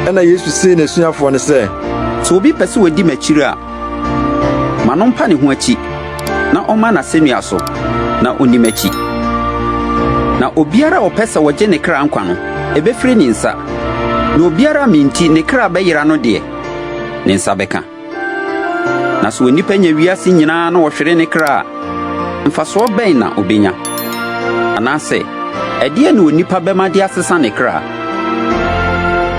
Speaker 2: Ɛnna Yesu see n'asuafoɔ no sɛ,
Speaker 10: Sɛ obi pɛ sɛ ɔdi m'akyiri a, ma no mpa ne ho akyi, na ɔmma n'asɛnnua so, na ɔnni m'akyi. Na obiara a ɔpɛ sɛ ɔgye ne kra nkwa no, ɛbɛfiri ne nsa, na obiara a me nti ne kra bɛyera no deɛ, ne nsa bɛka. Na sɛ onipa nya wiase nyinaa na ɔhwere ne kra a, mfasoɔ bɛn na obenya? Anaasɛ, ɛdeɛn na onipa bɛma de asesa ne kra?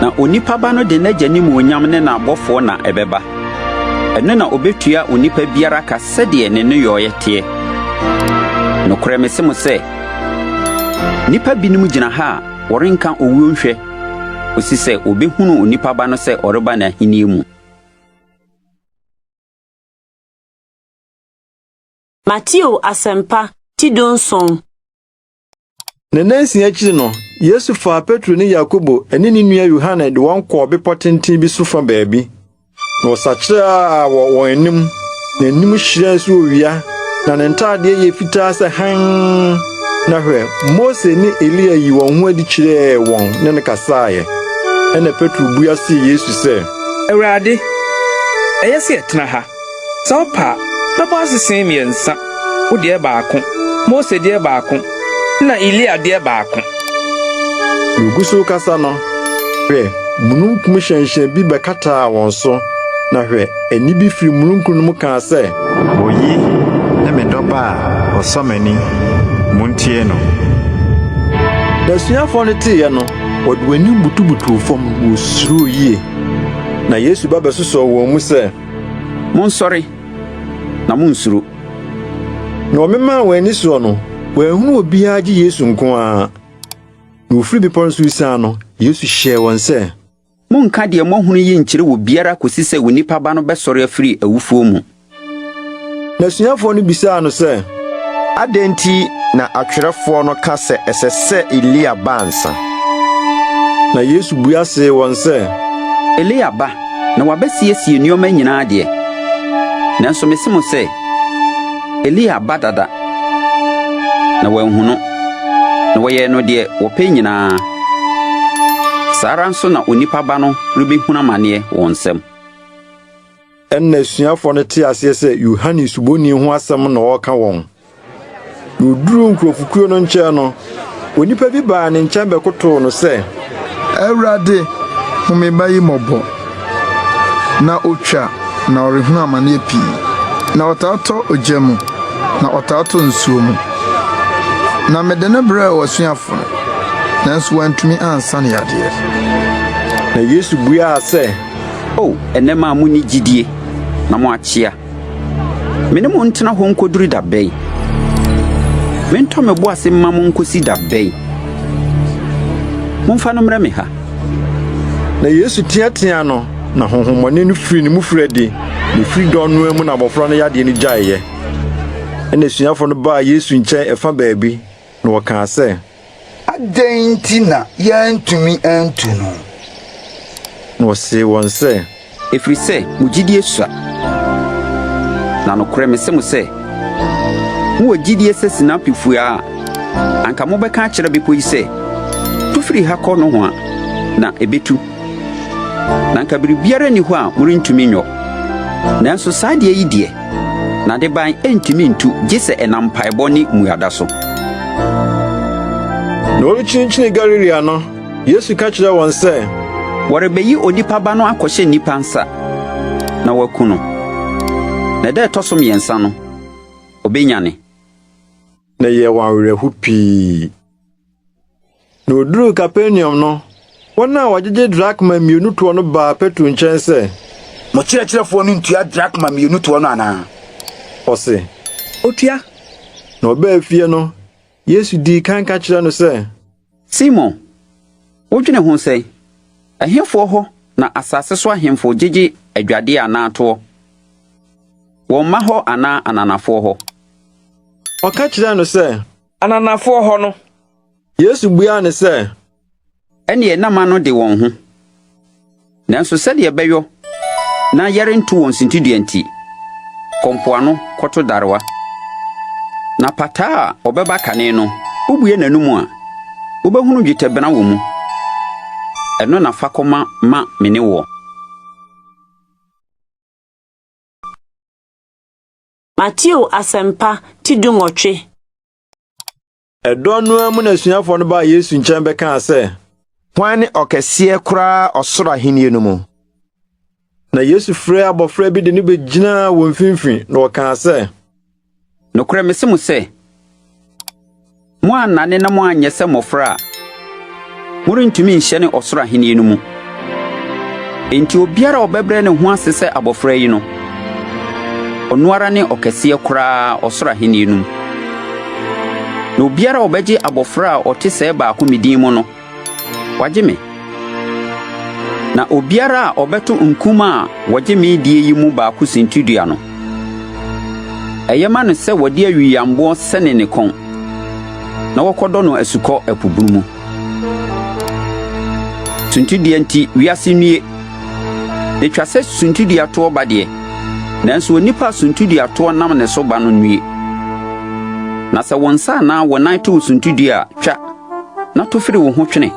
Speaker 10: Na onipa Ba no de n'Agya animuonyam ne n'abɔfoɔ na ɛbɛba. Ɛno na obetua onipa biara ka sɛdeɛ ne nneyɔeɛ teɛ. Nokorɛ mese mo sɛ, nnipa binom gyina ha a wɔrenka owuo nhwɛ kosi sɛ wɔbɛhunu Onipa Ba no sɛ ɔreba n'ahennie mu.
Speaker 1: Mateo Asɛmpa, ti dunson.
Speaker 2: Ne nnansia akyiri no, Yesu faa Petro ne Yakobo ne ne nua Yohane de wɔn kɔɔ bepɔ tenten bi so fa baabi. Na ɔsakyeraa wɔ wɔn anim, n'anim hyerɛn sɛ owia, na ne ntadeɛ yɛ fitaa sɛ hann. Na hwɛ, Mose ne Elia yii wɔn ho adi kyerɛɛ wɔn ne no kasaeɛ. Ɛnna Petro bua see Yesu sɛ.
Speaker 8: Awurade, ɛyɛ sɛ yɛtena ha. Sɛ wopɛ a, mɛbɔ asese mmiɛnsa, wo deɛ baako, Mose deɛ baako, ɛnna Elia deɛ baako.
Speaker 2: Na ogu so rekasa no, hwɛ, mununkum hyɛnhyɛn bi bɛkataa wɔn so, na hwɛ, ɛnne bi firi mununkum no mu kaa sɛ.
Speaker 11: Oyi ne me dɔba a ɔsɔ m'ani, muntie no.
Speaker 2: Na asuafoɔ no teeɛ no, wɔde wɔn anim butubutuu fam, na wɔsuroo yie. Na Yesu ba bɛsosɔɔ wɔn mu sɛ.
Speaker 10: Monsɔre, na munnsuro.
Speaker 2: Na wɔmemaa wɔn ani soɔ no, Wɔanhunu obiara gye Yesu nko ara. Na wɔfiri bepɔ no so resian no, Yesu hyɛɛ wɔn sɛ.
Speaker 10: Monnka deɛ moahunu yi nkyerɛ obiara kɔsi sɛ Onipa Ba no bɛsɔre afiri awufoɔ mu.
Speaker 2: N'asuafoɔ no bisaa no sɛ.
Speaker 12: Adɛn nti na atwerɛfoɔ no ka sɛ ɛsɛ sɛ Elia ba ansa?
Speaker 2: Na Yesu bua see wɔn sɛ.
Speaker 10: Elia ba, na wabɛsiesie nneɛma nyinaa deɛ, nanso mese mo sɛ, Elia aba dada, na wɔanhu no, na wɔyɛɛ no deɛ wɔpɛ nyinaa. Saa ara nso na Onipa Ba no rebɛhunu amaneɛ wɔn nsam.
Speaker 2: Ɛnna asuafoɔ no tee aseɛ sɛ Yohane Suboni ho asɛm na ɔreka wɔn. Na ɔduruu nkurɔfokuo no nkyɛn no, onipa bi baa ne nkyɛn bɛkotoo no sɛ.
Speaker 3: Awurade, hu me ba yi mmɔbɔ. Na otwa, na ɔrehunu amaneɛ pii. Na ɔtaa tɔ ogya mu, na ɔtaa tɔ nsuo mu. Na mede no brɛɛ w'asuafo no, nanso wɔantumi ansa no yadeɛ.
Speaker 2: Na Yesu buaa sɛ.
Speaker 10: O ɛnnɛ mma a munni gyidie na moakyea, me ne mo ntena hɔ nkoduru da bɛn? Mentɔ me bo ase mma mo nkosi da bɛn? Momfa no mmrɛ me ha.
Speaker 2: Na Yesu teateaa no, na honhommɔne no firii ne mu firii adi, na ɛfiri dɔn no ara mu na abɔfra no yadeɛ no gyaeeɛ. Ɛnna asuafoɔ no baa Yesu nkyɛn ɛfa baabi, na wɔkaa sɛ.
Speaker 9: Adɛn nti na yɛantumi antu no?
Speaker 2: Na ɔsee wɔn sɛ.
Speaker 10: Ɛfiri sɛ mo gyidie sua. Na nokorɛ mese mo sɛ, mowɔ gyidie sɛ sinapi fua a, anka mobɛka akyerɛ bepɔ yi sɛ, 'Tu firi ha kɔ nohoa, na ɛbɛtu. Na anka biribiara nni hɔ a morentumi nyɔ. Nanso saa adeɛ yi deɛ, n'adeban ntumi ntu gye sɛ ɛnam mpaebɔ ne mmuada so.
Speaker 2: Na wɔrekyinkyini Galilea no, Yesu ka kyerɛɛ wɔn sɛ.
Speaker 10: Wɔrebeyi Onipa Ba no akɔhyɛ nnipa nsa na wɔaku no, na da a ɛtɔ so mmiɛnsa no, obenyane.
Speaker 2: Na ɛyɛɛ wɔn awerɛho pii. Na oduruu Kapernaum no, wɔn a wɔgyegye drakma mmienu toɔ no baa Petro nkyɛn sɛ.
Speaker 9: Mo kyerɛkyerɛfoɔ no ntua drakma mmienu toɔ no anaa?
Speaker 2: Ɔse.
Speaker 8: Otua.
Speaker 2: Na ɔbaa fie no, Yesu dii kan ka kyerɛɛ no sɛ.
Speaker 10: Simon, wodwene ho sɛn? Ɛhefoɔ hɔ na asase so ahemfo gyegye adwadeɛ anaa toɔ? Wɔn mma hɔ anaa ananafoɔ hɔ?
Speaker 2: Ɔka kyerɛɛ no sɛ.
Speaker 8: Ananafoɔ hɔ no.
Speaker 2: Yesu buaa no sɛ.
Speaker 10: Ɛnneɛ na m'ano de wɔn ho. Nanso sɛdeɛ ɛbɛyɔ na yɛrento wɔn suntidua nti, kɔ mpoano kɔto darewa. Na pataa a ɔbɛba kane no, wobue n'anom a, wobɛhunu dwetɛbena wɔ mu. Ɛno na fa kɔma ma me ne woɔ.
Speaker 1: Mateo Asɛmpa ti dunwɔtwe.
Speaker 2: Ɛdɔn no ara mu na asuafoɔ no baa Yesu nkyɛn bɛkaa sɛ.
Speaker 12: Hwan ne ɔkɛseɛ koraa ɔsoro ahennie no mu?
Speaker 2: Na Yesu frɛɛ abɔfra bi de no bɛgyinaa wɔn mfimfini, na ɔkaa sɛ.
Speaker 10: Nokorɛ mese mo sɛ, moannane na moanyɛ sɛ mmɔfra a, morentumi nhyɛne ɔsoro ahennie no mu. Enti obiara a ɔbɛbrɛ ne ho ase sɛ abɔfra yi no, ɔno ara ne ɔkɛseɛ koraa ɔsoro ahennie no mu. Na obiara a ɔbɛgye abɔfra a ɔte sɛɛ baako me din mu no, wagye me. Na obiara a ɔbɛto nkumaa a wɔgye me die yi mu baako suntidua no, ɛyɛ ma no sɛ wɔde awiyammoɔ sɛne ne kɔn, na wɔkɔdɔ no asukɔ ɛpo bunu mu. Suntidua nti, wiase nnue! Etwa sɛ suntiduatoɔ ba deɛ, nanso onipa a suntiduatoɔ nam ne so ba no nnue! Na sɛ wo nsa anaa wo nan to wo suntidua a, twa, na to firi wo ho twene.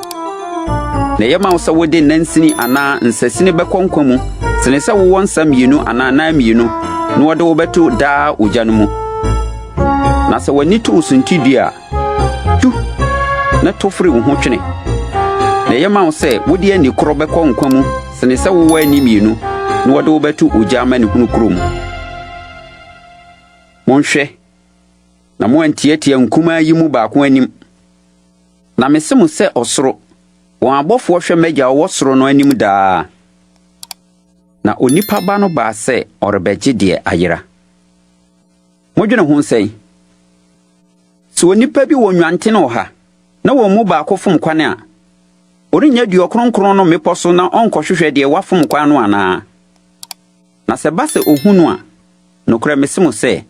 Speaker 10: Na ɛyɛ ma wo sɛ wode nansini anaa nsasini bɛkɔ nkwa mu sene sɛ wowɔ nsa mmienu anaa nan mmienu na wɔde wo bɛto daa ogya no mu. Na sɛ w'ani to wo suntidua a, Tu, na to firi wo ho twene. Na ɛyɛ ma wo sɛ wode ani korɔ bɛkɔ nkwa mu sene sɛ wowɔ ani mmienu na wɔde wo bɛto ogya amanehunu kuro mu. Monhwɛ na moantiatia nkumaa yi mu baako anim. Na mese mo sɛ ɔsoro, wɔn abɔfoɔ hwɛ m'agya a ɔwɔ soro no anim daa. Na onipa ba no baa sɛ ɔrebɛgye deɛ ayera. Modwene ho sɛn? Sɛ onipa bi wɔ nnwanten ɔha na wɔn mu baako fom kwan a, ɔrennya Aduɔkronkron no mmepɔ so na ɔnkɔhwehwɛ deɛ wafom kwan no anaa? Na sɛ ɛba sɛ ohu no a, nokorɛ mese mo sɛ,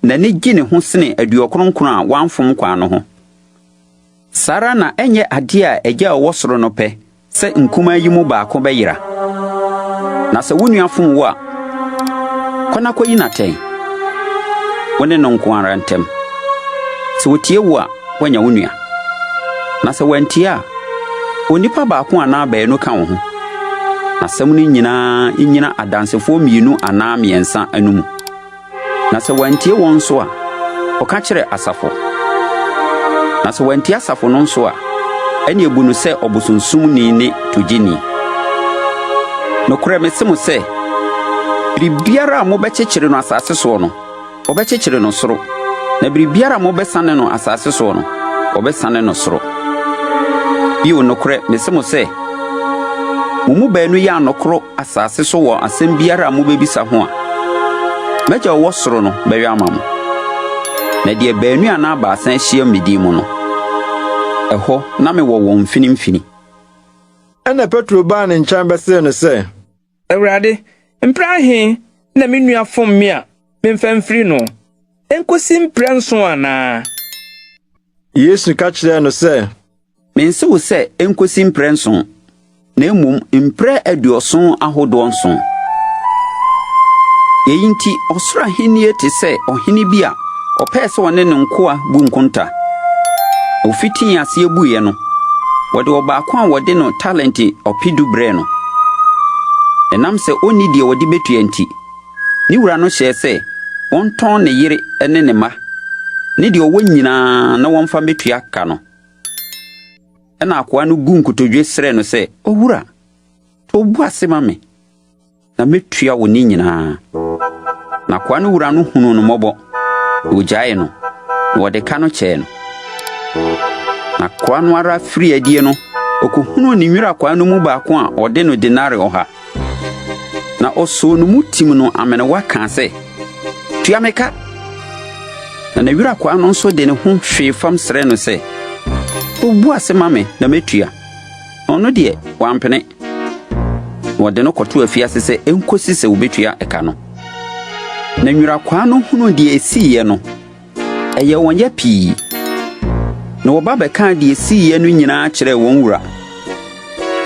Speaker 10: n'ani gye ne ho sene aduɔkronkron a wɔamfom kwan no ho. Saa ara na ɛnyɛ adeɛ a Agya a ɔwɔ soro no pɛ sɛ nkumaa yi mu baako bɛyera. Na sɛ wo nua fom wo a, kɔ na kɔyi no atɛn, wo ne no nko ara ntam. Sɛ otie wo a, woanya wo nua. Na sɛ wantie a, onipa baako anaa baanu ka wo ho, na asɛm no nyinaa nnyina adansefoɔ mmienu anaa mmiɛnsa anomu. Na sɛ wantie wɔn nso a, ɔka kyerɛ asafo. Na sɛ wantie asafo no nso a, ɛnneɛ bu no sɛ ɔbosonsomni ne togyeni. Nokorɛ mese mo sɛ, biribiara a mobɛkyekyere no asase soɔ no, wɔbɛkyekyere no soro, na biribiara a mobɛsane no asase soɔ no, wɔbɛsane no soro. Bio, nokorɛ mese mo sɛ, mo mu baanu yɛ anokoro asase so wɔ asɛm biara a mobɛbisa ho a, m'Agya a ɔwɔ soro no bɛyɔ ama mo. Na deɛ baanu anaa baasa ahyiam me din mu no, ɛhɔ na mewɔ wɔn mfinimfini.
Speaker 2: Ɛnna Petro baa ne nkyɛn bɛsee no sɛ.
Speaker 8: Awurade, mprɛ ahe na me nua fom me a memfa mfiri no? Enkosi mprɛnson anaa?
Speaker 2: Yesu ka kyerɛɛ no sɛ.
Speaker 10: Mense wo sɛ enkosi mprɛnson, na mmom mprɛ aduɔson ahodoɔ nson. Yei nti, ɔsoro ahennie te sɛ ɔhene bi a ɔpɛɛ sɛ ɔne ne nkoa bu nkonta. Na ofitii aseɛ buiɛ no, wɔde ɔbaako a wɔde no talente ɔpedu brɛɛ no. Ɛnam sɛ ɔnni deɛ ɔde bɛtua nti, ne wura no hyɛɛ sɛ wɔntɔn ne yere ne ne mma ne deɛ ɔwɔ nyinaa na wɔmfa mmɛtua ka no. Ɛnna akoa no guu nkotodwe srɛɛ no sɛ, 'Owura, to wo bo ase ma me, na mɛtua wo ne nyinaa. Na akoa no wura no hunuu no mmɔbɔ, na ɔgyaee no, na ɔde ka no kyɛɛ no. Na akoa no ara firii adie no, ɔkɔhunuu ne nwurakwaa no mu baako a ɔde no denare ɔha. Na ɔsoo no mu tim no amenewa kaa sɛ, 'Tua me ka! Na n'awurakwaa no nso de ne ho hwee fam srɛɛ no sɛ, 'To wo bo ase ma me na mɛtua. Na ɔno deɛ, wampene. Na wɔde no kɔtoo afiase sɛ enkosi sɛ wobetua ɛka no. Na nwurakwaa no hunuu deɛ esiiɛ no, ɛyɛɛ wɔn ya pii. Na wɔba bɛkaa deɛ esiiɛ no nyinaa kyerɛɛ wɔn wura.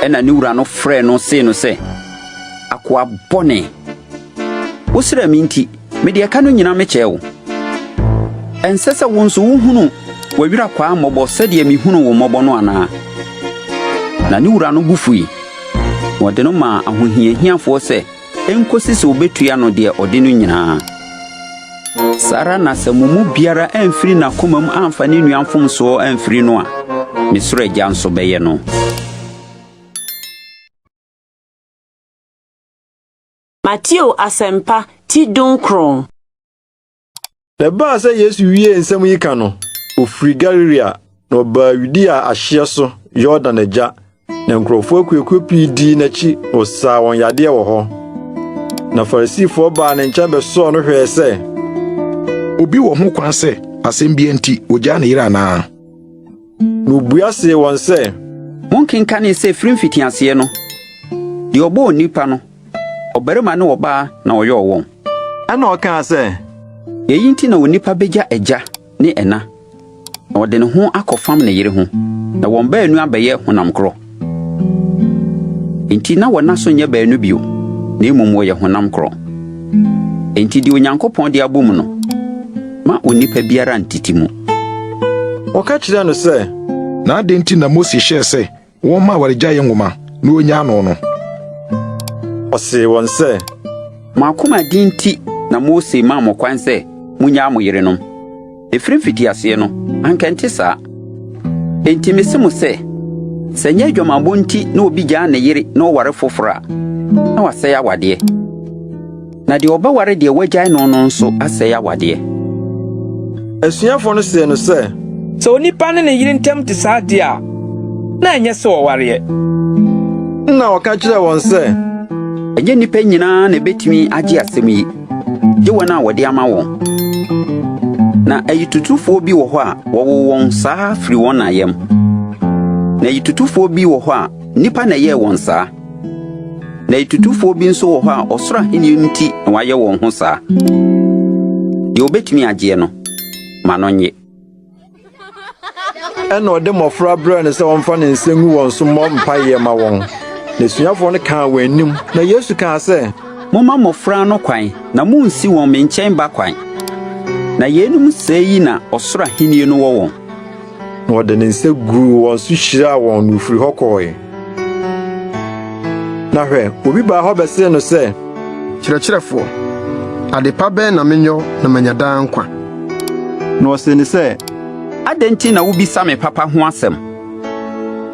Speaker 10: Ɛnna ne wura no frɛɛ no see no sɛ, 'Akoa bɔne! Wosrɛɛ me nti, mede ɛka no nyinaa mekyɛɛ wo. Ɛnsɛ sɛ wo nso wuhunu w'awirakwaa mmɔbɔ sɛdeɛ mihunuu wo mmɔbɔ no anaa? Na ne wura no bo fui, na ɔde no maa ahohiahiafoɔ sɛ enkosi sɛ obetua no deɛ ɔde no nyinaa. Saa ara na sɛ mo mu biara amfiri n'akomam amfa ne nua mfomsoɔ amfiri no a, me soro Agya nso bɛyɛ no.
Speaker 1: Mateo Asɛmpa ti dunkron.
Speaker 2: Na ɛbaa sɛ Yesu wiee nsɛm yi ka no, ofirii Galilea na ɔbaa Yudea ahyeɛ so Yordan agya, na nkurɔfoɔ akuakuo pii dii n'akyi na ɔsaa wɔn yadeɛ wɔ hɔ. Na Farisifoɔ baa ne nkyɛn bɛsɔɔ no hwɛɛ sɛ,
Speaker 16: Obi wɔ ho kwan sɛ asɛm biara nti ogyaa ne yere anaa?
Speaker 2: Na obua see wɔn sɛ,
Speaker 10: Monkenkanee sɛ firi mfitiaseɛ no, deɛ ɔbɔɔ onipa no, ɔbarima ne ɔbaa na ɔyɔɔ wɔn?
Speaker 2: Ɛnna ɔkaa sɛ.
Speaker 10: Eyi nti na onipa begya agya ne ɛna, na ɔde ne ho akɔfam ne yere ho, na wɔn baanu abɛyɛ honam koro. Enti na wɔnna so nyɛ baanu bio, na mmom wɔyɛ honam koro. Enti deɛ Onyankopɔn de abom no, ma onipa biara ntete mu.
Speaker 2: Wɔka kyerɛɛ no sɛ.
Speaker 16: Na adɛn nti na Mose hyɛɛ sɛ Wɔmma awaregyaeɛ nwoma na wɔnnyaa no no.
Speaker 2: Ɔsee wɔn sɛ.
Speaker 10: Mo akoma den nti na Mose maa mo kwan sɛ munnyaa mo yerenom. Ɛfiri mfitiaseɛ no, anka ɛnte saa. Enti mise mo sɛ, sɛ ɛnyɛ adwamammɔ nti na obi gyaa ne yere na ɔware foforo a, na wasɛe awadeɛ. Na deɛ ɔbɛware deɛ wagyae no no nso asɛe awadeɛ.
Speaker 2: Asuafoɔ no see no sɛ.
Speaker 8: Sɛ onipa ne ne yere ntam te saa deɛ a, na ɛnyɛ sɛ wɔwareɛ.
Speaker 2: Ɛnna ɔka kyerɛɛ wɔn sɛ.
Speaker 10: Ɛnyɛ nnipa nyinaa na ebetumi agye asɛm yi, gye wɔn a wɔde ama wɔn. Na ayitutufoɔ bi wɔ hɔ a wɔwoo wɔn saa firi wɔn na yam. Na ayitutufoɔ bi wɔ hɔ a nnipa na ɛyɛɛ wɔn saa. Na ayitutufoɔ bi nso wɔ hɔ a ɔsoro ahenni nti na wɔayɛ wɔn ho saa. Deɛ obetumi agyeɛ no, ma no nnye.
Speaker 2: Ɛnna ɔde mmɔfra brɛɛ no sɛ ɔmfa ne nsa ngu wɔn so mmɔ mpaeɛ ma wɔn. N'asuafoɔ no kaa wɔn anim, na Yesu kaa sɛ,
Speaker 10: Momma mmɔfra no kwan na munnsi wɔn me nkyɛn ba kwan, na yeinom sɛɛ yi na ɔsoro ahenni no wɔ wɔn.
Speaker 2: Na ɔde ne nsa guu wɔn so hyiraa wɔn na ofiri hɔ kɔe. Na hwɛ, obi baa hɔ bɛsee no sɛ,
Speaker 3: Kyerɛkyerɛfoɔ, ade pa bɛn na menyɔ na manya daa nkwa?
Speaker 2: Na ɔsee no sɛ,
Speaker 10: Adɛn nti na wobisa me papa ho asɛm?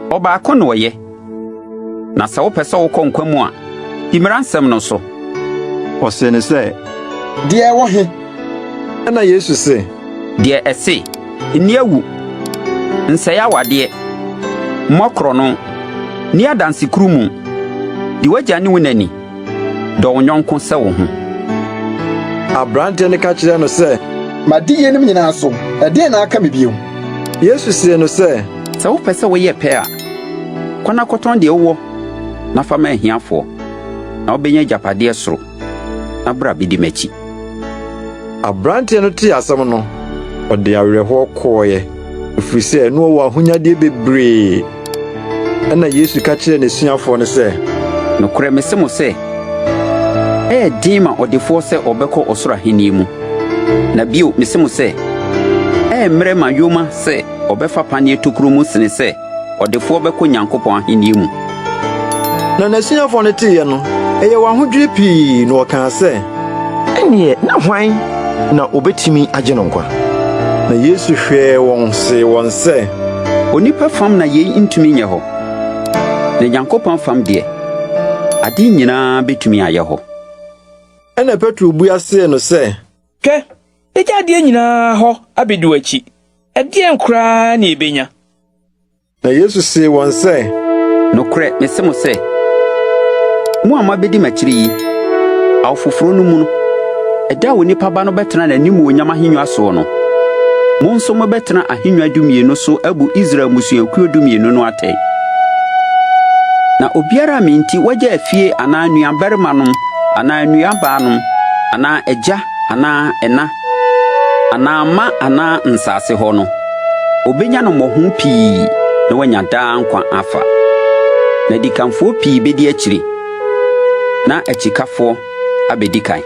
Speaker 10: Ɔbaako na ɔyɛ. Na sɛ wopɛ sɛ wokɔ nkwa mu a, di mmara nsɛm no so.
Speaker 2: Ɔsee no sɛ,
Speaker 3: Deɛ ɛwɔ he?
Speaker 2: Ɛnna Yesu se,
Speaker 10: Deɛ ɛse, Nni awu, nsɛe awadeɛ, mmɔ korɔno, nni adansekurumu, di w'agya ne wo na ni, dɔ wo yɔnko sɛ wo ho.
Speaker 2: Aberanteɛ no ka kyerɛɛ no sɛ,
Speaker 3: Madi yeinom nyinaa so, ɛdeɛn na aka me bio?
Speaker 2: Yesu see no sɛ,
Speaker 10: Sɛ wopɛ sɛ woyɛ pɛ a, kɔ na kɔtɔn deɛ wowɔ na fa ma ahiafoɔ, na wobɛnya agyapadeɛ soro, na bra bɛdi m'akyi.
Speaker 2: Aberanteɛ no tee asɛm no, ɔde awerɛhoɔ kɔeɛ, ɛfiri sɛ na ɔwɔ ahonyadeɛ bebree. Ɛnna Yesu ka kyerɛɛ n'asuafoɔ no sɛ,
Speaker 10: Nokorɛ mese mo sɛ, ɛyɛ den ma ɔdefoɔ sɛ ɔbɛkɔ ɔsoro ahennie mu. Na bio mese mo sɛ, ɛyɛ mmerɛ ma yoma sɛ ɔbɛfa paneɛ tokuro mu sene sɛ ɔdefoɔ bɛkɔ Nyankopɔn ahennie mu.
Speaker 2: Na n'asuafoɔ no teeɛ no, ɛyɛɛ wɔn ahodwiri pii, na wɔkaa sɛ,
Speaker 12: Ɛnneɛ na hwan na ɔbɛtumi agye no nkwa?
Speaker 2: Na Yesu hwɛɛ wɔn see wɔn sɛ,
Speaker 10: Onipa fam na yei ntumi nyɛ hɔ, na Nyankopɔn fam deɛ, ade nyinaa bɛtumi ayɛ hɔ.
Speaker 2: Ɛnna Petro bua see no sɛ,
Speaker 8: Hwɛ, yɛagya adeɛ nyinaa hɔ abedi w'akyi, ɛdeɛn koraa na yebenya?
Speaker 2: Na Yesu see wɔn sɛ,
Speaker 10: Nokorɛ mese mo sɛ, mo a moabedi m'akyiri yi, awo foforo no mu no, ɛda a Onipa Ba no bɛtena n'animuonyam ahennwa soɔ no, mo nso mobɛtena ahennwa dumienu so abu Israel mmusuakuo dumienu no atɛn. Na obiara a me nti wagya afie anaa nuabarimanom anaa nuabaanom anaa agya anaa ɛna anaa mma anaa nsase hɔ no, obenya no mmɔho pii na wanya daa nkwa afa. Na adikanfoɔ pii bedi akyiri, na akyikafoɔ abedi kan.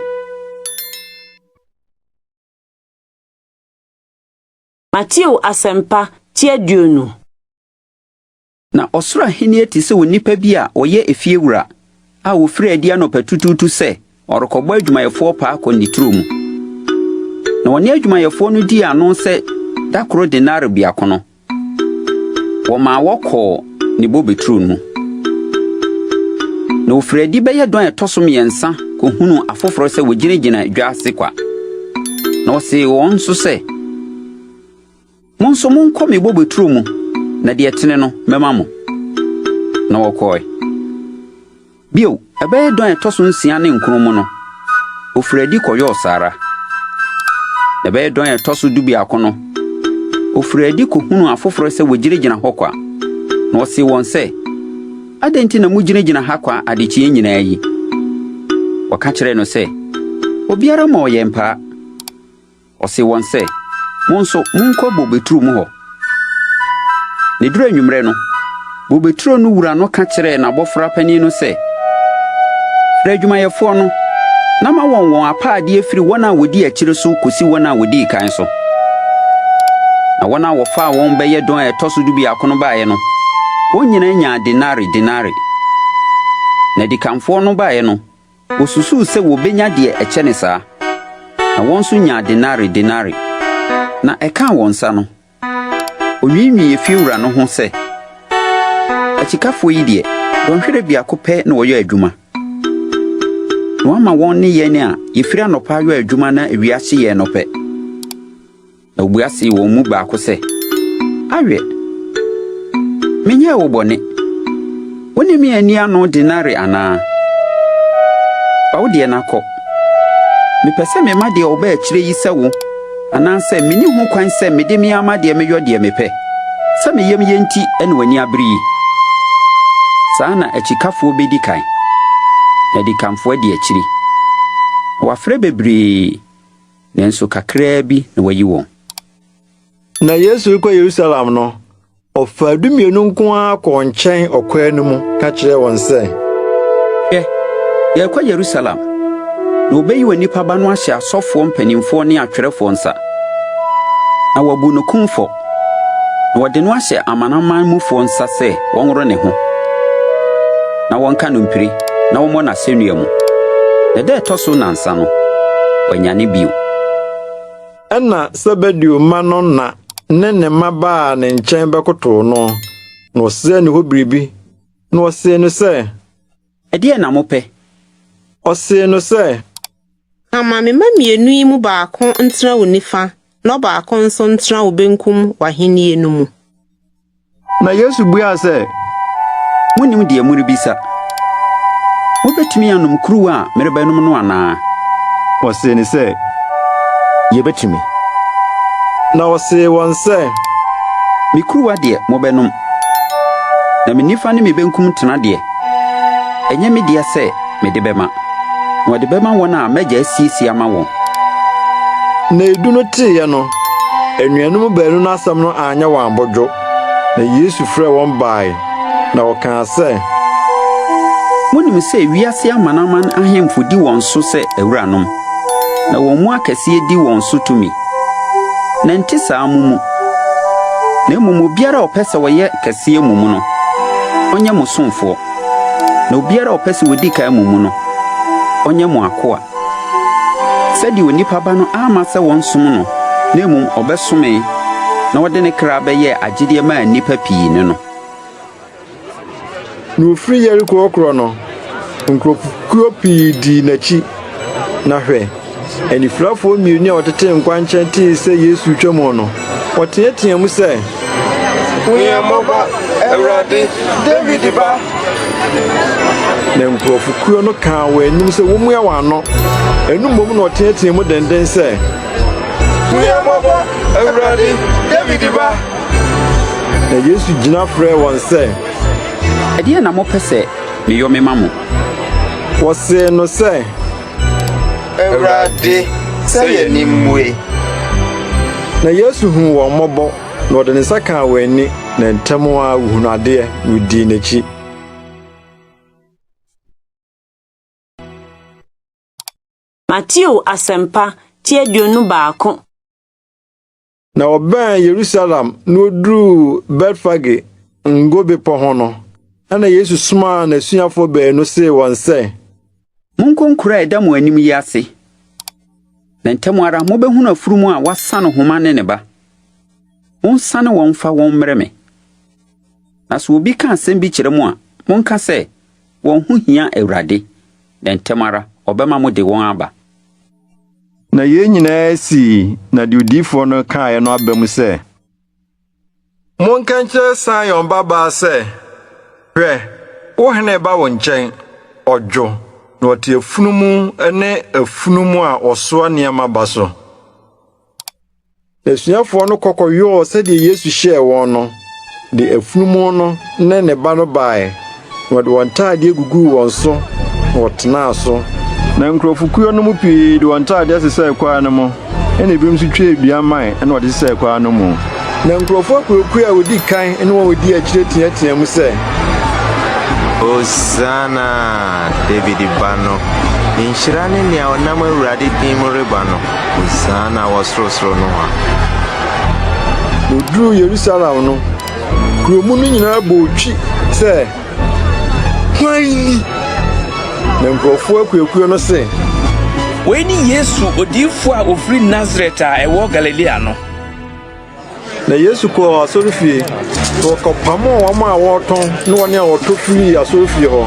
Speaker 1: Mateo Asɛmpa, ti 20.
Speaker 10: Na ɔsoro ahenni te sɛ onipa bi a ɔyɛ efiewura a ofiri adi anɔpatutuutu sɛ ɔrekɔbɔ adwumayɛfoɔ paa kɔ ne turo mu. Na ɔne adwumayɛfoɔ no dii ano sɛ da koro denare biako no, wɔmaa wɔkɔɔ ne bobeturo no mu. Na ofiri adi bɛyɛ dɔn a ɛtɔ so mmiɛnsa kohunuu afoforo sɛ wogyinagyina dwa ase kwa. Na ɔsee wɔn nso sɛ, Mo nso monkɔ me bobeturo mu, na deɛ ɛtene no, mɛma mo. Na wɔkɔe. Bio, ɛbɛyɛ dɔn a ɛtɔ so nsia ne nkron mu no, ofirii adi kɔyɔɔ saa ara. Na ɛbɛyɛ dɔn a ɛtɔ so dubiako no, ofirii adi kohunuu afoforo sɛ wogyinagyina hɔ kwa, na ɔsee wɔn sɛ, Adɛn nti na mugyinagyina ha kwa adekyeɛ nyinaa yi? Wɔka kyerɛɛ no sɛ, Obiara mmɔɔ yɛn paa. Ɔsee wɔn sɛ, Mo nso, monkɔ bobeturo mu hɔ. Na eduruu anwummere no, bobeturo no wura no ka kyerɛɛ n'abɔfra panin no sɛ, 'Frɛ adwumayɛfoɔ no, na ma wɔn wɔn apaadeɛ firi wɔn a wɔdi akyire so kɔsi wɔn a wɔdii kan so. Na wɔn a wɔfaa wɔn bɛyɛ dɔn a ɛtɔ so dubiako no baeɛ no, wɔn nyinaa nyaa denare denare. Na adikanfoɔ no baeɛ no, Wosusuw sɛ wobenya deɛ ɛkyɛne saa, na wɔn nso nyaa denare denare. Na ɛkaa wɔn nsa no, onwiinwii efiewura no ho sɛ, 'Akyikafoɔ yi deɛ, dɔnhwere biako pɛ na wɔyɔ adwuma, na wɔama wɔn ne yɛn a yɛfiri anɔpa yɔ adwuma na awia ahye yɛn no pɛ. Na obua see wɔn mu baako sɛ, Awɛ, menyɛɛ wo bɔne. Wo ne me anni ano denare anaa? Fa wo deɛ na kɔ. Mepɛ sɛ mema deɛ ɔba akyire yi sɛ wo Anaasɛ minni ho kwan sɛ mede me ara m'adeɛ meyɔ deɛ mepɛ? Sɛ me yam ye nti na w'ani abere yi? Saa na akyikafoɔ bɛdi kan, na adikanfoɔ adi akyiri. Na wɔafrɛ bebree, nanso kakraa bi na wɔayi wɔn.
Speaker 2: Na Yesu rekɔ Yerusalem no, ɔfaa dumienu nko ara kɔɔ nkyɛn ɔkwan no mu ka kyerɛɛ wɔn sɛ,
Speaker 10: Hwɛ, yɛrekɔ Yerusalem, na wɔbɛyi onipa Ba no ahyɛ asɔfoɔ mpanimfoɔ ne atwerɛfoɔ nsa, na wɔabu no kumfɔ, na wɔde no ahyɛ amanaman mufoɔ nsa sɛ wɔnworo ne ho, na wɔnka no mpire, na wɔmmɔ no asɛnnua mu. Na da a ɛtɔ so nnansa no, wanyane bio.
Speaker 2: Ɛnna Sebedeo mma no na ne ne mma baa ne nkyɛn bɛkotow no, na ɔsrɛɛ ne hɔ biribi. Na ɔsee no sɛ,
Speaker 10: Ɛdeɛn na mopɛ?
Speaker 2: Ɔsee no sɛ.
Speaker 15: Ka ma me mma mmienu yi mu baako ntena wo nifa na ɔbaako nso ntena wo benkum w'ahenni no mu.
Speaker 2: Na Yesu buaa sɛ,
Speaker 10: Munnim deɛ morebisa. Mubetumi anom kuruwa a merebɛnom no anaa?
Speaker 2: Wɔsee no sɛ,
Speaker 12: Yebetumi.
Speaker 2: Na ɔsee wɔn sɛ,
Speaker 10: Me kuruwa deɛ, mobɛnom, na me nifa ne me benkum tena deɛ, ɛnyɛ me dea sɛ mede bɛma, na wɔde bɛma wɔn a m'Agya asiesie ama wɔn.
Speaker 2: Na edu no teeɛ no, anuanom baanu no asɛm no anyɛ wɔn abodwo. Na Yesu frɛɛ wɔn bae, na ɔkaa sɛ.
Speaker 10: Munim sɛ wiase amanaman ahemfo di wɔn so sɛ awuranom, na wɔn mu akɛseɛ di wɔn so tumi. Na ɛnte saa mo mu. Na mmom obiara a ɔpɛ sɛ ɔyɛ kɛseɛ mo mu no, ɔnyɛ mo somfoɔ. Na obiara a ɔpɛ sɛ odi kan mo mu no, ɔnyɛ mo akoa. Sɛdeɛ Onipa Ba no amma sɛ wɔnsom no, na mmom ɔbɛsomee, na ɔde ne kra bɛyɛɛ agyedeɛ maa nnipa pii ne no.
Speaker 2: Na ofiri Yeriko rekorɔ no, nkurɔfokuo pii dii n'akyi. Na hwɛ, anifirafoɔ mmienu a wɔtete nkwankyɛn tee sɛ Yesu retwa mu no, wɔteateaa mu sɛ,
Speaker 13: Hu yɛn mmɔbɔ, Awurade, Dawid Ba!
Speaker 2: Na nkurɔfokuo no kaa wɔn anim sɛ wɔmmua wɔn ano. Ɛno mmom na ɔteateaa mu denden sɛ,
Speaker 13: Hu yɛn mmɔbɔ, Awurade, Dawid Ba!
Speaker 2: Na Yesu gyina frɛɛ wɔn sɛ,
Speaker 10: Ɛdeɛn na mopɛ sɛ meyɔ mema mo?
Speaker 2: Wɔsee no sɛ,
Speaker 13: Awurade, sɛ yɛn ani mmue.
Speaker 2: Na Yesu huu wɔn mmɔbɔ, na ɔde ne nsa kaa wɔn ani, na ntɛm ara wohunuu adeɛ, na wodii n'akyi.
Speaker 1: Mateo Asɛmpa, ti 21.
Speaker 2: Na wɔbɛn Yerusalem na woduruu Betfage, Ngo Bepɔ ho no, ɛnna Yesu somaa n'asuafoɔ baanu see wɔn sɛ,
Speaker 10: Monkɔ nkuro a ɛda mo anim yi ase, na ntɛm ara mobɛhunu afunumu a wɔasa no homa ne ne ba. Monsane wɔn mfa wɔn mmrɛ me. Na sɛ obi ka asɛm bi kyerɛ mo a, monka sɛ, 'Wɔn ho hia Awurade, na ntɛm ara ɔbɛma mode wɔn aba.
Speaker 2: Na yei nyinaa sii na deɛ odiyifoɔ no kaeɛ no aba mu sɛ, Monka nkyerɛ Sion babaa sɛ, 'Hwɛ, wo hene reba wo nkyɛn, ɔdwo, na ɔte afunumu ne afunumu a ɔsoa nneɛma ba so. N'asuafoɔ no kɔ kɔyɔɔ sɛdeɛ Yesu hyɛɛ wɔn no, de afunumu no ne ne ba no baeɛ, na wɔde wɔn ntaadeɛ guguu wɔn so, na wɔtenaa so. Na nkurɔfokuo no mu pii de wɔn ntaadeɛ sesɛɛ kwan no mu, ɛnna ebinom nso twaa dua mman na wɔde sesɛɛ kwan no mu. Na nkurɔfoɔ akuakuo a wɔdi kan ne wɔn a wɔdi akyire teateaa mu sɛ.
Speaker 13: Hosana, Dawid Ba no! Nhyira ne nea ɔnam Awurade din mu reba no! Hosana wɔ sorosoro nohoa!
Speaker 2: Na oduruu Yerusalem no, kurow mu no nyinaa bɔɔ twi sɛ, Hwan ni? Na nkurɔfoɔ akuakuo no se,
Speaker 8: Wei ne Yesu, odiyifoɔ a ɔfiri Nasaret a ɛwɔ Galilea no.
Speaker 2: Na Yesu kɔɔ asɔrefie, na ɔkɔpamoo wɔn a wɔretɔn ne wɔn a wɔtɔ firii asɔrefie hɔ,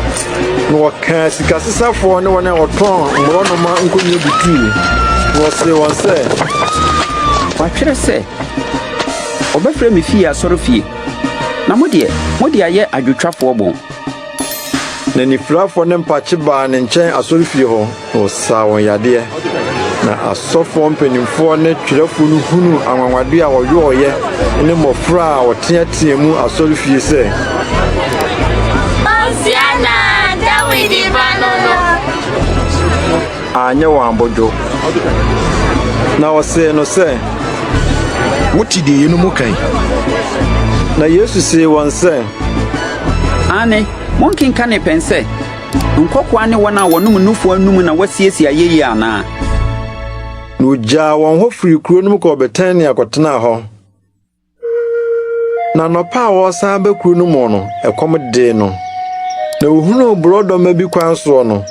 Speaker 2: na ɔkaa sikasesafoɔ ne wɔn a wɔtɔn mmorɔnoma nkonnwa butui, na ɔsee wɔn sɛ,
Speaker 10: Wɔatwerɛ sɛ, 'Wɔbɛfrɛ me fie asɔrefie, na mo deɛ, mode ayɛ adwotwafoɔ bon.
Speaker 2: Na anifirafoɔ ne mpakye baa ne nkyɛn asɔrefie hɔ, na ɔsaa wɔn yadeɛ. Na asɔfoɔ mpanimfoɔ ne twerɛfoɔ no hunuu anwanwadeɛ a ɔyɔeɛ ne mmɔfra a wɔteateaa mu asɔrefie sɛ.
Speaker 17: Hosiana, Dawid Ba no no!
Speaker 2: Anyɛ wɔn abodwo. Na wɔsee no sɛ.
Speaker 16: Wote deɛ yeinom ka yi?
Speaker 2: Na Yesu see wɔn sɛ.
Speaker 10: Aane, monkenkanee pɛn sɛ, 'Nkɔkoaa ne wɔn a wɔnom nufoɔ anom na woasiesie ayɛyie anaa?
Speaker 2: Na ogyaa wɔn hɔ firii kuro no mu kɔɔ Betania kɔtenaa hɔ. Na anɔpa a wɔresan aba kuro no mu no, ɛkɔm dee no. Na ohunuu borɔdɔma bi kwan soɔ no,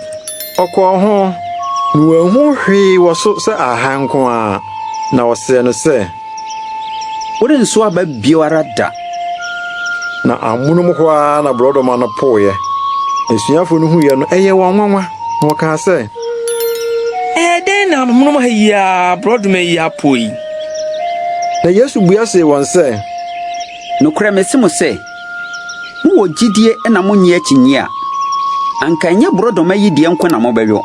Speaker 2: ɔkɔɔ ho, na wanhu hwee wɔ so sɛ ahahan nko ara. Na ɔsee no sɛ.
Speaker 10: Worenso aba bio ara da.
Speaker 2: Na amonom hɔ ara na borɔdɔma no poeɛ. Na asuafoɔ no huiɛ no, ɛyɛɛ wɔn nwanwa, na wɔkaa sɛ.
Speaker 8: Ɛyɛɛ dɛn na amonom ha yi ara borɔdɔma yi apo yi?
Speaker 2: Na Yesu bua see wɔn sɛ.
Speaker 10: Nokorɛ mese mo sɛ, mowɔ gyidie na monnye akyinnyeɛ a, anka ɛnyɛ borɔdɔma yi deɛ nko na mobɛyɔ,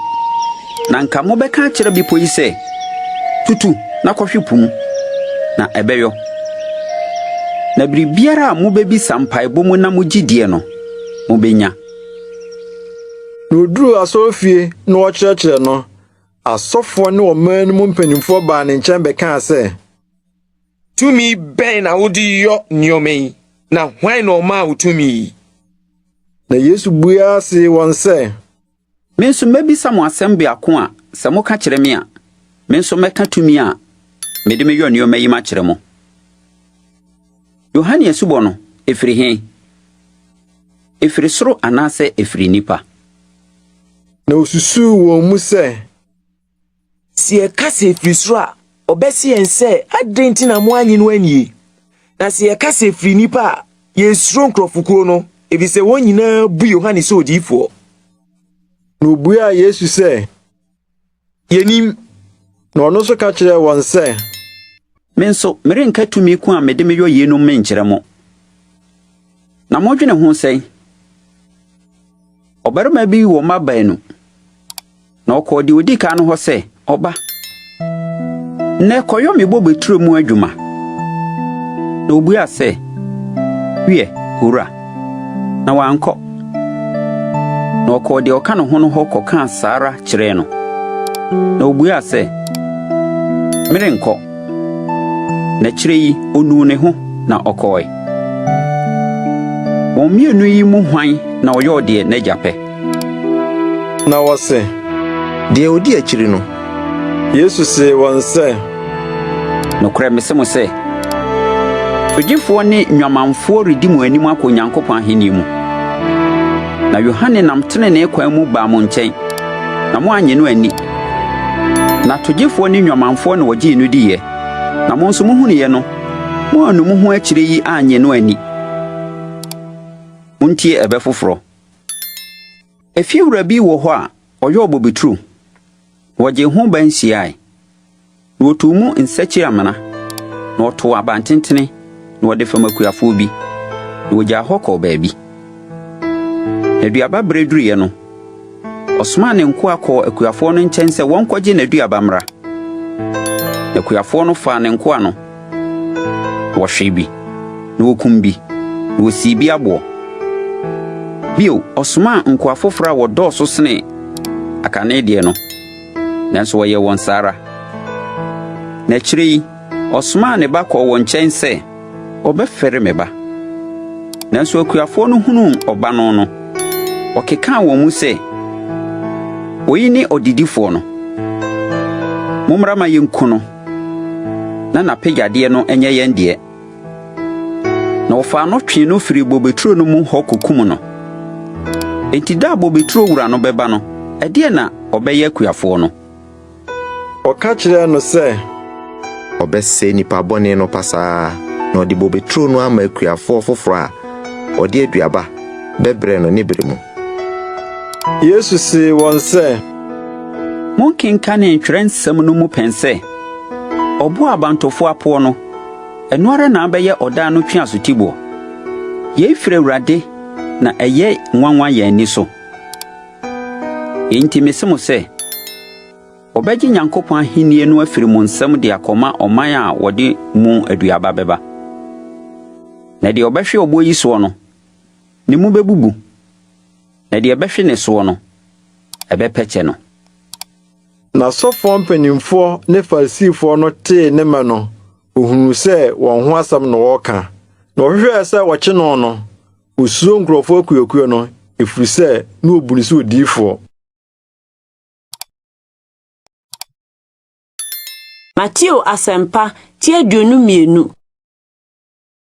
Speaker 10: Na anka mobɛka akyerɛ bepɔ yi sɛ, 'Tutu na kɔhwe po mu', na ɛbɛyɔ. Na biribiara a mubebisa mpaebɔ mu na mugye die no, mubenya.
Speaker 2: Na oduruu asɔrefie na ɔrekyerɛkyerɛ no, asɔfoɔ ne ɔman no mu mpanimfoɔ baa ne nkyɛn bɛkaa sɛ.
Speaker 7: Tumi bɛn na wode yɔ nneɛma yi, na hwan na ɔmaa wo tumi yi?
Speaker 2: Na Yesu bua see wɔn sɛ.
Speaker 10: Me nso mɛbisa mo asɛm biako a sɛ moka kyerɛ me a, me nso mɛka tumi a mede meyɔ nneɛma yi makyerɛ mo. Yohane asubɔ no, ɛfiri he? Ɛfiri soro anaasɛ ɛfiri nnipa?
Speaker 2: Na osusuw wɔn mu sɛ.
Speaker 7: Sɛ yɛka sɛ ɛfiri soro a, ɔbɛse yɛn sɛ, 'Adɛn nti na moannye no annie? Na sɛ yɛka sɛ ɛfiri nnipa a, yɛsuro nkurɔfokuo no, efisɛ wɔn nyinaa bu Yohane sɛ odiyifoɔ.
Speaker 2: Na obuaa Yesu sɛ,
Speaker 7: Yennim.
Speaker 2: Na ɔno nso ka kyerɛɛ wɔn sɛ.
Speaker 10: Me nso, merenka tumi ko a mede meyɔ yeinom menkyerɛ mo. Na modwene ho sɛn? Ɔbarima bi wɔ mma baanu. Na ɔkɔɔ deɛ ɔdi kan no hɔ sɛ, 'Ɔba, nnɛ kɔyɔ me bobeturo mu adwuma. Na ɔbuaa sɛ, 'Wiɛ, owura. Na wankɔ. Na ɔkɔɔ deɛ ɔka ne ho no hɔ kɔkaa saa ara kyerɛɛ no. Na ɔbuaa sɛ, 'Merenkɔ. Na akyire yi onuu ne ho na ɔkɔe. Wɔn mmienu yi mu hwan na ɔyɔɔ deɛ n'agya pɛ?
Speaker 2: Na wɔse,
Speaker 13: Deɛ ɔdi akyiri no.
Speaker 2: Yesu see wɔn sɛ.
Speaker 10: Nokorɛ mese mo sɛ, togyefoɔ ne nnwamanfoɔ redi mo anim akɔ Onyankopɔn ahennie mu. Na Yohane nam tenenee kwan mu baa mo nkyɛn, na moannye no anni. Na togyefoɔ ne nnwamanfoɔ na wɔgyee no diiɛ, na mo nso mohunuiɛ no, moannu mo ho akyire yi annye no anni. Montie ɛbɛ foforɔ. Efiewura bi wɔ hɔ a ɔyɔɔ bobeturo, na ɔgyee ho ban hyiae, na ɔtuu mu nsakyi-amena, na ɔtoo abantentene, na ɔde fam akuafoɔ bi, na ɔgyaa hɔ kɔɔ baabi. Na aduaba berɛ duruiɛ no, ɔsomaa ne nkoa kɔɔ akuafoɔ no nkyɛn sɛ wɔnkɔgye n'aduaba mmra. Na akuafoɔ no faa ne nkoa no, na wɔhwee bi, na wɔkum bi, na wɔsii bi aboɔ. Bio, ɔsomaa nkoa foforɔ a wɔdɔɔso sene akane deɛ no, nanso wɔyɛɛ wɔn saa ara. Na akyire yi, ɔsomaa ne ba kɔɔ wɔn nkyɛn sɛ, 'Wɔbɛfɛre me ba. Nanso akuafoɔ no hunuu ɔba no no, wɔkekaa wɔn mu sɛ, 'Oyi ne ɔdedifoɔ no. Mommra ma yɛnku no, na n'apɛgyadeɛ no nyɛ yɛn deɛ. Na wɔfaa no twee no firii bobeturo no mu hɔ kokum no. Enti da a bobeturo wura no bɛba no, ɛdeɛn na ɔbɛyɛ akuafoɔ no?
Speaker 2: Ɔka kyerɛɛ no sɛ.
Speaker 13: Ɔbɛsɛe nnipa bɔne no pasaa, na ɔde bobeturo no ama akuafoɔ foforɔ a wɔde aduaba bɛbrɛ no ne bere mu.
Speaker 2: Yesu see wɔn sɛ.
Speaker 10: Monkenkanee Twerɛnsɛm no mu pɛn sɛ, 'Ɔbo a abantofoɔ apoɔ no, ɛno ara na abɛyɛ ɔdan no tweasotiboɔ. Yei firi Awurade na ɛyɛ nwanwa yɛn ani so'? Enti mese mo sɛ. Wɔbɛgye Nyankopɔn ahennie no afiri mo nsam de akɔma ɔman a wɔde mu aduaba bɛba. Na deɛ ɔbɛhwe ɔboɔ yi soɔ no, ne mu bɛbubu, na deɛ ɛbɛhwe ne soɔ no, ɛbɛpɛkyɛ no.
Speaker 2: Na asɔfoɔ mpanimfoɔ ne Farisifoɔ no tee ne mmɛ no, wɔhunuu sɛ wɔn ho asɛm na wɔreka. Na wɔhwehwɛɛ sɛ wɔkye no no, osuro nkurɔfoɔ akuakuo no, ɛfiri sɛ na wɔbu no sɛ odiyifoɔ.
Speaker 1: Mateo Asɛmpa, ti 22.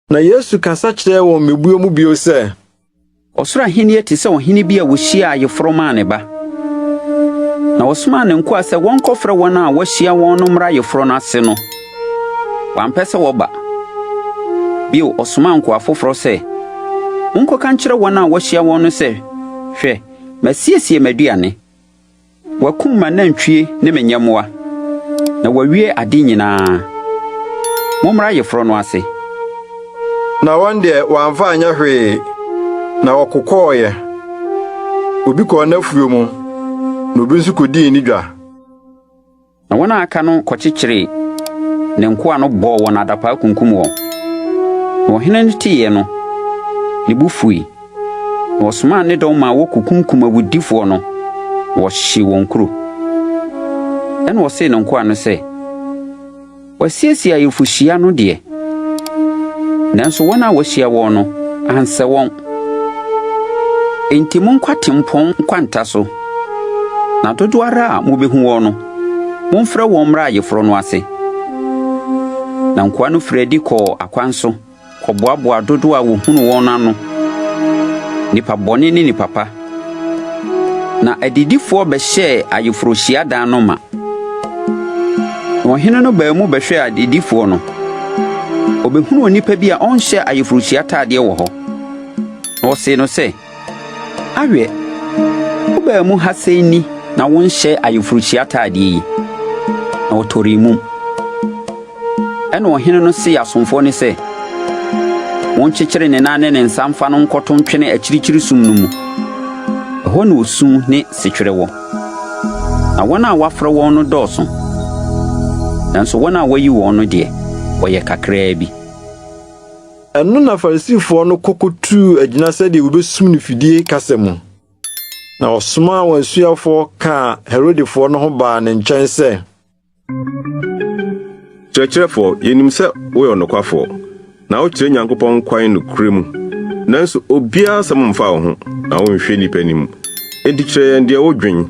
Speaker 2: Na Yesu kasa kyerɛɛ wɔn mmebuo mu bio sɛ.
Speaker 10: Ɔsoro ahenni te sɛ ɔhene bi a ohyiaa ayeforo maa ne ba. Na ɔsomaa ne nkoa sɛ wɔnkɔfrɛ wɔn a wɔahyia wɔn no mmra ayeforo no ase no, wɔampɛ sɛ wɔba. Bio, ɔsomaa nkoa foforɔ sɛ, 'Monkɔka nkyerɛ wɔn a wɔahyia wɔn no sɛ, Hwɛ, masiesie m'aduane. Wɔakum m'anantwie ne me nyɛmmoa, na wɔawie ade nyinaa. Mommra ayeforɔ no ase.
Speaker 2: Na wɔn deɛ, wɔamfa anyɛ hwee, na wɔkokɔeɛ. Obi kɔɔ n'afuo mu, na obi nso kɔdii ne dwa.
Speaker 10: Na wɔn a aka no kɔkyekyeree ne nkoa no bɔɔ wɔn adapaa kunkum wɔn. Na ɔhene no teeɛ no, ne bo fui, na ɔsomaa ne dɔm maa wɔkɔkunkum awudifoɔ no, na wɔhyee wɔn kuro. Ɛnna ɔsee ne nkoa no sɛ, Wɔasiesie ayeforɔhyia no deɛ, nanso wɔn a wɔahyia wɔn no, ansɛ wɔn. Enti monkɔ atempɔn nkwanta so, na dodoɔ ara a mobɛhu wɔn no, momfrɛ wɔn mmra ayeforɔ no ase. Na nkoa no firii adi kɔɔ akwan so kɔboaboaa dodoɔ a wɔhunuu wɔn no ano, nnipa bɔne ne nnipa pa. Na adidifoɔ bɛhyɛɛ ayeforɔhyiadan no ma. Na ɔhene no baa mu bɛhwɛɛ adidifoɔ no, ɔbɛhunuu onipa bi a ɔnhyɛ ayeforɔhyia ataadeɛ wɔ hɔ. Na ɔsee no sɛ, Awɛ, wobaa mu ha sɛn ni na wonhyɛ ayeforɔhyia ataadeɛ yi? Na ɔtɔree mum. Ɛnna ɔhene no see asomfoɔ no sɛ, Monkyekyere ne nan ne ne nsa mfa no nkɔto ntwene akyirikyiri sum no mu. Ɛhɔ na osu ne setwerɛ wɔ. Na wɔn a wɔafrɛ wɔn no dɔɔso, nanso wɔn a wɔayi wɔn no deɛ, wɔyɛ kakraa bi.
Speaker 2: Ɛno na Farisifoɔ no kɔ kɔtuu agyina sɛdeɛ wɔbɛsum no fidie kasa mu. Na wɔsomaa wɔn asuafoɔ kaa Herodefoɔ no ho baa ne nkyɛn sɛ.
Speaker 6: Kyerɛkyerɛfoɔ, yɛnim sɛ woyɛ ɔnokwafoɔ, na wokyerɛ Nyankopɔn kwan nokorɛ mu. Nanso obiara asɛm mfa wo ho, na wonhwɛ nnipa anim. Enti kyerɛ yɛn deɛ wodwen.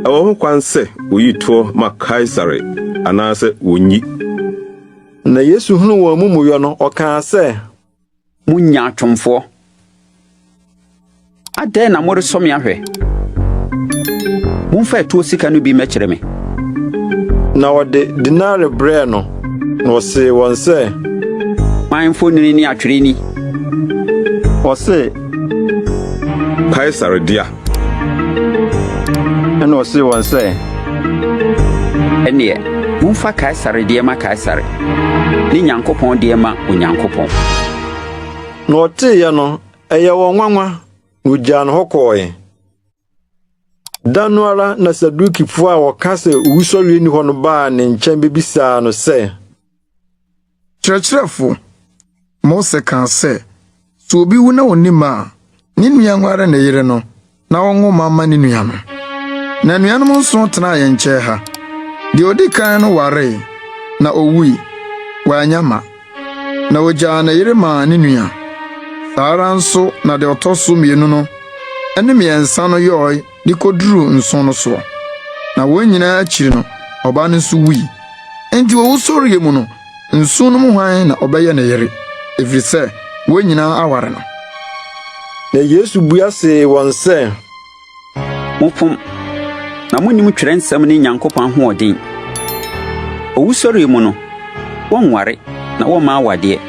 Speaker 6: Ɛwɔ ho kwan sɛ woyi toɔ ma Kaesare anaasɛ wonnyi?
Speaker 2: Na Yesu hunuu wɔn amumuyɔ no, ɔkaa sɛ.
Speaker 10: Mo nyaatwomfoɔ! Adɛn na moresɔ me ahwɛ? Momfa ɛtoɔ sika no bi mmɛkyerɛ me.
Speaker 2: Na wɔde denare brɛɛ no, na ɔsee wɔn sɛ.
Speaker 10: Hwan mfonini ne atwerɛ ni?
Speaker 2: Ɔse.
Speaker 6: Kaesare dea.
Speaker 2: Ɛnna ɔsee wɔn sɛ.
Speaker 10: Ɛnneɛ, momfa Kaesare deɛ ma Kaesare, ne Nyankopɔn deɛ ma Onyankopɔn.
Speaker 2: Na wɔteeɛ no, ɛyɛɛ wɔn nwanwa, na wɔgyaa no hɔ kɔɔe. Da no ara na Sadukifoɔ a wɔka sɛ owusɔreɛ nni hɔ no baa ne nkyɛn bɛbisaa no sɛ.
Speaker 3: Kyerɛkyerɛfo, Mose kaa sɛ, 'Sɛ obi wu na onni mma a, ne nua nware ne yere no na ɔnwo mma mma ne nua no. Na anuanom nson tenaa yɛn nkyɛn ha. Deɛ odi kan no waree, na owui, wannya mma. Na ogyaa ne yere maa ne nua. Saa ara nso na deɛ ɔtɔ so mmienu no ne mmiɛnsa no yɔe de koduruu nson no soɔ. Na wɔn nyinaa akyiri no, ɔbaa no nso wui. Enti wɔ wusɔreɛ mu no, nson no mu hwan na ɔbɛyɛ ne yere? Ɛfiri sɛ wɔn nyinaa aware no.
Speaker 2: Na Yesu bua see wɔn sɛ.
Speaker 10: Mofom, na munnim Twerɛnsɛm ne Nyankopɔn ahoɔden. Owusɔreɛ mu no, wɔnware na wɔmma awadeɛ,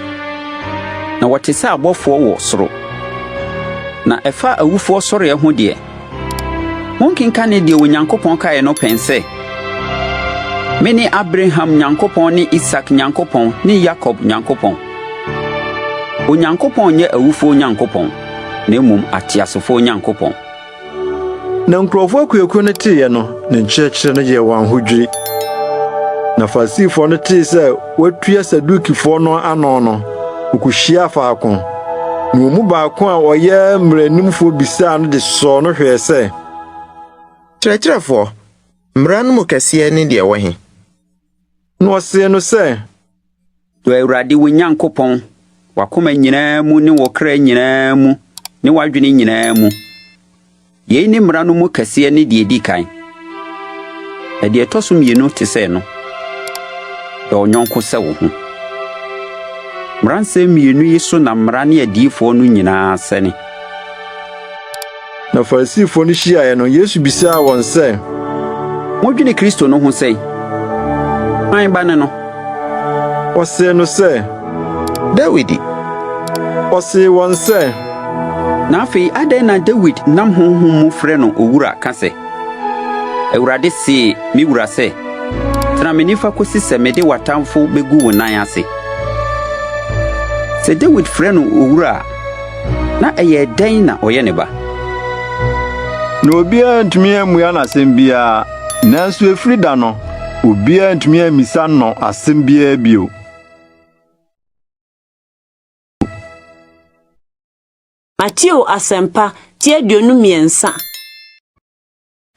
Speaker 10: na wɔte sɛ abɔfoɔ wɔ soro. Na ɛfa awufoɔ sɔreɛ ho deɛ, monkenkanee deɛ Onyankopɔn kaeɛ no pɛn sɛ, 'Mene Abraham Nyankopɔn ne Isak Nyankopɔn ne Yakob Nyankopɔn'? Onyankopɔn nyɛ awufoɔ Nyankopɔn, na mmom ateasefoɔ Nyankopɔn.
Speaker 2: Na nkurɔfoɔ akuakuo no teeɛ no, ne nkyerɛkyerɛ no yɛɛ wɔn ahodwiri. Na Farisifoɔ no tee sɛ watua Sadukifoɔ no ano no, wokohyiaa faako. Na wɔn mu baako a ɔyɛ mmaranimfoɔ bisaa no de sɔɔ no hwɛɛ sɛ,
Speaker 13: Kyerɛkyerɛfoɔ, mmara no mu kɛseɛ ne deɛ ɛwɔ he?
Speaker 2: Na ɔsee no sɛ,
Speaker 10: Dɔ Awurade wo Nyankopɔn w'akoma nyinaa mu ne wo kra nyinaa mu ne w'adwene nyinaa mu. Yei ne mmara no mu kɛseɛ ne deɛ ɛdi kan. Na deɛ ɛtɔ so mmienu te sɛ no, dɔ wo yɔnko sɛ wo ho. Mmaransɛm mmienu yi so na mmara ne adiyifoɔ no nyinaa sɛne.
Speaker 2: Na Farisifo no hyiae no, Yesu bisaa wɔn sɛ,
Speaker 10: Modwene Kristo no ho sɛn? Hwan ba ne no?
Speaker 2: Wɔsee no sɛ,
Speaker 13: Dawid.
Speaker 2: Ɔsee wɔn sɛ,
Speaker 10: Na afei adɛn na Dawid nam honhom mu frɛ no Owura ka sɛ, 'Awurade see me wura sɛ, Tena me nifa kosi sɛ mede w'atamfo begu wo nan ase'? Sɛ Dawid frɛ no Owura a, na ɛyɛɛ dɛn na ɔyɛ ne ba?
Speaker 2: Na obiara antumi ammua no asɛm biara, nanso efiri da no, obiara antumi ammisa no asɛm biara bio.
Speaker 1: Mateo Asɛmpa, ti 23.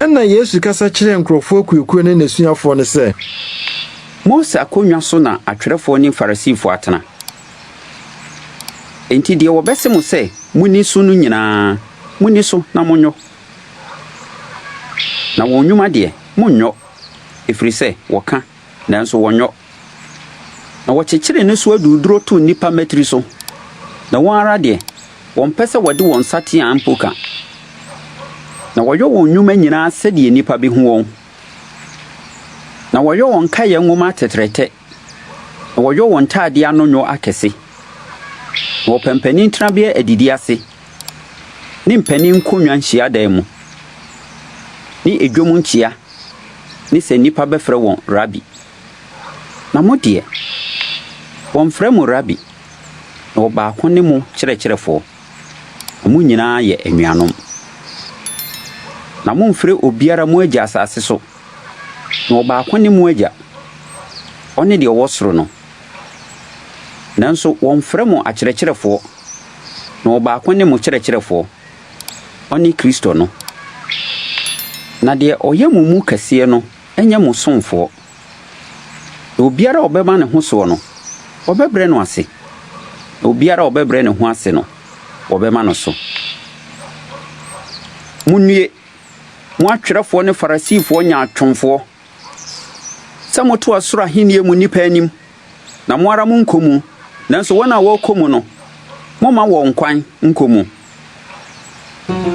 Speaker 2: Ɛnna Yesu kasa kyerɛɛ nkurɔfoɔ akuakuo ne n'asuafoɔ no sɛ.
Speaker 10: Mose akonnwa so na atwerɛfoɔ ne Farisifoɔ atena. Enti deɛ wɔbɛse mo sɛ monni so no nyinaa, monni so na monyɔ. Na wɔn nnwuma deɛ, monnyɔ, ɛfiri sɛ wɔka, nanso wɔnyɔ. Na wɔkyekyere nnesoa duruduro to nnipa mmatiri so, na wɔn ara deɛ, wɔmpɛ sɛ wɔde wɔn nsateaa mpo ka. Na wɔyɔ wɔn nnwuma nyinaa sɛdeɛ nnipa behu wɔn. Na wɔyɔ wɔn nkaeɛ nwoma atɛtrɛtɛ, na wɔyɔ wɔn ntadeɛ ano nnwo akɛse. Na wɔpɛ mpanin tenabea adidi ase, ne mpanin nkonnwa nhyiadan mu, ne dwam nkyea, ne sɛ nnipa bɛfrɛ wɔn Rabi. Na mo deɛ, wɔmfrɛ mo Rabi, na ɔbaako ne mo kyerɛkyerɛfoɔ, na mo nyinaa yɛ anuanom. Na momfrɛ obiara mo agya asase so, na ɔbaako ne mo agya, ɔne deɛ ɔwɔ soro no. Nanso wɔmfrɛ mo akyerɛkyerɛfoɔ, na ɔbaako ne mo kyerɛkyerɛfoɔ, ɔne Kristo no. Na deɛ ɔyɛ mo mu kɛseɛ no nyɛ mo somfoɔ. Na obiara a ɔbɛma ne ho soɔ no, wɔbɛbrɛ no ase, na obiara a ɔbɛbrɛ ne ho ase no, wɔbɛma no so. Monnue, mo atwerɛfoɔ ne Farisifoɔ nyaatwomfoɔ, sɛ moto ɔsoro ahennie mu nnipa anim, na mo ara monkɔ mu, nanso wɔn a wɔrekɔ mu no, momma wɔn kwan nkɔ mu.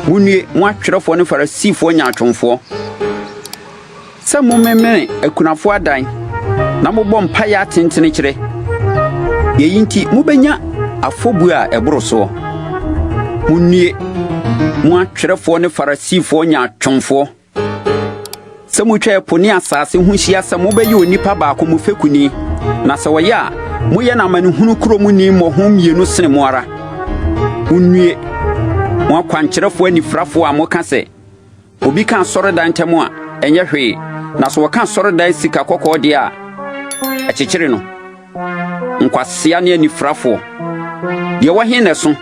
Speaker 10: Monnue, mo atwerɛfoɔ ne Farisifoɔ nyaatwomfoɔ, sɛ momemene akunafoɔ adan na mobɔ mpaeɛ atentene kyerɛ. Yei nti mobɛnya afɔbuo a ɛboro soɔ. Monnue, mo atwerɛfoɔ ne Farisifoɔ nyaatwomfoɔ! Sɛ mutwa ɛpo ne asase ho hyia sɛ mobɛyɛ onipa baako mo fekuni, na sɛ ɔyɛ a, moyɛ no amanehunu kuro mu ni mmɔho mmienu sene mo ara. Munnue, mo akwankyerɛfoɔ anifirafoɔ a moka sɛ, Obi ka asɔredan ntam a, ɛnyɛ hwee, na sɛ ɔka asɔredan sika kɔkɔɔ deɛ a, ɛkyekyere no. Nkwasea ne anifirafoɔ! Deɛ ɛwɔ he na ɛso,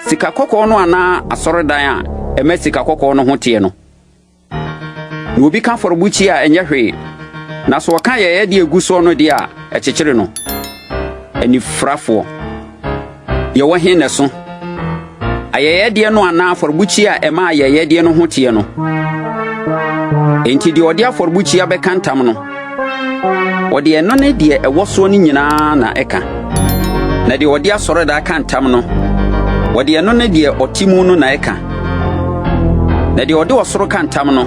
Speaker 10: sika kɔkɔɔ no anaa asɔredan a ɛma sika kɔkɔɔ no ho teɛ no? Na obi ka afɔrebukyia a ɛnyɛ hwee, na sɛ ɔka ayɛyɛdeɛ a ɛgu soɔ no deɛ a, ɛkyekyere no. Anifirafoɔ! Deɛ ɛwɔ he na ɛso? Ayɛyɛdeɛ no anaa afɔrebukyia a ɛma ayɛyɛdeɛ no ho teɛ no? Enti deɛ ɔde afɔrebukyia bɛka ntam no, ɔde ɛno ne deɛ ɛwɔ soɔ no nyinaa na ɛka. Na deɛ ɔde asɔredan ka ntam no, ɔde ɛno ne deɛ ɔte mu no na ɛka. Na deɛ ɔde ɔsoro ka ntam no,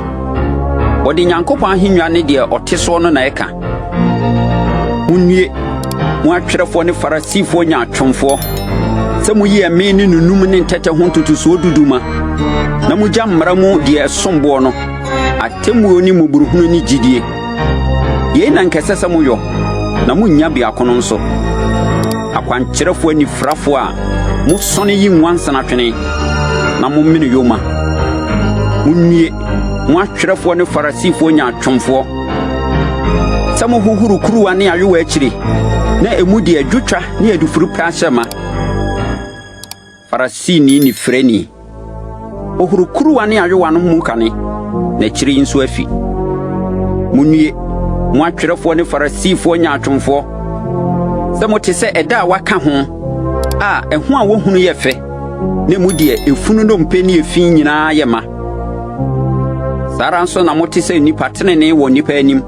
Speaker 10: ɔde Nyankopɔn ahennwa ne deɛ ɔte soɔ no na ɛka. Monnue, mo atwerɛfoɔ ne Farisifoɔ nyaatwomfoɔ, sɛ moyi ɛme ne nunum ne ntɛtɛ ho ntotosoɔ dudu ma, na mogya mmara mu deɛ ɛsom boɔ no, atemmuo ne mmɔborɔhunu ne gyidie. Yei na anka ɛsɛ sɛ moyɔ, na monnya biako no nso. Akwankyerɛfoɔ anifirafoɔ a mosɔne yi nwansena twene na momene yoma. Monnue! Mo atwerɛfoɔ ne Farisifoɔ nyaatwomfoɔ! Sɛ mohohoro kuruwa ne ayowa akyire, na emu deɛ dwotwa ne adufurupɛ ahyɛ ma. Farisini nifirani! Hohoro kuruwa ne ayowa no mu kane, na akyiri yi nso afi. Munnue, mo atwerɛfoɔ ne Farisifoɔ nyaatwomfoɔ, sɛ mote sɛ ɛda a wɔaka ho a ɛho a wohunu yɛ fɛ, na emu deɛ efunu nnompe ne efi nyinaa yɛ ma. Saa ara nso na mote sɛ nnipa tenenee wɔ nnipa anim,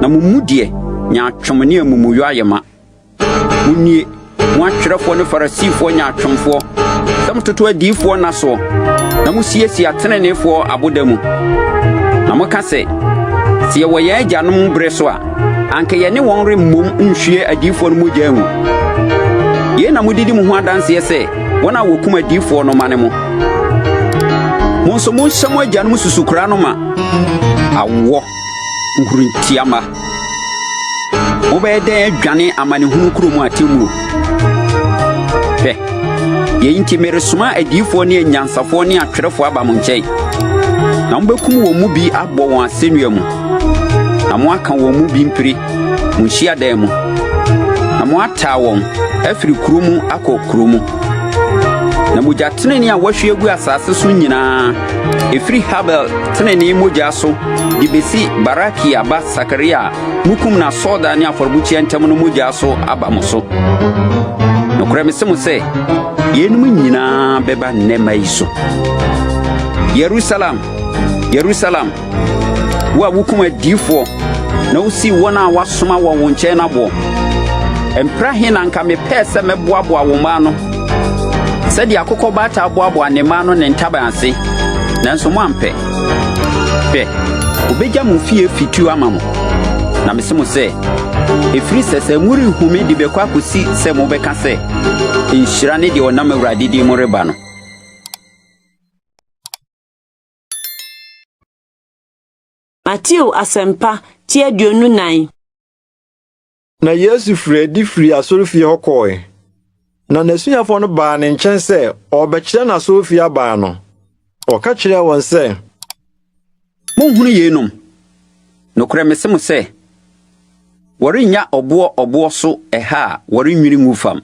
Speaker 10: na mo mu deɛ nyaatwom ne amumuyɔ ayɛ ma. Monnue, mo atwerɛfoɔ ne Farisifoɔ nyaatwomfoɔ, sɛ mototo adiyifoɔ nna soɔ, na mosiesie ateneneefoɔ aboda mu. Na moka sɛ, 'Sɛ yɛwɔ yɛn agyanom bere so a, anka yɛne wɔn remmom nhwie adiyifoɔ no mogya ngu. Yei na mode di mo ho adanseɛ sɛ wɔn a wɔkum adiyifoɔ no mma ne mo. Mo nso monhyɛ mo agyanom susukoraa no ma. Awɔ, nhuruntia mma! Mobɛyɛ dɛn adwane amanehunu kuro mu atemmuo? Hwɛ, yei nti meresoma adiyifoɔ ne anyansafoɔ ne atwerɛfoɔ aba mo nkyɛn, na mobɛkum wɔn mu bi abɔ wɔn asɛnnua mu, na moaka wɔn mu bi mpire mo nhyiadan mu, na moataa wɔn afiri kuro mu akɔ kuro mu. Na mogya tenenee a wɔahwie agu asase so nyinaa, ɛfiri Habel tenenee mogya so de besi Barakia ba Sakaria a mukum no asɔredan ne afɔrebukyia ntam no mogya so aba mo so. Nokorɛ mese mo sɛ, yeinom nyinaa bɛba nnɛ mma yi so. Yerusalem, Yerusalem, wo a wokum adiyifoɔ na wosii wɔn a wɔasoma wɔn wo nkyɛn no aboɔ, mprɛ ahe na anka mepɛɛ sɛ mɛboaboa wo mma ano sɛdeɛ akokɔ baatan boaboa ne mma ano ne ntaban ase, nanso moampɛ. Hwɛ, obegya mo fie fituo ama mo. Na mese mo sɛ, ɛfiri sɛ sɛ morenhu me de bɛkɔ akɔsi sɛ mobɛka sɛ, 'Nhyira ne deɛ ɔnam Awurade din mu reba no.
Speaker 1: Mateo Asɛmpa, ti 24.
Speaker 2: Na Yesu firii adi firii asɔrefie hɔ kɔe. Na n'asuafoɔ no baa ne nkyɛn sɛ ɔrebɛkyerɛ no asɔrefie aban no. Ɔka kyerɛɛ wɔn sɛ,
Speaker 10: Monhunu yeinom? Nokorɛ mese mo sɛ, wɔrennya ɔboɔ ɔboɔ so ɛha a wɔrennwiri ngu fam.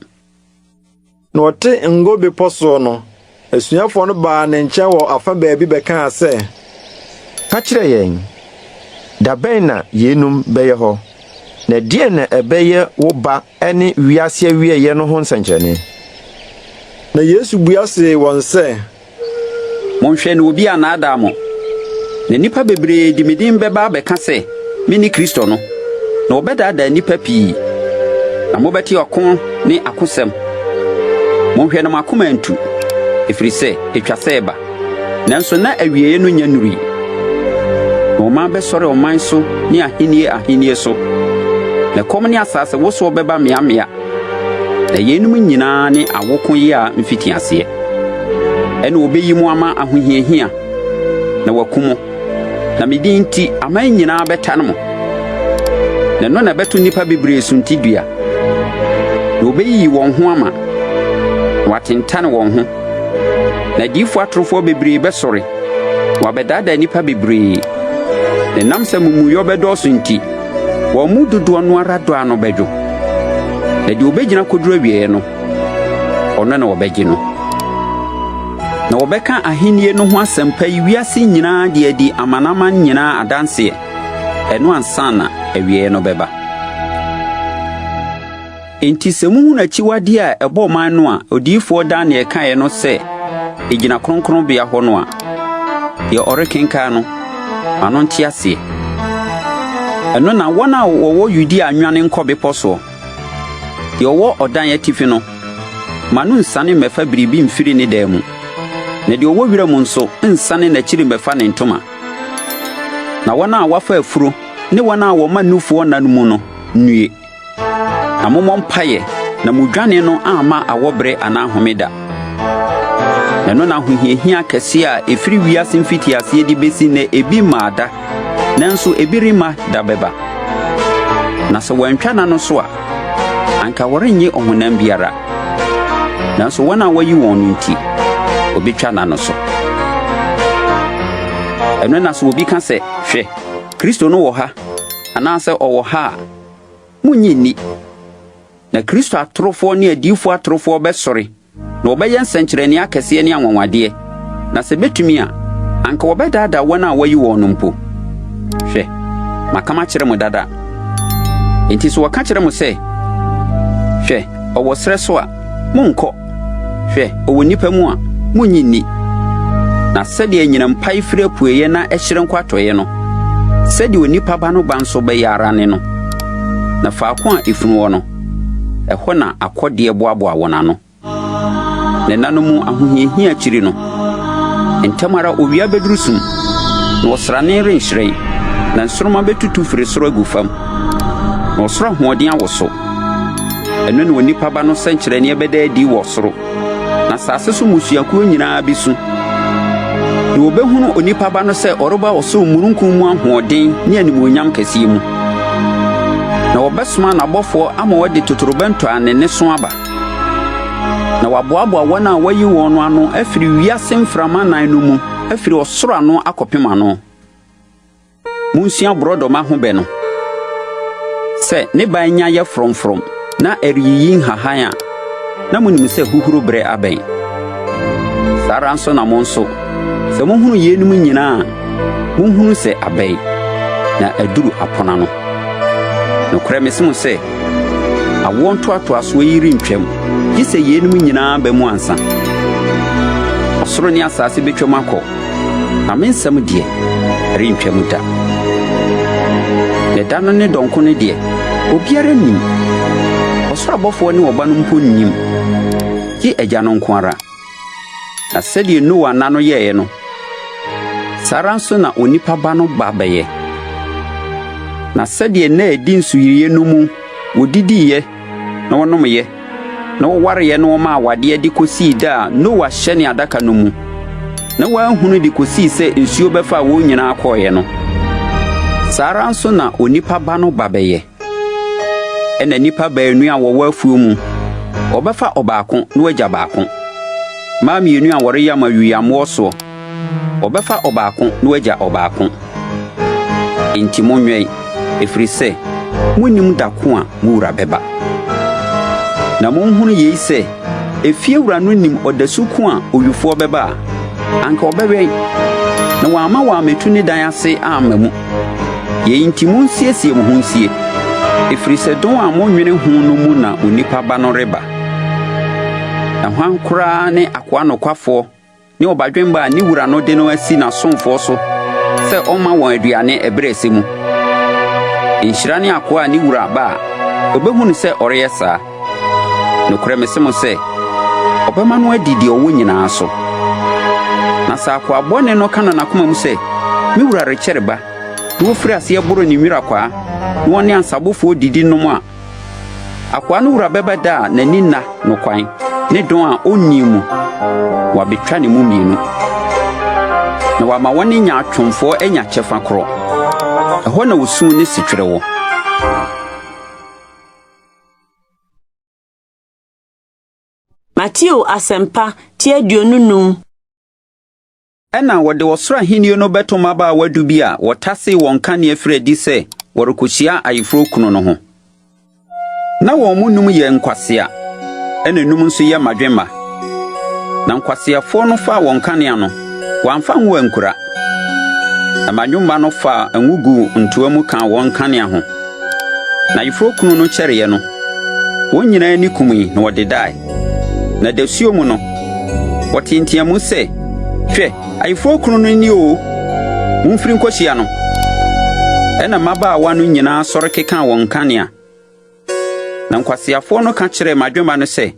Speaker 2: Na ɔte Ngo Bepɔ soɔ no, asuafoɔ no baa ne nkyɛn wɔ afa baabi bɛkaa sɛ.
Speaker 12: Ka kyerɛ yɛn, da bɛn na yeinom bɛyɛ hɔ, na ɛdeɛn na ɛbɛyɛ wo ba ne wiase awieeɛ no ho nsɛnkyerɛnne?
Speaker 2: Na Yesu bua see wɔn sɛ.
Speaker 10: Monhwɛ na obi annaadaa mo. Na nnipa bebree de me din bɛba abɛka sɛ, 'Mene Kristo no, na wɔbɛdaadaa nnipa pii. Na mobɛte ɔko ne akosɛm. Monhwɛ na mo akoma antu, ɛfiri sɛ etwa sɛ ɛba, nanso na awieeɛ no nnya nnurui. Na ɔman bɛsɔre ɔman so ne ahennie ahennie so, na ɛkɔm ne asasewosoɔ bɛba mmeammea. Na yeinom nyinaa ne awoko yea mfitiaseɛ. Ɛnna wɔbɛyi mo ama ahohiahia, na wɔaku mo, na me din nti aman nyinaa bɛtane mo. Na ɛno na ɛbɛto nnipa bebree suntidua, na wɔbɛyiyi wɔn ho ama, na wɔatentane wɔn ho. Na adiyifoɔ atorofoɔ bebree bɛsɔre, na wɔabɛdaadaa nnipa bebree. Na ɛnam sɛ amumuyɔ bɛdɔɔso nti, wɔn mu dodoɔ no ara dɔ ano bɛdwo. Na deɛ ɔbɛgyina kɔduru awieeɛ no, ɔno na wɔbɛgye no. Na wɔbɛka ahennie no ho asɛmpa yi wiase nyinaa de adi amanaman nyinaa adanseɛ, ɛno ansa na awieeɛ no bɛba. Enti sɛ muhunu akyiwadeɛ a ɛbɔ ɔman no a odiyifoɔ Daniel kaeɛ no sɛ ɛgyina kronkronbea hɔ no a, deɛ ɔrekenkan no, ma no nte aseɛ. Ɛno na wɔn a wɔwɔ Yudea nnwane nkɔ bepɔ soɔ. Deɛ ɔwɔ ɔdan atifi no, ma no nsiane mmɛfa biribi mfiri ne dan mu, na deɛ ɔwɔ wiram nso nnsane n'akyiri mmɛfa ne ntoma. Na wɔn a wɔafa afuro ne wɔn a wɔma nufoɔ nna no mu no nnue. Na mommɔ mpaeɛ na mo dwane no amma awɔberɛ anaa homeda. Na ɛno na ahohiahia kɛseɛ a ɛfiri wiase mfitiaseɛ de besi nnɛ ebi mmaa da, nanso ebi remma da bɛba. Na sɛ wɔantwa nna no so a, anka wɔrennye ɔhonam biara. Nanso wɔn a wɔayi wɔn no nti, wɔbɛtwa nna no so. Ɛno na sɛ obi ka sɛ, 'Hwɛ, Kristo no wɔ ha' anaasɛ 'Ɔwɔ ha' a, munnye nni. Na Kristo atorofoɔ ne adiyifoɔ atorofoɔ bɛsɔre na wɔbɛyɛ nsɛnkyerɛnne akɛseɛ ne anwanwadeɛ, na sɛ ɛbɛtumi a, anka wɔbɛdaadaa wɔn a wɔayi wɔn no mpo. Hwɛ, maka makyerɛ mo dada. Enti sɛ wɔka kyerɛ mo sɛ, 'Hwɛ, ɔwɔ serɛ so' a, monnkɔ. Hwɛ, ɔwɔ nnipa mu a, munnye nni. Na sɛdeɛ anyinam pae firi apueeɛ na ɛhyerɛn kɔ atɔeɛ no, sɛdeɛ Onipa Ba no ba nso bɛyɛ ara ne no. Na faako a efunu wɔ no, ɛhɔ na akɔdeɛ boaboa wɔn ano. Na nna no mu ahohiahia akyiri no, ntɛm ara owia bɛduru sum, na ɔsrane renhyerɛn, na nsoromma bɛtutu firi soro agu fam, na ɔsoro ahoɔden awoso. Ɛno na onipa Ba no sɛnkyerɛnneɛ bɛda adi wɔ soro, na asase so mmusuakuo nyinaa bɛsu. Na wɔbɛhunu onipa Ba no sɛ ɔreba ɔsoro mununkum mu ahoɔden ne animuonyam kɛseɛ mu. Na wɔbɛsoma n'abɔfoɔ ama wɔde totorobɛnto a ne nne so aba, na wɔaboaboa wɔn a wɔayi wɔn no ano afiri wiase mframa nan no mu, afiri ɔsoro ano akɔpem ano. Munsua borɔdɔma ho bɛ no. Sɛ ne ban nya yɛ frɔmfrɔm na ɛreyiyi nhahan a, na munim sɛ huhuro bere abɛn. Saa ara nso na mo nso, sɛ muhunu yeinom nyinaa a, munhunu sɛ abɛn, na aduru apon ano. Nokorɛ mese mo sɛ, awoɔ ntoatoasoɔ yi rentwam, gye sɛ yeinom nyinaa ba mu ansa. Ɔsoro ne asase betwam akɔ, Na me nsɛm deɛ, ɛrentwam da. Na da no ne dɔn ko no deɛ, obiara nnim, ɔsoro abɔfoɔ ne Ɔba no mpo nnim, gye Agya no nko ara. Na sɛdeɛ Noa nna no yɛeɛ no, saa ara nso na Onipa Ba no ba bɛyɛ. Na sɛdeɛ nna a ɛdi nsuyire no mu wɔdidiiɛ na wɔnomeeɛ, na wɔwareeɛ na wɔmaa awadeɛ de kɔsii da a Noa hyɛnee adaka no mu, na wɔanhunu de kɔsii sɛ nsuo bɛfaa wɔn nyinaa kɔeɛ no, saa ara nso na Onipa Ba no ba bɛyɛ. Ɛnna nnipa baanu a wɔwɔ afuo mu, wɔbɛfa ɔbaako na wɔagya baako. Mmaa mmienu a wɔreyam awiyammoɔ soɔ, Wɔbɛfa ɔbaako na wɔagya ɔbaako. Enti monwɛn, ɛfiri sɛ munnim da ko a mo wura bɛba. Na monhunu yei sɛ, efiewura no nim ɔdasu ko a owifoɔ bɛba a, anka ɔbɛwɛn, na wamma wɔammɛtu ne dan ase amma mu. Yei nti monsiesie mo ho nsie, ɛfiri sɛ dɔn a monnwene ho no mu na Onipa Ba no reba. Na hwan koraa ne akoa nokwafoɔ ne ɔbadwemma a ne wura no de no asi n'asomfoɔ so sɛ ɔmma wɔn aduane ɛberɛ a ɛsɛ mu. Nhyira ne akoa a ne wura ba a, obehu no sɛ ɔreyɛ saa. Nokorɛ mese mo sɛ, ɔbɛma no adi deɛ ɔwɔ nyinaa so. Na sɛ akoa bɔne no ka no n'akoma mu sɛ, 'Me wura rekyɛre ba, na ofiri aseɛ boro ne nwirakwaa, na ɔne ansabofoɔ didi nom a, Akoa no wura bɛba da a n'ani nna no kwan ne dɔn a onni mu, na wabetwa ne mu mmienu, na wama wɔne nyaatwomfoɔ anya kyɛfa korɔ. Ɛhɔ na osu ne setwerɛ wɔ.
Speaker 1: Mateo Asɛmpa ti 25.
Speaker 10: Ɛnna wɔde ɔsoro ahenni no bɛto mmabaawa du bi a wɔtasee wɔn nkanea firi adi sɛ wɔrekohyia ayeforo kunu no ho. Ná wɔn mu nnum yɛ nkwasea, ɛnna nnum nso yɛ mmadwemma. Na nkwaseafoɔ no faa wɔn nkanea no, wɔamfa ngo ankura. Na mmadwemma no faa ngo guu ntoa mu kaa wɔn nkanea ho. Na ayeforɔ kunu no kyɛreeɛ no, wɔn nyinaa ani kumii na wɔdedae. Na dasuo mu no, wɔtee nteamu sɛ, 'Hwɛ, ayeforɔ kunu no ni oo! Momfiri nkɔhyia no! Ɛnna mmabaawa no nyinaa sɔre kekaa wɔn nkanea. Na nkwaseafoɔ no ka kyerɛɛ mmadwemma no sɛ,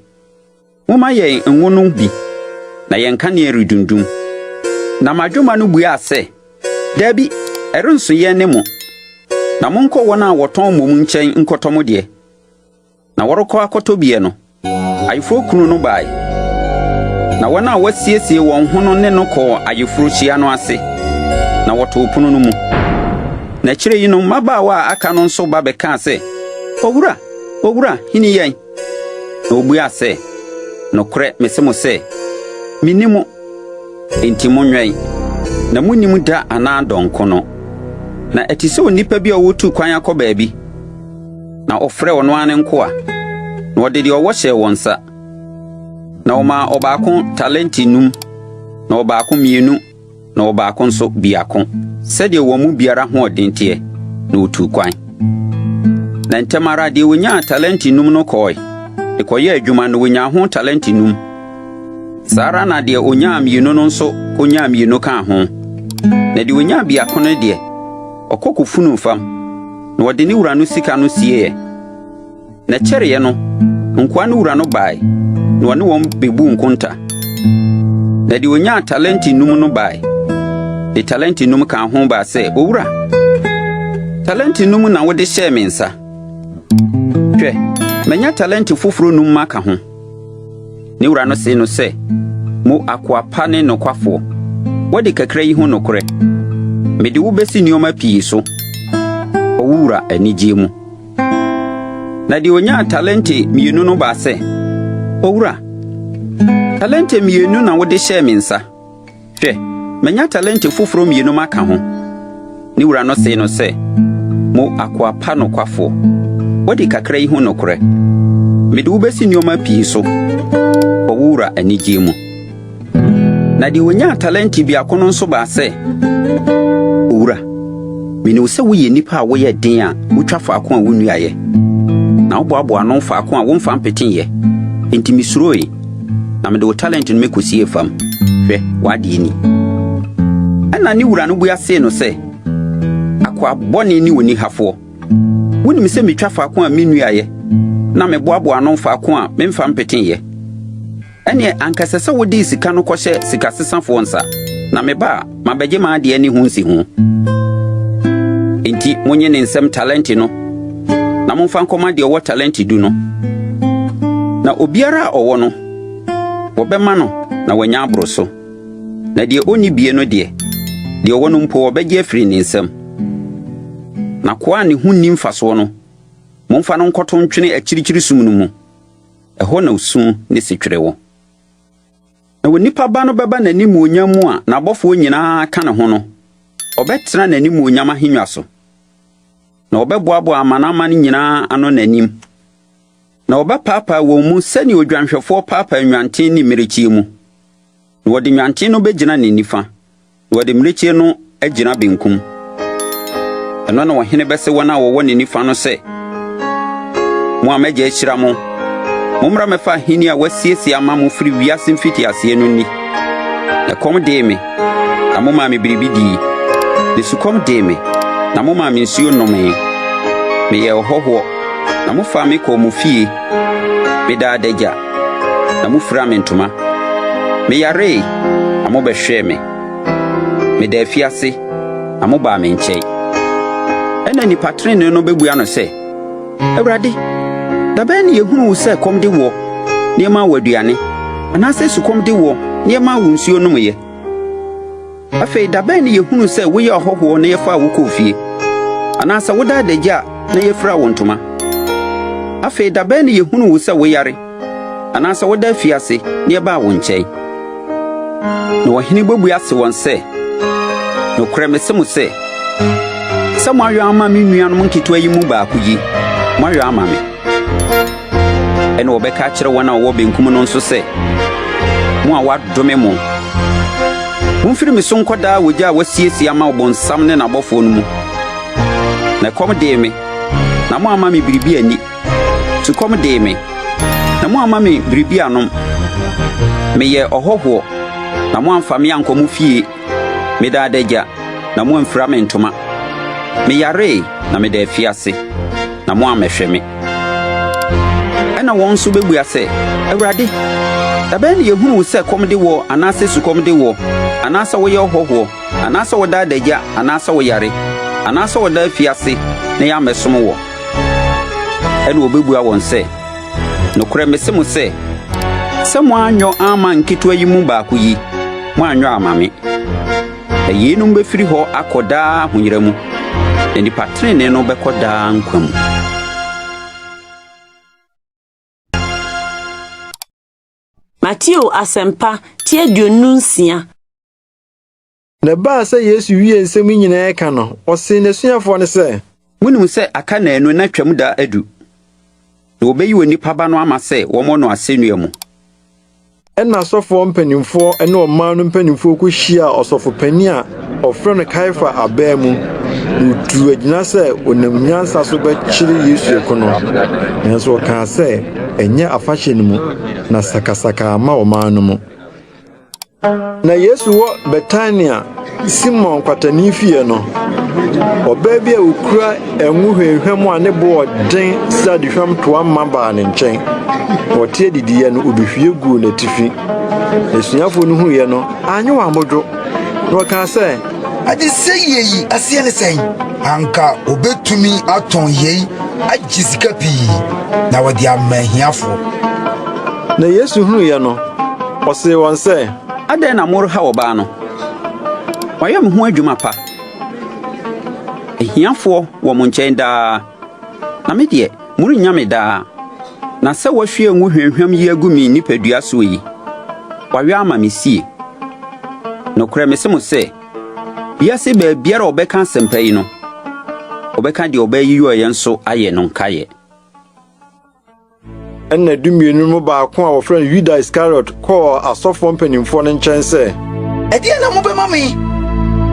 Speaker 10: 'Momma yɛn ngo no bi, na yɛn nkanea redundum. Na mmadwemma no buaa sɛ, 'Dabi, ɛrenso yɛn ne mo, na monkɔ wɔn a wɔtɔn mmom nkyɛn nkɔtɔ mo deɛ. Na wɔrekɔ akɔtɔ bi no, ayeforokunu no bae, na wɔn a wɔasiesie wɔn ho no ne no kɔɔ ayeforohyia no ase, na wɔtoo pono no mu. Na akyiri yi no, mmabaawa a aka no nso ba bɛkaa sɛ, 'Owura, owura, hini yɛn! Na obuaa sɛ, 'Nokorɛ mese mo sɛ, minni mo. Enti monwɛn, Na munnim da anaa dɔn ko no. Na ɛte sɛ onipa bi a ɔretu kwan akɔ baabi, na ɔfrɛɛ ɔno ara ne nkoa, na ɔde deɛ ɔwɔ hyɛɛ wɔn nsa. Na ɔmaa ɔbaako talente num, na ɔbaako mmienu, na ɔbaako nso biako, sɛdeɛ wɔn mu biara hoɔden teɛ, na ɔtuu kwan. Na ntɛm ara deɛ ɔnyaa talente num no kɔɔe, de kɔyɛɛ adwuma na ɔnyaa ho talente num. Saa ara na deɛ ɔnyaa mmienu no nso kɔnyaa mmienu kaa ho. Na deɛ ɔnyaa biako no deɛ, ɔkɔ kɔfunuu fam, na ɔde ne wura no sika no sieeɛ. Na ɛkyɛreeɛ no, nkoa no wura no bae, na ɔne wɔn bebuu nkonta. Na deɛ ɔnyaa talente num no bae, de talente num kaa ho baa sɛ, 'Owura, talente num na wode hyɛɛ me nsa. Hwɛ, manya talente foforɔ num maka ho. Ne wura no see no sɛ, 'Mo akoa pa ne nokwafoɔ, woadi kakra yi ho nokorɛ. Mede wo besi nneɛma pii so. Kɔ wo wura anigyeɛ mu. Na deɛ ɔnyaa talente mmienu no baa sɛ, 'Owura, talente mmienu na wode hyɛɛ me nsa. Hwɛ, manya talente foforɔ mmienu maka ho. Ne wura no see no sɛ, 'Mo akoa pa nokwafoɔ, woadi kakra yi ho nokorɛ. Mede wo bɛsi nneɛma pii so. Kɔ wo wura anigyeɛ mu. Na deɛ ɔnyaa talente biako no nso baa sɛ, 'Owura, menim sɛ woyɛ nnipa a woyɛ den a wotwa faako a wonnuaeɛ, na woboaboa ano faako a womfa mpeteeɛ. Enti mesuroe, na mede wo talente no mekɔsiee fam. Hwɛ, w'adeɛ ni. Ɛnna ne wura no bua see no sɛ, 'Akoa bɔne ne onihafoɔ! Wonim sɛ metwa faako a mennuaeɛ, na meboaboa ano faako a memfa mpeteeɛ. Ɛnneɛ anka ɛsɛ sɛ wode sika no kɔhyɛ sikasesafoɔ nsa, na meba a, mabɛgye m'adeɛ ne ho nsiho. Enti monnye ne nsam talente no, na momfa nkɔma deɛ ɔwɔ talente du no. Na obiara a ɔwɔ no, wɔbɛma no na wanya aboro so, na deɛ ɔnni bie no deɛ, deɛ ɔwɔ no mpo wɔbɛgye afiri ne nsam. Na akoa a ne ho nni mfasoɔ no, momfa no nkɔto ntwene akyirikyiri sum no mu. Ɛhɔ na osu ne setwerɛ wɔ. Na Onipa Ba no bɛba n'animuonyam mu a n'abɔfoɔ nyinaa ka ne ho no, ɔbɛtena n'animuonyam ahennwa so. Na ɔbɛboaboa amanaman nyinaa ano n'anim. Na ɔbɛpaapaa wɔn mu sɛnea odwanhwɛfoɔ paapaa nnwanten ne mmirekyie mu. Na wɔde nnwanten no bɛgyina ne nifa, na wɔde mmirekyie no agyina benkum. Ɛno na ɔhene bɛse wɔn a wɔwɔ ne nifa no sɛ, 'Mo a m'agya ahyira mo, mommra mmɛfa ahenni a wɔasiesie ama mo firi wiase mfitiaseɛ no nni. Na ɛkɔm dee me, na momaa me biribi dii, na sukɔm dee me, na momaa me nsuo nomee. Meyɛɛ ɔhɔhoɔ, na mofaa me kɔɔ mo fie. Medaa adagya, na mufiraa me ntoma. Meyaree, na mobɛhwɛɛ me. Meda afiase, na mobaa me nkyɛn. Ɛnna nnipa trenee no bebua no sɛ, 'Awurade, da bɛn na yehunuu wo sɛ kɔm de woɔ, na yɛmaa wo aduane, anaasɛ sukɔm de woɔ, na yɛmaa wo nsuo nomeeɛ? Afei da bɛn na yehunuu sɛ woyɛ ɔhɔhoɔ na yɛfaa wo kɔɔ fie, anaasɛ woda adagya na yefiraa wo ntoma? Afei da bɛn na yehunuu wo sɛ woyare, anaasɛ woda afiase na yɛbaa wo nkyɛn? Na ɔhene bebua ase wɔn sɛ, Nokorɛ mese mo sɛ, sɛ moayɔ ama me nuanom nketewa yi mu baako yi, moayɔ ama me. Ɛnna wɔbɛka akyerɛ wɔn a wɔwɔ benkum no nso sɛ, Mo a wɔadome mo, momfiri me so nkɔ daa ogya a wɔasiesie ama ɔbonsam ne n'abɔfoɔ no mu. Na ɛkɔm dee me, na moamma me biribi anni. Sukɔm dee me, na moamma me biribi annom. Meyɛɛ ɔhɔhoɔ, na moamfa me ankɔ mo fie. Medaa adagya, na moamfira me ntoma. Meyaree, na meda afiase, na moammɛhwɛ me. Ɛnna wɔn nso bebua sɛ, 'Awurade, da bɛn na yehunuu wo sɛ kɔm de woɔ anaasɛ sukɔm de woɔ, anaasɛ woyɛ ɔhɔhoɔ, anaasɛ woda adagya anaasɛ woyare, anaasɛ woda afiase na yɛammɛsom woɔ? Ɛnna obebua wɔn sɛ, 'Nokorɛ mese mo sɛ, sɛ moanyɔ amma nketewa yi mu baako yi, moanyɔ amma me. Na yeinom bɛfiri hɔ akɔ daa ahoyera mu, na nnipa trenee no bɛkɔ daa nkwa mu.
Speaker 1: Mateo Asɛmpa ti 26.
Speaker 2: Na ɛbaa sɛ Yesu wiee nsɛm yi nyinaa ka no, ɔsee n'asuafoɔ no sɛ.
Speaker 10: Monim sɛ aka nnaanu na Twam da adu, na wɔbɛyi Onipa Ba no ama sɛ wɔmmɔ no asɛnnua mu.
Speaker 2: Ɛnna asɔfoɔ mpanimfoɔ ne ɔman no mpanimfoɔ kɔhyiaa ɔsɔfo panin a wɔfrɛ no Kaiafa abaa mu, na wɔtuu agyina sɛ wɔnam nyansa so bɛkyere Yesu aku no. Nanso wɔkaa sɛ, Ɛnyɛ afahyɛ no mu, na sakasaka amma ɔman no mu. Na Yesu wɔ Betania, Simon kwatani fie no, ɔbaa bi a okura ngo hwamhwam a ne bo wɔ den sradehwam toa ma baa ne nkyɛn. Na ɔte adidiiɛ no, obehwie guu n'atifi. N'asuafoɔ no huiɛ no, anyɛ wɔn abodwo, na wɔkaa sɛ,
Speaker 9: Adesɛeɛ yi aseɛ ne sɛn? Anka obetumi atɔn yei agye sika pii na wɔde ama ahiafoɔ.
Speaker 2: Na Yesu hunuiɛ no, ɔsee wɔn sɛ.
Speaker 10: Adɛn na morehaw ɔbaa no? Wayɛ me ho adwuma pa. Ahiafoɔ wɔ mo nkyɛn daa, na me deɛ, morennya me daa. Na sɛ wahwie ngo hwamhwam yi agu me nipadua soɔ yi, wayɔ ama me sie. Nokorɛ mese mo sɛ, wiase baabiara a wɔbɛka asɛmpa yi no, wɔbɛka deɛ ɔbaa yi yɔeɛ nso ayɛ no nkaeɛ.
Speaker 2: Ɛnna Dumienu no mu baako a wɔfrɛ no Yuda Iskariot kɔɔ asɔfoɔ mpanimfoɔ no nkyɛn sɛ.
Speaker 9: Ɛdeɛn na mobɛma me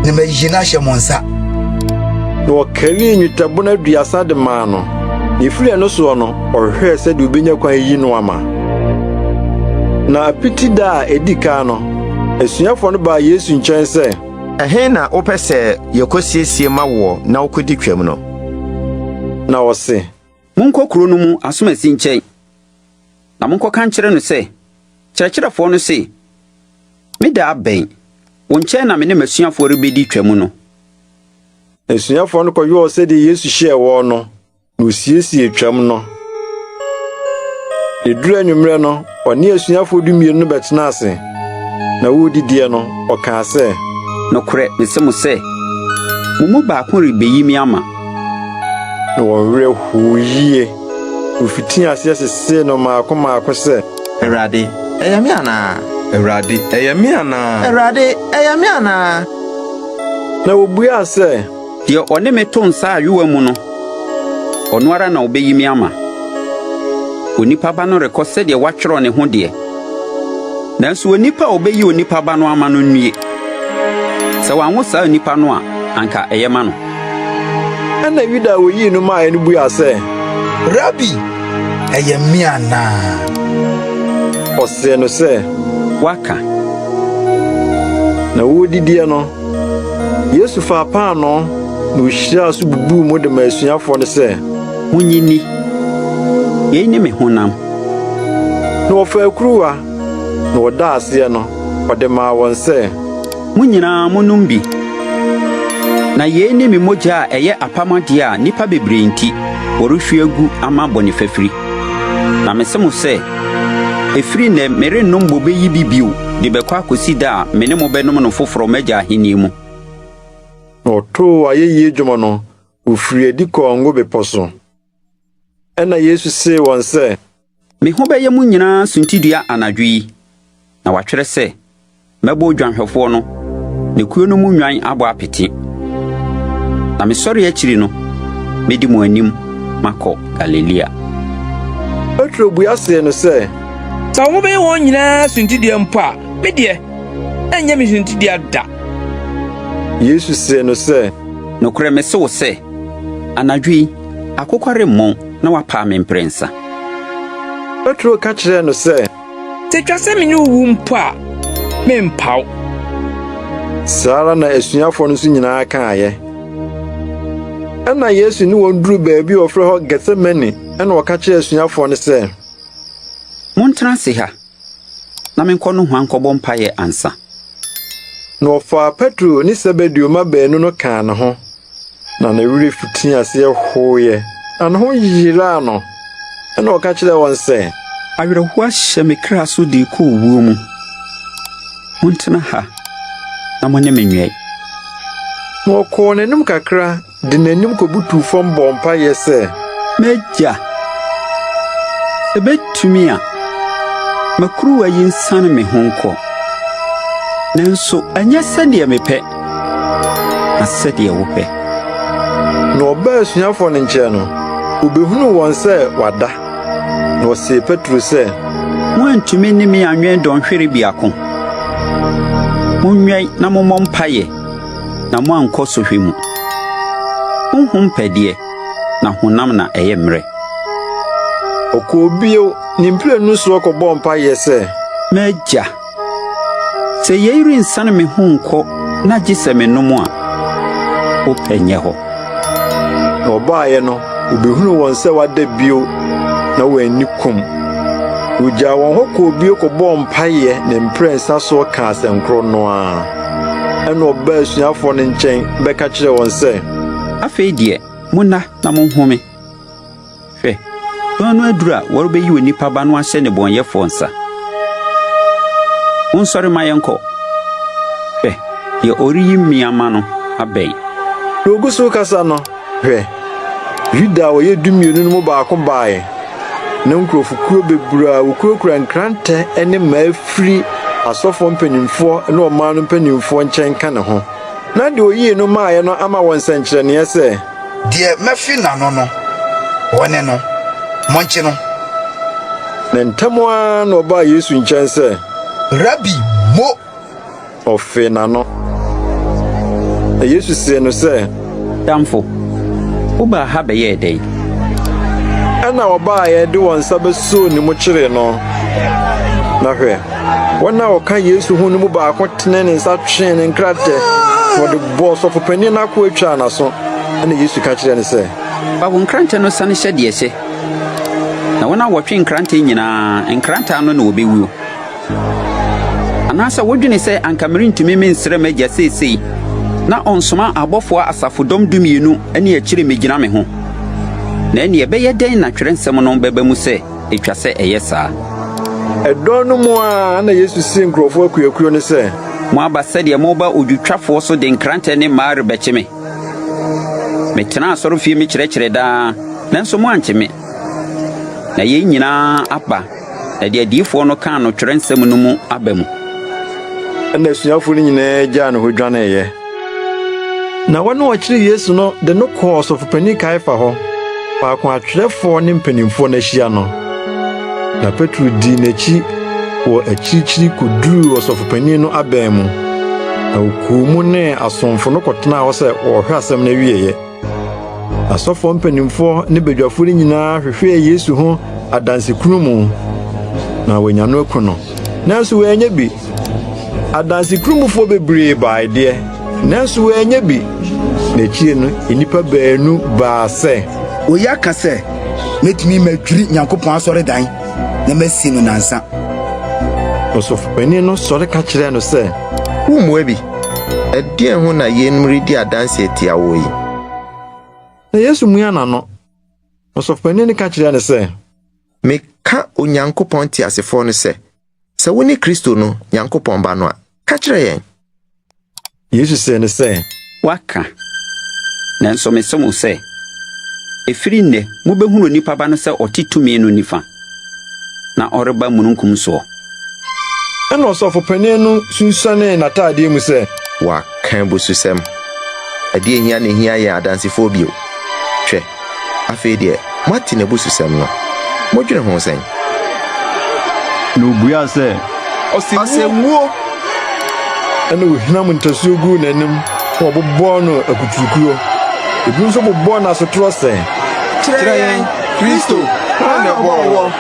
Speaker 9: na mayi no ahyɛ mo nsa?
Speaker 2: Na wɔkarii nnwetɛbona 30 de maa no, na ɛfiri ɛno soɔ no, ɔhwehwɛɛ sɛdeɛ ɔbɛnya kwan ayi no ama. Na Apiti da a ɛdi kan no, asuafoɔ no baa Yesu nkyɛn sɛ.
Speaker 12: Ɛhe na wopɛ sɛ yɛkɔsiesie ma woɔ na wokɔdi Twam no?
Speaker 2: Na ɔse.
Speaker 10: Monkɔ kuro no mu asomasi nkyɛn, na monkɔka nkyerɛ no sɛ, 'Kyerɛkyerɛfoɔ no se, Me da abɛn, wo nkyɛn na me ne m'asuafoɔ rebɛdi Twam no.
Speaker 2: Asuafoɔ no kɔyɔɔ sɛdeɛ Yesu hyɛɛ wɔn no, na wɔsiesiee Twam no. Ɛduruu anwummerɛ no, ɔne asuafoɔ dumienu no bɛtenaa ase, na wɔredidiɛ no, ɔkaa sɛ.
Speaker 10: Nokorɛ mese mo sɛ, mo mu baako rebɛyi me ama.
Speaker 2: Na wɔn werɛ hoo yie. Wofitii aseɛ sesee no mmaako mmaako sɛ.
Speaker 13: Awurade, ɛyɛ me anaa?
Speaker 14: Awurade, ɛyɛ me anaa?
Speaker 13: Awurade, ɛyɛ me anaa?
Speaker 2: Na wɔbuaa sɛ.
Speaker 10: Deɛ ɔne me to nsa ayowa mu no, ɔno ara na ɔbɛyi me ama. Onipa Ba no rekɔ sɛdeɛ wɔatwerɛ ne ho deɛ, nanso onipa a ɔbɛyi Onipa Ba no ama no nnue! Sɛ wɔanwo saa onipa no a, anka ɛyɛ ma no.
Speaker 2: Ɛnna Yuda a oyii no mae no buaa sɛ.
Speaker 9: Rabi, ɛyɛ me anaa?
Speaker 2: Ɔsee no sɛ.
Speaker 10: Woaka.
Speaker 2: Na wɔredidiɛ no, Yesu faa paanoo, na ohyiraa so bubuu mu de maa asuafoɔ no sɛ.
Speaker 10: Munnye nni. Yei ne me honam.
Speaker 2: Na ɔfaa kuruwa, na ɔdaa aseɛ no, ɔde maa wɔn sɛ.
Speaker 10: Mo nyinaa monnom bi, na yei ne me mogya a ɛyɛ apam adeɛ a nnipa bebree nti, wɔrehwie agu ama bɔne fafiri. Na mise mo sɛ, ɛfiri nnɛ merennom bobe yi bi bio de bɛkɔ akosi da a me ne mo bɛnom no foforɔ m'Agya ahennie mu.
Speaker 2: Na ɔtoo ayɛyie dwom no, wɔfirii adi kɔɔ Ngo Bepɔ so. Ɛnna Yesu see wɔn sɛ.
Speaker 10: Me ho bɛyɛ mo nyinaa suntidua anadwo yi, na wɔatwerɛ sɛ, 'Mɛbɔ odwanhwɛfoɔ no, na kuo no mu nnwan abɔ apete. Na me sɔreɛ akyiri no, mɛdi mo anim makɔ Galilea.
Speaker 2: Petro bua see no sɛ.
Speaker 8: Sɛ wo ho bɛyɛ wɔn nyinaa suntidua mpo a, me deɛ, ɛrenyɛ me suntidua da.
Speaker 2: Yesu see no sɛ.
Speaker 10: Nokorɛ mese wo sɛ, anadwo yi, akokɔ remmɔn na woapaa me mprɛnsa.
Speaker 2: Petro ka kyerɛɛ no sɛ.
Speaker 8: Sɛ etwa sɛ me ne wo wu mpo a, merempa wo.
Speaker 2: Saa ara na asuafoɔ no nso nyinaa kaeɛ. Ɛnna Yesu ne wɔn duruu baabi a wɔfrɛ hɔ Getsemane, ɛnna ɔka kyerɛɛ asuafoɔ no sɛ.
Speaker 10: Montena ase ha, na menkɔ nohoa nkɔbɔ mpaeɛ ansa.
Speaker 2: Na ɔfaa Petro ne Sebedeo mma baanu no kaa ne ho, na ne werɛ fitii aseɛ hoeɛ, na ne ho yeraa no. Ɛnna ɔka kyerɛɛ wɔn sɛ.
Speaker 10: Awerɛhoɔ ahyɛ me kra so de rekɔ owuo mu. Montena ha na mo ne me nwɛn.
Speaker 2: Na ɔkɔɔ n'anim kakra de n'anim kobutuw fam bɔɔ mpae sɛ.
Speaker 10: M'Agya, sɛ ebetumi a, ma kuruwa yi nsiane me ho nkɔ. Nanso ɛnyɛ sɛdeɛ mepɛ. na sɛdeɛ wopɛ.
Speaker 2: Na ɔbaa asuafoɔ no nkyɛn no, obehunuu wɔn sɛ wɔada. Na ɔsee Petro sɛ,
Speaker 10: Moantumi ne me anwɛn dɔnhwere biako? Monwɛn na mommɔ mpaeɛ na moankɔ sɔhwɛ mu. Honhom pɛ deɛ, na honam na ɛyɛ mmerɛ.
Speaker 2: Ɔkɔɔ bio ne mprenu soɔ kɔbɔɔ mpaeɛ sɛ,
Speaker 10: M'Agya, sɛ yei rensiane me ho nkɔ na gye sɛ menom a, wo pɛ nyɛ hɔ.
Speaker 2: Na ɔbaeɛ no, obehunuu wɔn sɛ wɔada bio na wɔanni kɔm. Ogyaa wɔn hɔ kɔɔ bio kɔbɔɔ mpaeɛ ne mprɛnsa soɔ kaa asɛnkorɔ no ara. Ɛnna ɔbaa asuafoɔ no nkyɛn bɛka kyerɛɛ wɔn sɛ,
Speaker 10: Afei deɛ, monna na monhome. Hwɛ, dɔn no aduru a wɔrebeyi onipa Ba no ahyɛ nnebɔneyɛfoɔ nsa. Monsɔre ma yɛnkɔ. Hwɛ, deɛ ɔreyi me ama no abɛn.
Speaker 2: Na ogu so rekasa no, hwɛ, Yuda a ɔyɛ Dumienu no mu baako bae, na nkurɔfokuo bebree a wɔkurakura nkrantɛ ne mmaa firi asɔfoɔ mpanimfoɔ ne ɔman no mpanimfoɔ nkyɛn ka ne ho. Na deɛ ɔyii no maeɛ no ama wɔn nsɛnkyerɛnneɛ sɛ.
Speaker 9: Deɛ mɛfe n'ano no, wɔne no. Monkye no.
Speaker 2: Na ntɛm ara na ɔbaa Yesu nkyɛn sɛ.
Speaker 9: Rabi, mo!
Speaker 2: Ɔfee n'ano. Na Yesu see no sɛ.
Speaker 10: Damfo, wobaa ha bɛyɛɛ dɛn?
Speaker 2: Ɛnna wɔbaeɛ de wɔn nsa bɛsoo ne mu kyeree no. Na hwɛ, wɔn a wɔka Yesu ho no mu baako tenee ne nsa twee ne nkrantɛ, na ɔde bɔɔ ɔsɔfopanin no akoa twaa n'aso. Ɛnna Yesu ka kyerɛɛ no sɛ.
Speaker 10: Fa wo nkrantɛ no sane hyɛ deɛ ɛhyɛ, na wɔn a wɔtwe nkrantɛ nyinaa, nkrantɛ ano na wɔbɛwuo. Anaasɛ wodwene sɛ anka merentumi mensrɛ m'Agya seesei na ɔnsoma abɔfoɔ asafodɔm dumienu ne akyire mmɛgyina me ho? Na ɛnneɛ ɛbɛyɛ dɛn na twerɛnsɛm no bɛba mu sɛ ɛtwa sɛ ɛyɛ saa?
Speaker 2: Ɛdɔn no mu ara na Yesu see nkurɔfoɔ akuakuo no sɛ.
Speaker 10: Moaba sɛdeɛ moreba odwotwafoɔ so de nkrantɛ ne mmaa rebɛkye me? Metenaa asɔrefie mekyerɛkyerɛɛ daa, nanso moankye me. Na yei nyinaa aba na deɛ adiyifoɔ no kaa no twerɛnsɛm no mu aba mu.
Speaker 2: Ɛnna asuafoɔ no nyinaa gyaa ne hɔ dwaneeɛ. Na wɔn a wɔkyeree Yesu no de no kɔɔ Ɔsɔfopanin Kaiafa hɔ, faako a atwerɛfoɔ ne mpanimfoɔ no ahyia no. Na Petro dii n'akyi wɔ akyirikyiri koduruu ɔsɔfopanin no abɛn mu, na ɔkɔɔ mu ne asomfo no kɔtenaa hɔ sɛ wɔrehwɛ asɛm no awieeɛ. Asɔfoɔ mpanimfoɔ ne badwafoɔ no nyinaa hwehwɛɛ Yesu ho adansekunumu, na wɔanya no aku no, nanso wɔannya bi. Adansekunumunfoɔ bebree bae deɛ, nanso wɔannya bi. Na akyire no, nnipa baanu baa sɛ.
Speaker 9: Oyi aka sɛ, Metumi madwiri Nyankopɔn asɔredan na masi no nnansa.
Speaker 2: Ɔsɔfopanin no sɔre ka kyerɛɛ no sɛ.
Speaker 13: Wummua bi? Ɛdeɛn ho na yeinom redi adanse atia woɔ yi?
Speaker 2: Na Yesu mua n'ano. Ɔsɔfopanin no ka kyerɛɛ no sɛ.
Speaker 13: Meka Onyankopɔn teasefoɔ no sɛ, sɛ wone Kristo no, Nyankopɔn Ba no a, ka kyerɛ yɛn.
Speaker 2: Yesu see no sɛ.
Speaker 10: Woaka. Nanso mise mo sɛ, ɛfiri nnɛ mobɛhunu Onipa Ba no sɛ ɔte tumi no nifa, na ɔreba mununkum soɔ.
Speaker 2: Ɛnna ɔsɔfo panin no sunsuanee n'ataadeɛ mu sɛ.
Speaker 13: Wɔaka abususɛm! Ɛdeɛn hia na ɛhia yɛn adansefoɔ bio? Hwɛ, afei deɛ, moate n'abususɛm no. Modwene ho sɛn?
Speaker 2: Na obuaa sɛ,
Speaker 14: Ɔsɛ wuo!
Speaker 2: Ɛnna wohinam ntasuo guu n'anim na wɔbobɔɔ no akuturukuo. Ebinom nso bobɔɔ no asotorɔ sɛ.
Speaker 14: Kyerɛ yɛn, Kristo, hwan na ɛbɔɔ woɔ?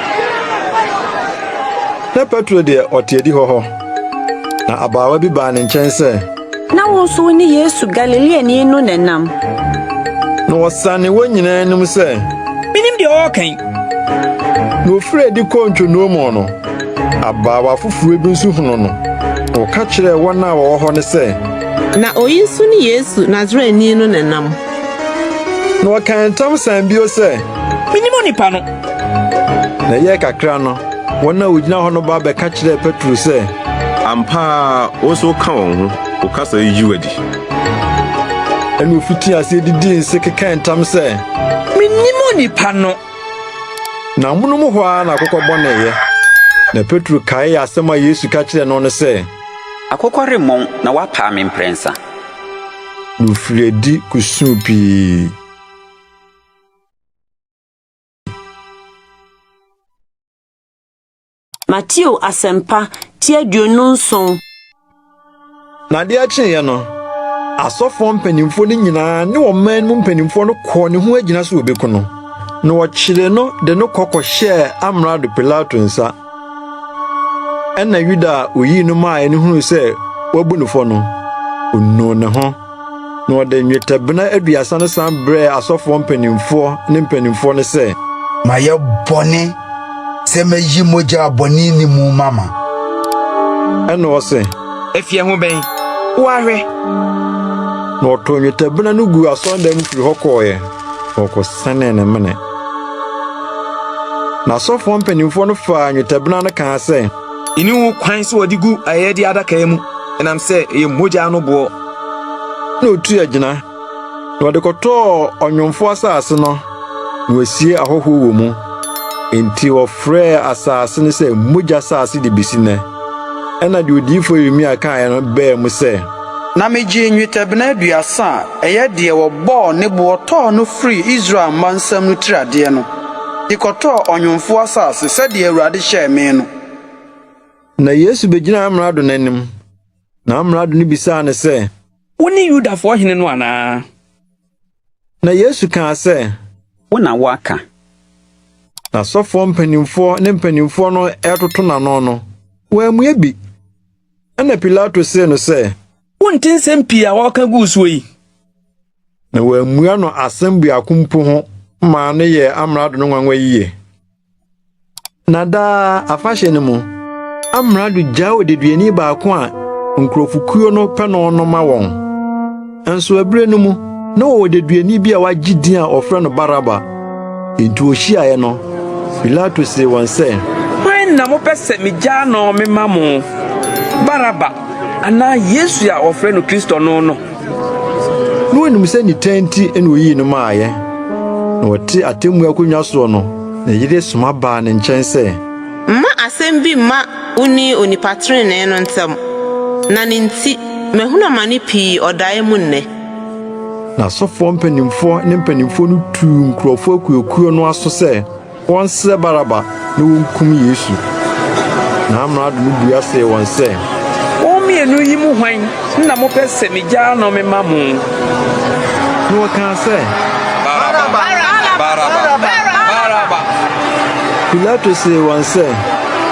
Speaker 2: Na Petro deɛ, ɔte adihɔ hɔ. Na abaawa bi baa ne nkyɛn sɛ.
Speaker 1: Na wo nso wo ne Yesu Galileani no na ɛnam.
Speaker 2: Na ɔsanee wɔn nyinaa anim sɛ.
Speaker 8: Minnim deɛ ɔreka yi.
Speaker 2: Na ofirii adi kɔɔ ntwonoo mu no, abaawa foforo bi nso hunuu no, na ɔka kyerɛɛ wɔn a wɔwɔ hɔ no sɛ.
Speaker 15: Na oyi nso ne Yesu Nasareni no na ɛnam.
Speaker 2: Na ɔkaa ntam san bio sɛ.
Speaker 8: Minnim onipa no.
Speaker 2: Na ɛyɛɛ kakra no, wɔn a wogyina hɔ no ba bɛka kyerɛɛ Petro sɛ.
Speaker 6: Ampa ara wo nso woka wɔn ho, wo kasa yi yi wo adi.
Speaker 2: Ɛnna ofitii ase didii nse kekaa ntam sɛ.
Speaker 8: Minnim onipa no.
Speaker 2: Na amonom hɔ ara na akokɔ bɔneeɛ. Na Petro kaee asɛm a Yesu ka kyerɛɛ no no sɛ.
Speaker 10: Akokɔ remmɔn na woapaa me mprɛnsa.
Speaker 2: Na ofirii adi kosuu pii.
Speaker 1: Mateo Asɛmpa, ti 27.
Speaker 2: Na adeɛ kyeeɛ no, asɔfoɔ mpanimfoɔ no nyinaa ne ɔman mu mpanimfoɔ no kɔɔ ne ho agyina sɛ wɔbɛku no. Na wɔkyeree no de no kɔ kɔhyɛɛ amrado Pilato nsa. Ɛnna Yuda a oyii no maeɛ no hunuu sɛ wɔabu no fɔ no, onuu ne ho, na ɔde nnwetɛbena 30 no san brɛɛ asɔfoɔ mpanimfoɔ ne mpanimfoɔ no sɛ,
Speaker 9: Mayɛ bɔne sɛ mayi mogya a bɔne nni mu mama.
Speaker 2: Ɛnna ɔse,
Speaker 7: Efie ho bɛn? Wo ara hwɛ.
Speaker 2: Na ɔtoo nnwetɛbena no guu asɔredan mu firi hɔ kɔeɛ, na ɔkɔsɛnee ne mene. Na asɔfoɔ mpanimfoɔ no faa nnwetɛbena no kaa sɛ,
Speaker 7: Enni ho kwan sɛ wɔde gu ayɛyɛde adaka mu, ɛnam sɛ ɛyɛ mogya ano boɔ.
Speaker 2: Na otuu agyina, na ɔde kɔtɔɔ ɔnwomfo asase no, na wasie ahɔho wɔ mu. Enti wɔfrɛɛ asase no sɛ Mogya Asase de besi nnɛ. Ɛnna deɛ odiyifo Yeremia kaeɛ no baa mu sɛ.
Speaker 4: Na migyee nnwetɛbena 30 a ɛyɛ deɛ wɔbɔɔ ne boɔ tɔɔ no firii Israel mma nsam no tiriadeɛ no, de kɔtɔɔ ɔnwomfoɔ asase sɛdeɛ Awurade hyɛɛ me no.
Speaker 2: Na Yesu begyinaa amrado no anim, na amrado no bisaa no sɛ.
Speaker 8: Wone Yudafoɔ hene no anaa?
Speaker 2: Na Yesu kaa sɛ.
Speaker 10: Wo na woaka.
Speaker 2: Na asɔfoɔ mpanimfoɔ ne mpanimfoɔ no retoto n'ano no, wammua bi. Ɛnna Pilato see no sɛ.
Speaker 8: Wonte nsɛm pii a wɔreka gu wo soɔ yi?
Speaker 2: Na wammua no asɛm biako mpo ho maa no yɛɛ amrado no nwanwa yiye. Na daa afahyɛ no mu, amrado gyaa odeduani baako a nkurɔfokuo no pɛ no no ma wɔn. Nso ɛberɛ no mu, na wɔwɔ odeduani bi a wagye din a wɔfrɛ no Baraba. Enti wɔhyiaeɛ no, Pilato see wɔn sɛ,
Speaker 8: Hwan na mopɛ sɛ migyaa no mema mo, Baraba anaa Yesu a wɔfrɛ no Kristo no no?
Speaker 2: Na wɔnim sɛ nitan nti na oyii no maeɛ. Na ɔte atemmu akonnwa soɔ no, ne yere soma baa ne nkyɛn sɛ.
Speaker 15: Mma asɛm bi mma wo ne onipa trenee no ntam, na ne nti mahunu amane pii ɔdae mu nnɛ.
Speaker 2: Na asɔfoɔ mpanimfoɔ ne mpanimfoɔ no tuu nkurɔfoɔ akuakuo no aso sɛ Wɔnsrɛ Baraba na wonkum Yesu. Na amrado no bua see wɔn sɛ.
Speaker 8: Wɔn mmienu yi mu hwan na mopɛ sɛ migyaa no mema mo?
Speaker 2: Na wɔkaa sɛ.
Speaker 13: Baraba! Baraba! Baraba!
Speaker 2: Pilato see wɔn sɛ.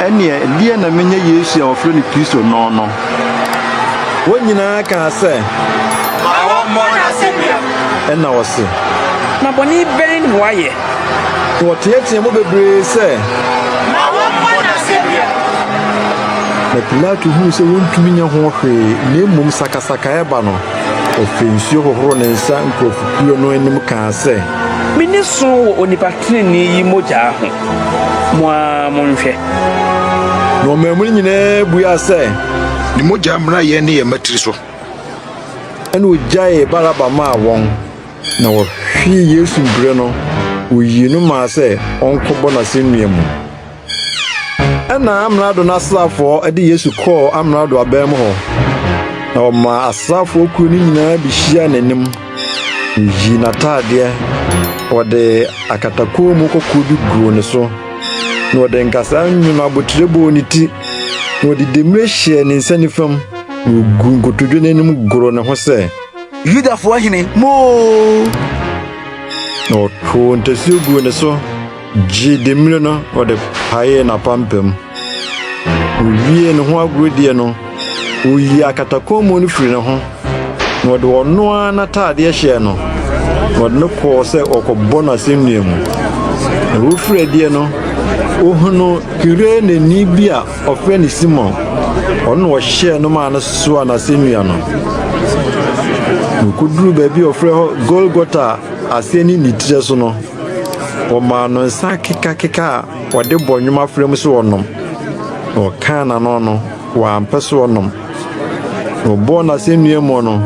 Speaker 2: Ɛnneɛ, deɛn na menyɛ Yesu a wɔfrɛ no Kristo no no? Wɔn nyinaa kaa sɛ.
Speaker 13: Ma wɔmmɔ no asɛnnua mu!
Speaker 2: Ɛnna ɔse.
Speaker 8: Na bɔne bɛn na wayɛ?
Speaker 2: Na wɔteɛteɛɛ mu bebree sɛ.
Speaker 17: Ma wɔmmɔ no asɛnnua mu!
Speaker 2: Na Pilato huu sɛ wontumi nyɛ ho hwee, na mmom sakasakayɛ ba no, ɔfee nsuo hohoroo ne nsa nkurɔfokuo no anim kaa sɛ.
Speaker 8: Menni so wɔ onipa trenee yi mogya ho. Mo ara monhwɛ.
Speaker 2: Na ɔman mu no nyinaa buaa sɛ.
Speaker 16: Ne mogya mmra yɛn ne yɛn mma tiri so.
Speaker 2: Ɛnna ogyaee Baraba maa wɔn. Na wɔhwee Yesu bere no, woyii no maa sɛ ɔnkɔbɔ no asɛnnua mu. Ɛnna amrado no asraafoɔ de Yesu kɔɔ amrado aban mu hɔ, na wɔmaa asraafoɔ kuo no nyinaa behyiaa n'anim. Woyii n'ataadeɛ, wɔde akatakɔnmu kɔkɔɔ bi guu ne so, na wɔde nkasɛɛ nwono abotire bɔɔ ne ti, na wɔde demmire hyɛɛ ne nsa nifa mu, na wɔguu nkotodwe n'anim goroo ne ho sɛ,
Speaker 9: Yudafoɔ hene, moo!
Speaker 2: Na wɔtoo ntasuo guu ne so, gyee demmire no, na wɔde paee n'apampam. Wɔwiee ne ho agorɔdie no, wɔyii akatakɔnmu no firii ne ho, na wɔde ɔno ara n'ataadeɛ hyɛɛ no, na wɔde no kɔɔ sɛ wɔrekɔbɔ no asɛnnua mu. Na wɔrefiri adie no, wɔhunuu Kireneni bi a Ɔfrɛ no Simon, ɔno na ɔhyɛɛ no maa no soaa n'asɛnnua no. Na okoduruu baabi a ɔfrɛ hɔ Golgota a aseɛ ne Nitire so no, wɔmaa no nsa kekakeka a wɔde bɔ nnwom afrɛ mu sɛ ɔnom. Na ɔkaa n'ano no, wampɛ sɛ ɔnom. Na ɔbɔɔ no asɛnnua mu no,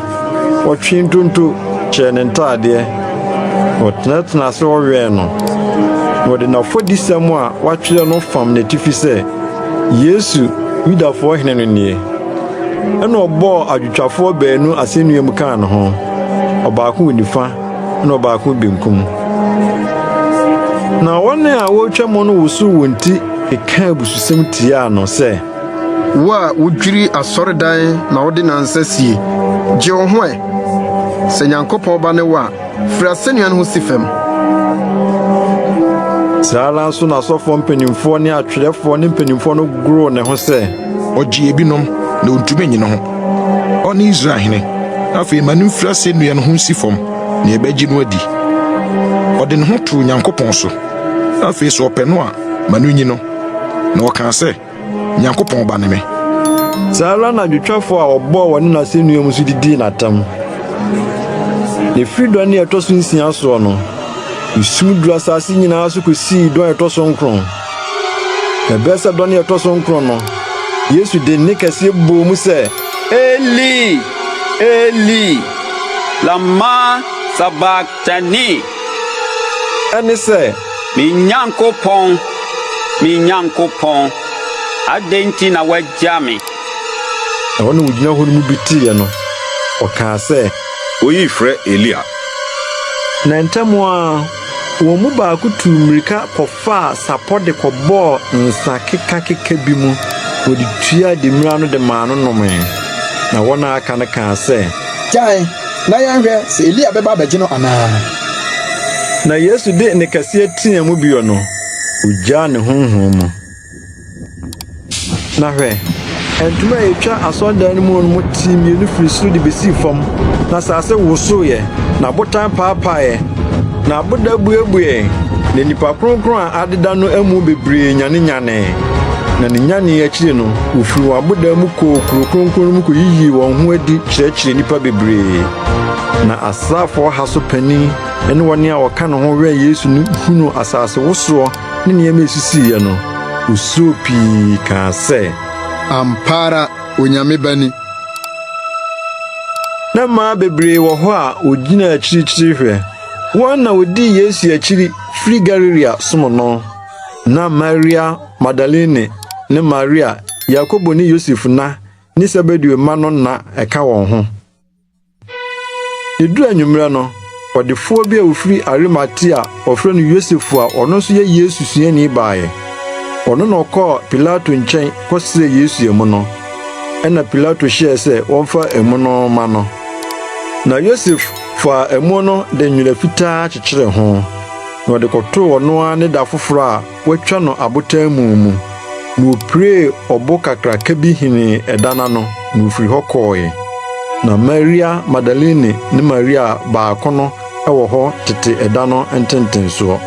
Speaker 2: wɔtwee ntonto kyɛɛ ne ntaadeɛ, na ɔtenatenaa ase hɔ wɛn no. Na wɔde n'afɔdisɛm a wɔatwerɛ no fam n'atifi sɛ, Yesu, Yudafoɔ hene no nie. Ɛnna ɔbɔɔ adwotwafoɔ baanu asɛnnua mu kaa ne ho. ɔbaako wɔ nifa na ɔbaako benkum. Na wɔn a wɔretwa mu no wosow wɔn ti kekaa abususɛm tiaa no sɛ,
Speaker 3: Wo a wudwiri asɔredan na wode nnansa sie, gye wo ho ɛ! Sɛ Nyankopɔn Ba ne wo a, firi asennua no ho si fam!
Speaker 2: Saa ara nso na asɔfoɔ mpanimfoɔ ne atwerɛfoɔ ne mpanimfoɔ no goroo ne ho sɛ,
Speaker 16: Ɔgyee ebinom, na ontumi nnye ne ho. Ɔne Israel hene. Afei ma no mfiri asennua no ho nsi fam, na yɛbɛgye no adi. Ɔde ne ho too Nyankopɔn so. Afei sɛ ɔpɛ no a, ma no nyi no. Na ɔkaa sɛ, Nyankopɔn Ba ne me.
Speaker 2: Saa ara na dwotwafo a wɔbɔɔ wɔne no asennua mu nso didii no atɛm. Na ɛfiri dɔn a ɛtɔ so nsia soɔ no, esum duruu asase nyinaa so kɔsii dɔn a ɛtɔ so nkron. Na ɛbɛyɛ sɛ dɔn a ɛtɔ so nkron no, Yesu de nne kɛseɛ bɔɔ mu sɛ,
Speaker 10: Eli, Eli, lama sabaktani?
Speaker 2: Ɛne sɛ.
Speaker 10: Me Nyankopɔn, me Nyankopɔn, adɛn nti na woagya me?
Speaker 2: Na wɔn a wɔgyina hɔ no mu bi teeɛ no, wɔkaa sɛ.
Speaker 6: Oyi refrɛ Elia.
Speaker 2: Na ntɛm ara, wɔn mu baako tuu mmirika kɔfaa sapɔ de kɔbɔɔ nsã kekakeka bi mu, na ɔde tuaa demmire ano de maa no nomee. Na wɔn a aka no kaa sɛ.
Speaker 18: Gyae, na yɛnhwɛ sɛ Elia bɛba abɛgye no anaa.
Speaker 2: Na Yesu de nne kɛseɛ teaa mu bio no, ogyaa ne honhom mu. Na hwɛ, ntoma a etwa asɔredan no mu no mu tee mmienu firi soro de besii fam, na asase wosoeɛ, na abotan paapaeɛ, na aboda buebuee, na nnipa kronkron a adeda no amu bebree nyanenyanee. Na ne nyanee akyiri no, wofirii wɔn abodan mu kɔɔ kurow kronkron no mu koyiyii wɔn ho adi kyerɛkyerɛɛ nnipa bebree. Na asraafoɔ ha so panin ne wɔn a wɔka ne ho wɛn Yesu no hunuu asasewosoɔ ne nneɛma a esisiiɛ no, wosuroo pii kaa sɛ,
Speaker 3: Ampa ara Onyame Ba ni!
Speaker 2: Na mmaa bebree wɔ hɔ a wogyina akyirikyiri hwɛ. Wɔn na wodii Yesu akyiri firi Galilea som no. Na Maria Magdalene ne Maria, Yakobo ne Yosef na, ne Sebedeo mma no na ɛka wɔn ho. Eduu anwummere no, ɔdefoɔ bi a ofiri Arimatea a wɔfrɛ no Yosef a ɔno nso yɛ Yesu suani baeɛ. Ɔno na ɔkɔɔ Pilato nkyɛn kɔsrɛɛ Yesu amu no. Ɛnna Pilato hyɛɛ sɛ wɔmfa amu no mma no. Na Yosef faa amu no de nwera fitaa kyekyeree ho, na ɔde kɔtoo ɔno ara ne da foforo a wɔatwa no abotan mu mu, na opiree ɔbo kakraka bi henee ɛda no ano, na ofii hɔ kɔe. Na Maria Magdalene ne Maria baako no wɔ hɔ tete ɛda no ntentensoɔ.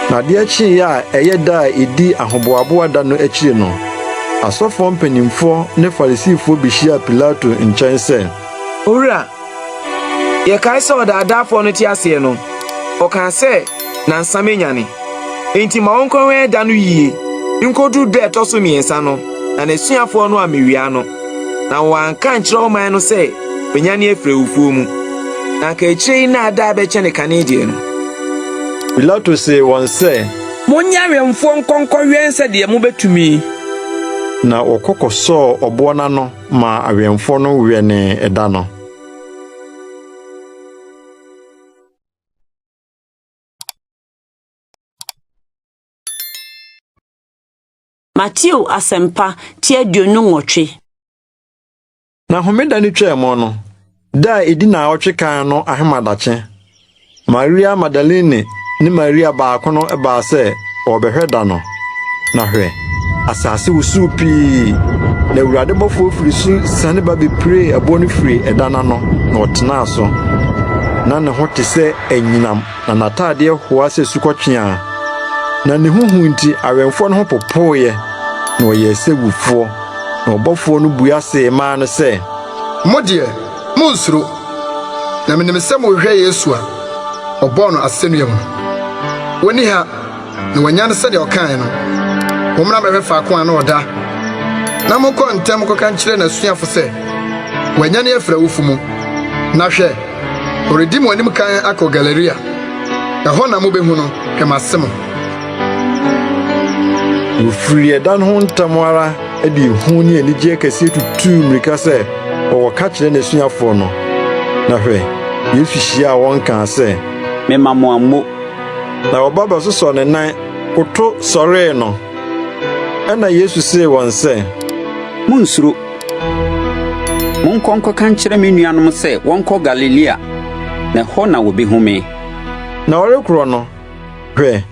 Speaker 2: Na adeɛ kyeeɛ a ɛyɛ da a edi ahoboaboa da no akyiri no, asɔfoɔ mpanimfoɔ ne Farisifoɔ behyiaa Pilato nkyɛn sɛ.
Speaker 7: Owura, Yɛkae sɛ ɔdaadaafoɔ no te aseɛ no, ɔkaa sɛ, Nnansa mɛnyane. Enti ma wɔnkɔwɛn da no yie nkɔduru da a ɛtɔ so mmiɛnsa no, na n'asuafoɔ no ammɛwia no, na wɔanka ankyerɛ ɔman no sɛ wanyane afiri awufoɔ mu. Na anka akyire yi nnaadaa bɛkyɛne kane deɛ no.
Speaker 2: Pilato see wɔn sɛ.
Speaker 8: Monyɛ awɛmfoɔ nkɔ nkɔwɛn sɛdeɛ mobɛtumi.
Speaker 2: Na wɔkɔ kɔsɔɔ ɔboɔ no ano maa awɛmfoɔ no wɛnee ɛda no.
Speaker 1: Mateo Asɛmpa ti 28.
Speaker 2: Na homeda no twaa mu no, da a edi naawɔtwe kan no ahemadakye, Maria Magdalene ne Maria baako no baa sɛ wɔrebɛhwɛ da no. Na hwɛ, asase wosow pii, na Awurade bɔfoɔ firi soro siane ba bepiree ɛboɔ no firii ɛda no ano, na ɔtenaa so. Na ne ho te sɛ anyinam, na n'ataadeɛ hoa sɛ sukɔtweaa. Na ne ho hu nti, awɛmfoɔ no ho popoeɛ, na wɔyɛɛ sɛ wufoɔ. Na ɔbɔfoɔ no bua see mmaa no sɛ,
Speaker 3: Mo deɛ, Munnsuro, na minim sɛ morehwehwɛ Yesu a wɔbɔɔ no asennua mu no. Onni ha, na wanyan sɛnea ɔkae no. Mommra mmɛhwɛ faako a na ɔda. Na monkɔ ntɛm nkɔka nkyerɛ n'asuafo sɛ, 'Wanyan afi awufo mu, na hwɛ, ɔredi mo anim kan akɔ Galilea. Ɛhɔ na mubehu no. Hwɛ mase mo.
Speaker 2: Wofirii ɛda no ho ntɛm ara de ehu ne anigyeɛ kɛseɛ tutuu mmirika sɛ wɔrekɔka kyerɛ n'asuafoɔ no. Na hwɛ, Yesu hyiaa wɔn kaa sɛ,
Speaker 10: Mema mo ammo.
Speaker 2: Na wɔba bɛsosɔɔ ne nan, koto sɔree no. Ɛnna Yesu see wɔn sɛ,
Speaker 10: Munnsuro! Monkɔ nkɔka nkyerɛ me nuanom sɛ wɔnkɔ Galilea, na ɛhɔ na wobehu me.
Speaker 2: Na ɔrekorɔ no, hwɛ,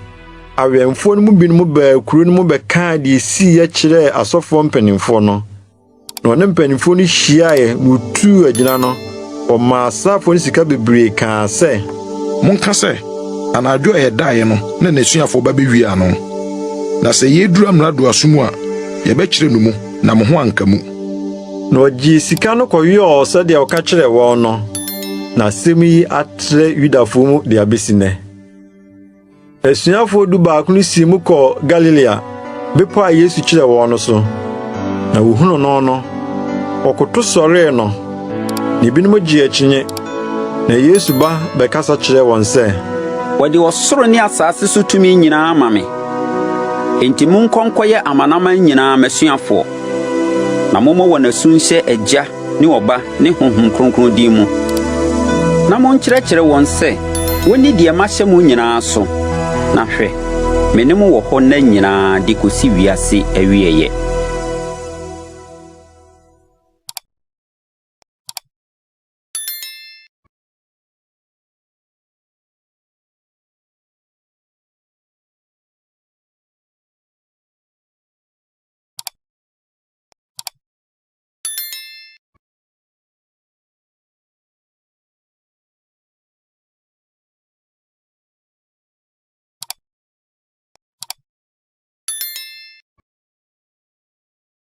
Speaker 2: awɛmfoɔ no mu binom baa kuro no mu bɛkaa deɛ esiiɛ kyerɛɛ asɔfoɔ mpanimfoɔ no. Na ɔne mpanimfoɔ no hyiaeɛ na wɔtuu agyina no, wɔmaa asraafoɔ no sika bebree kaa sɛ.
Speaker 16: Monka sɛ, 'Anadwo a yɛdaeɛ no na n'asuafoɔ ba bɛwiaa no. Na sɛ yɛduru amrado aso mu a, yɛbɛkyerɛ no mu na mo ho anka mu.
Speaker 2: Na ɔgyee sika no kɔyɔɔ sɛdeɛ ɔka kyerɛɛ wɔn no. Na asɛm yi atrɛ Yudafoɔ mu de abɛsi nnɛ. Asuafoɔ dubaako no sii mu kɔɔ Galilea, bepɔ a Yesu kyerɛɛ wɔn no so. Na wohunuu no no, wɔkoto sɔree no, na ebinom gyee akyinnye. Na Yesu ba bɛkasa kyerɛɛ wɔn sɛ,
Speaker 10: Wɔde ɔsoro ne asase so tumi nyinaa ama me. Enti monkɔ nkɔyɛ amanaman nyinaa m'asuafoɔ, na mommɔ wɔn asu nhyɛ Agya ne Ɔba ne Honhom Kronkron din mu, na monkyerɛkyerɛ wɔn sɛ wonni deɛ mahyɛ mo nyinaa so, na hwɛ, me ne mo wɔ hɔ nna nyinaa de kɔsi wiase awieeɛ.